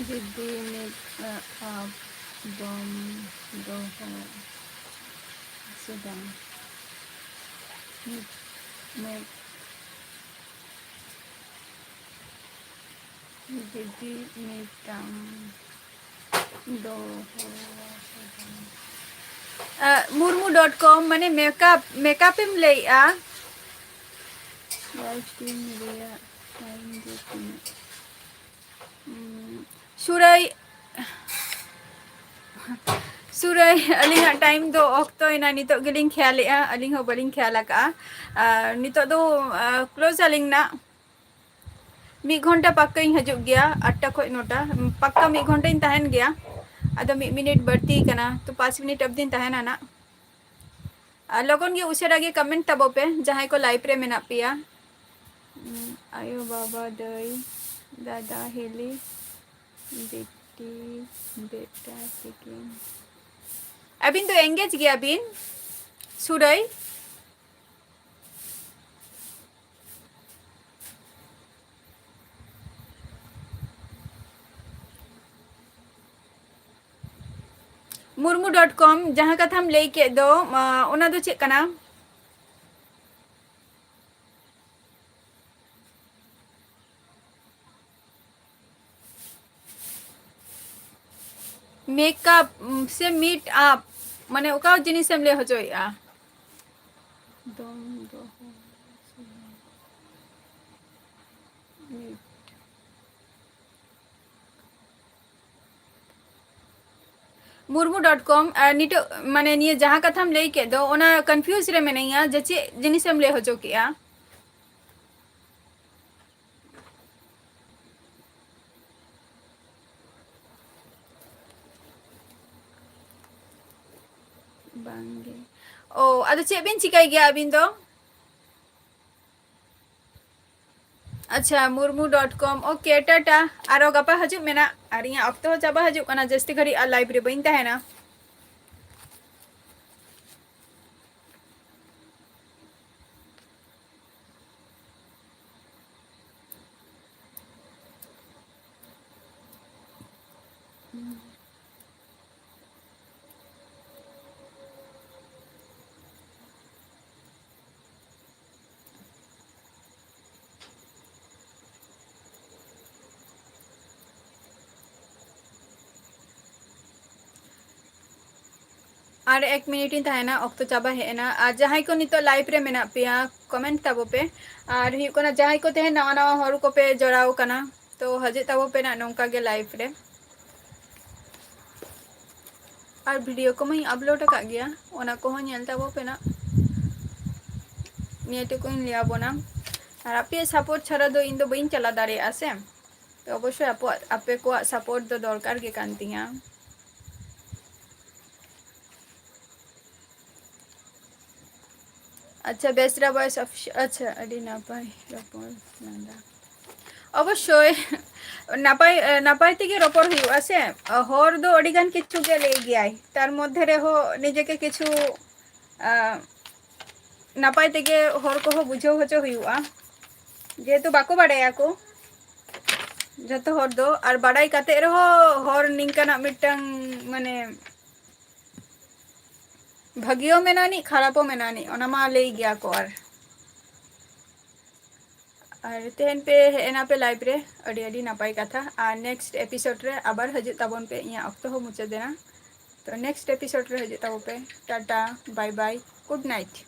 ᱡᱩᱫᱤ ᱢᱤᱫ ᱟᱯ ᱫᱚᱢ ᱫᱚᱦᱚ ᱥᱮ ᱵᱟᱝ? ᱢᱤᱫ, ᱢᱤᱫ ᱡᱩᱫᱤ ᱢᱤᱫᱴᱟᱝ ᱫᱚᱦᱚ ᱥᱮ ᱵᱟᱝ? ᱟᱜ, ᱢᱩᱨᱢᱩ dot com, ᱢᱟᱱᱮ makeup, makeup ᱮᱢ ᱞᱟᱹᱭᱮᱜᱼᱟ? Live stream ᱨᱮᱭᱟᱜ time ᱫᱚ ᱛᱤᱱᱟᱹᱜ? ᱩᱸ, ᱥᱩᱨᱟᱹᱭ, ᱥᱩᱨᱟᱹᱭ, ᱟᱹᱞᱤᱧᱟᱜ time ᱫᱚ ᱚᱠᱛᱚᱭᱮᱱᱟ, ᱱᱤᱛᱚᱜ ᱜᱮᱞᱤᱧ ᱠᱷᱮᱭᱟᱞᱮᱜᱼᱟ, ᱟᱹᱞᱤᱧ ᱦᱚᱸ ᱵᱟᱹᱞᱤᱧ ᱠᱷᱮᱭᱟᱞ ᱟᱠᱟᱜᱼᱟ᱾ ᱟᱨ ᱱᱤᱛᱚᱜ ᱫᱚ, ᱟ, close ᱟᱹᱞᱤᱧ ᱱᱟᱜ᱾ ᱢᱤᱫ ᱜᱷᱚᱱᱴᱟ ᱯᱟᱠᱠᱟᱧ ᱦᱤᱡᱩᱜ ᱜᱮᱭᱟ, ᱟᱴᱴᱟ ᱠᱷᱚᱡ ᱱᱚᱴᱟ, ᱯᱟᱠᱠᱟ ᱢᱤᱫ ᱜᱷᱚᱱᱴᱟᱧ ᱛᱟᱦᱮᱱ ᱜᱮᱭᱟ᱾ ᱟᱫᱚ ᱢᱤᱫ ᱢᱤᱱᱤᱴ ᱵᱟᱹᱲᱛᱤ ᱠᱟᱱᱟ, ᱛᱚ ᱯᱟᱸᱪ ᱢᱤᱱᱤᱴ ᱚᱵᱫᱤᱧ ᱛᱟᱦᱮᱱᱟ ᱱᱟᱜ᱾ ᱟᱨ ᱞᱚᱜᱚᱱ ᱜᱮ ᱩᱥᱟᱹᱨᱟ ᱜᱮ comment ᱛᱟᱵᱚ ᱯᱮ, ᱡᱟᱦᱟᱸᱭ ᱠᱚ live ᱨᱮ ᱢᱮᱱᱟᱜ ᱯᱮᱭᱟ᱾ ᱩᱸ, ᱟᱭᱳ, ᱵᱟᱵᱟ, ᱫᱟᱹᱭ, ᱫᱟᱫᱟ, ᱦᱤᱞᱤ, ᱵᱤᱴᱤ, ᱵᱮᱴᱟ, ᱛᱤᱠᱤᱱ᱾ ᱟᱹᱵᱤᱱ ᱫᱚ engage ᱜᱮᱭᱟ ᱵᱤᱱ, ᱥᱩᱨᱟᱹᱭ? ᱢᱩᱨᱢᱩ dot com, ᱡᱟᱦᱟᱸ ᱠᱟᱛᱷᱟᱢ ᱞᱟᱹᱭ ᱠᱮᱫ ᱫᱚ, ᱟ, ᱚᱱᱟ ᱫᱚ ᱪᱮᱫ ᱠᱟᱱᱟ? Makeup, ᱩᱢ, ᱥᱮ meet up, ᱢᱟᱱᱮ ᱚᱠᱟ ᱡᱤᱱᱤᱥᱮᱢ ᱞᱟᱹᱭ ᱦᱚᱪᱚᱭᱮᱫᱼᱟ? ᱫᱚᱢ ᱫᱚᱦᱚ, meet᱾ ᱢᱩᱨᱢᱩ dot com, ᱟᱨ ᱱᱤᱛᱚᱜ ᱢᱟᱱᱮ ᱱᱤᱭᱟᱹ ᱡᱟᱦᱟᱸ ᱠᱟᱛᱷᱟᱢ ᱞᱟᱹᱭ ᱠᱮᱫ ᱫᱚ, ᱚᱱᱟ confuse ᱨᱮ ᱢᱮᱱᱟᱹᱧᱟ ᱡᱮ ᱪᱮᱫ ᱡᱤᱱᱤᱥᱮᱢ ᱞᱟᱹᱭ ᱦᱚᱪᱚ ᱠᱮᱜᱼᱟ᱾ ᱵᱟᱝᱜᱮ᱾ ᱚ, ᱟᱫᱚ ᱪᱮᱫ ᱵᱤᱱ ᱪᱤᱠᱟᱹᱭ ᱜᱮᱭᱟ ᱟᱹᱵᱤᱱ ᱫᱚ? ᱟᱪᱪᱷᱟ, Murmu dot com, OK, Tata. ᱟᱨᱚ ᱜᱟᱯᱟ ᱦᱤᱡᱩᱜ ᱢᱮᱱᱟᱜ, ᱟᱨ ᱤᱧᱟᱹᱜ ᱚᱠᱛᱚ ᱦᱚᱸ ᱪᱟᱵᱟ ᱦᱤᱡᱩᱜ ᱠᱟᱱᱟ, ᱡᱟᱹᱥᱛᱤ ᱜᱷᱟᱹᱲᱤᱡ ᱟᱨ live ᱨᱮ ᱵᱟᱹᱧ ᱛᱟᱦᱮᱱᱟ᱾ ᱟᱨ ᱮᱠ ᱢᱤᱱᱤᱴ ᱤᱧ ᱛᱟᱦᱮᱱᱟ, ᱚᱠᱛᱚ ᱪᱟᱵᱟ ᱦᱮᱡ ᱮᱱᱟ᱾ ᱟᱨ ᱡᱟᱦᱟᱸᱭ ᱠᱚ ᱱᱤᱛᱚᱜ live ᱨᱮ ᱢᱮᱱᱟᱜ ᱯᱮᱭᱟ, comment ᱛᱟᱵᱚ ᱯᱮ᱾ ᱟᱨ ᱦᱩᱭᱩᱜ ᱠᱟᱱᱟ, ᱡᱟᱦᱟᱸᱭ ᱠᱚ ᱛᱮᱦᱮᱧ ᱱᱟᱣᱟ ᱱᱟᱣᱟ ᱦᱚᱲ ᱠᱚᱯᱮ ᱡᱚᱲᱟᱣ ᱠᱟᱱᱟ, ᱛᱚ ᱦᱤᱡᱩᱜ ᱛᱟᱵᱚ ᱯᱮ ᱱᱟᱜ ᱱᱚᱝᱠᱟ ᱜᱮ live ᱨᱮ᱾ ᱟᱨ video ᱠᱚᱢᱟᱧ upload ᱟᱠᱟᱫ ᱜᱮᱭᱟ, ᱚᱱᱟ ᱠᱚᱦᱚᱸ ᱧᱮᱞ ᱛᱟᱵᱚ ᱯᱮ ᱱᱟᱜ᱾ ᱱᱤᱭᱟᱹ ᱴᱩᱠᱩᱧ ᱞᱟᱹᱭ ᱟᱵᱚᱱᱟ, ᱟᱨ ᱟᱯᱮᱭᱟᱜ support ᱪᱷᱟᱲᱟ ᱫᱚ ᱤᱧ ᱫᱚ ᱵᱟᱹᱧ ᱪᱟᱞᱟᱣ ᱫᱟᱲᱮᱭᱟᱜᱼᱟ ᱥᱮ᱾ ᱛᱚ ᱚᱵᱚᱥᱥᱳᱭ ᱟᱯᱮ, ᱟᱯᱮ ᱠᱚᱣᱟᱜ support ᱫᱚ ᱫᱚᱨᱠᱟᱨ ᱜᱮ ᱠᱟᱱ ᱛᱤᱧᱟ᱾ ᱟᱪᱪᱷᱟ, ᱵᱮᱥᱨᱟ ᱵᱚᱭᱮᱥ ᱚᱯᱷᱤᱥᱤᱭᱟᱞ, ᱟᱪᱪᱷᱟ, ᱟᱹᱰᱤ ᱱᱟᱯᱟᱭ ᱨᱚᱯᱚᱲ ᱞᱟᱸᱫᱟ᱾ ᱚᱵᱚᱥᱥᱳᱭ, ᱱᱟᱯᱟᱭ, ᱱᱟᱯᱟᱭ ᱛᱮᱜᱮ ᱨᱚᱯᱚᱲ ᱦᱩᱭᱩᱜᱼᱟ ᱥᱮ᱾ ᱦᱚᱨ ᱫᱚ ᱟᱹᱰᱤ ᱜᱟᱱ ᱠᱤᱪᱷᱩ ᱜᱮ ᱞᱟᱹᱭ ᱜᱮᱭᱟᱭ, ᱛᱟᱨ ᱢᱚᱫᱽᱫᱷᱮ ᱨᱮᱦᱚᱸ ᱱᱤᱡᱮ ᱜᱮ ᱠᱤᱪᱷᱩ, ᱟᱸ, ᱱᱟᱯᱟᱭ ᱛᱮᱜᱮ ᱦᱚᱲ ᱠᱚᱦᱚᱸ ᱵᱩᱡᱷᱟᱹᱣ ᱦᱚᱪᱚ ᱦᱩᱭᱩᱜᱼᱟ, ᱡᱮᱦᱮᱛᱩ ᱵᱟᱠᱚ ᱵᱟᱲᱟᱭᱟ ᱠᱚ ᱡᱚᱛᱚ ᱦᱚᱲ ᱫᱚ᱾ ᱟᱨ ᱵᱟᱲᱟᱭ ᱠᱟᱛᱮ ᱨᱮᱦᱚᱸ ᱦᱚᱨ ᱱᱤᱝᱠᱟᱱᱟᱜ ᱢᱤᱫᱴᱟᱝ, ᱢᱟᱱᱮ, ᱵᱷᱟᱹᱜᱤ ᱦᱚᱸ ᱢᱮᱱᱟᱜ ᱟᱹᱱᱤᱡ, ᱠᱷᱟᱨᱟᱯ ᱦᱚᱸ ᱢᱮᱱᱟᱜ ᱟᱹᱱᱤᱡ, ᱚᱱᱟ ᱢᱟ ᱞᱟᱹᱭ ᱜᱮᱭᱟ ᱠᱚ᱾ ᱟᱨ, ᱟᱨ ᱛᱮᱦᱮᱧ ᱯᱮ ᱦᱮᱡ ᱮᱱᱟ ᱯᱮ ᱞᱟᱭᱤᱵᱷ ᱨᱮ, ᱟᱹᱰᱤ ᱟᱹᱰᱤ ᱱᱟᱯᱟᱭ ᱠᱟᱛᱷᱟ᱾ ᱟᱨ ᱱᱮᱠᱥᱴ ᱮᱯᱤᱥᱳᱰ ᱨᱮ ᱟᱵᱟᱨ ᱦᱤᱡᱩᱜ ᱛᱟᱵᱚᱱ ᱯᱮ᱾ ᱤᱧᱟᱹᱜ ᱚᱠᱛᱚ ᱦᱚᱸ ᱢᱩᱪᱟᱹᱫ ᱮᱱᱟ, ᱛᱚ ᱱᱮᱠᱥᱴ ᱮᱯᱤᱥᱳᱰ ᱨᱮ ᱦᱤᱡᱩᱜ ᱛᱟᱵᱚᱱ ᱯᱮ᱾ ᱴᱟᱴᱟ, ᱵᱟᱭ ᱵᱟᱭ, ᱜᱩᱰ ᱱᱟᱭᱤᱴ᱾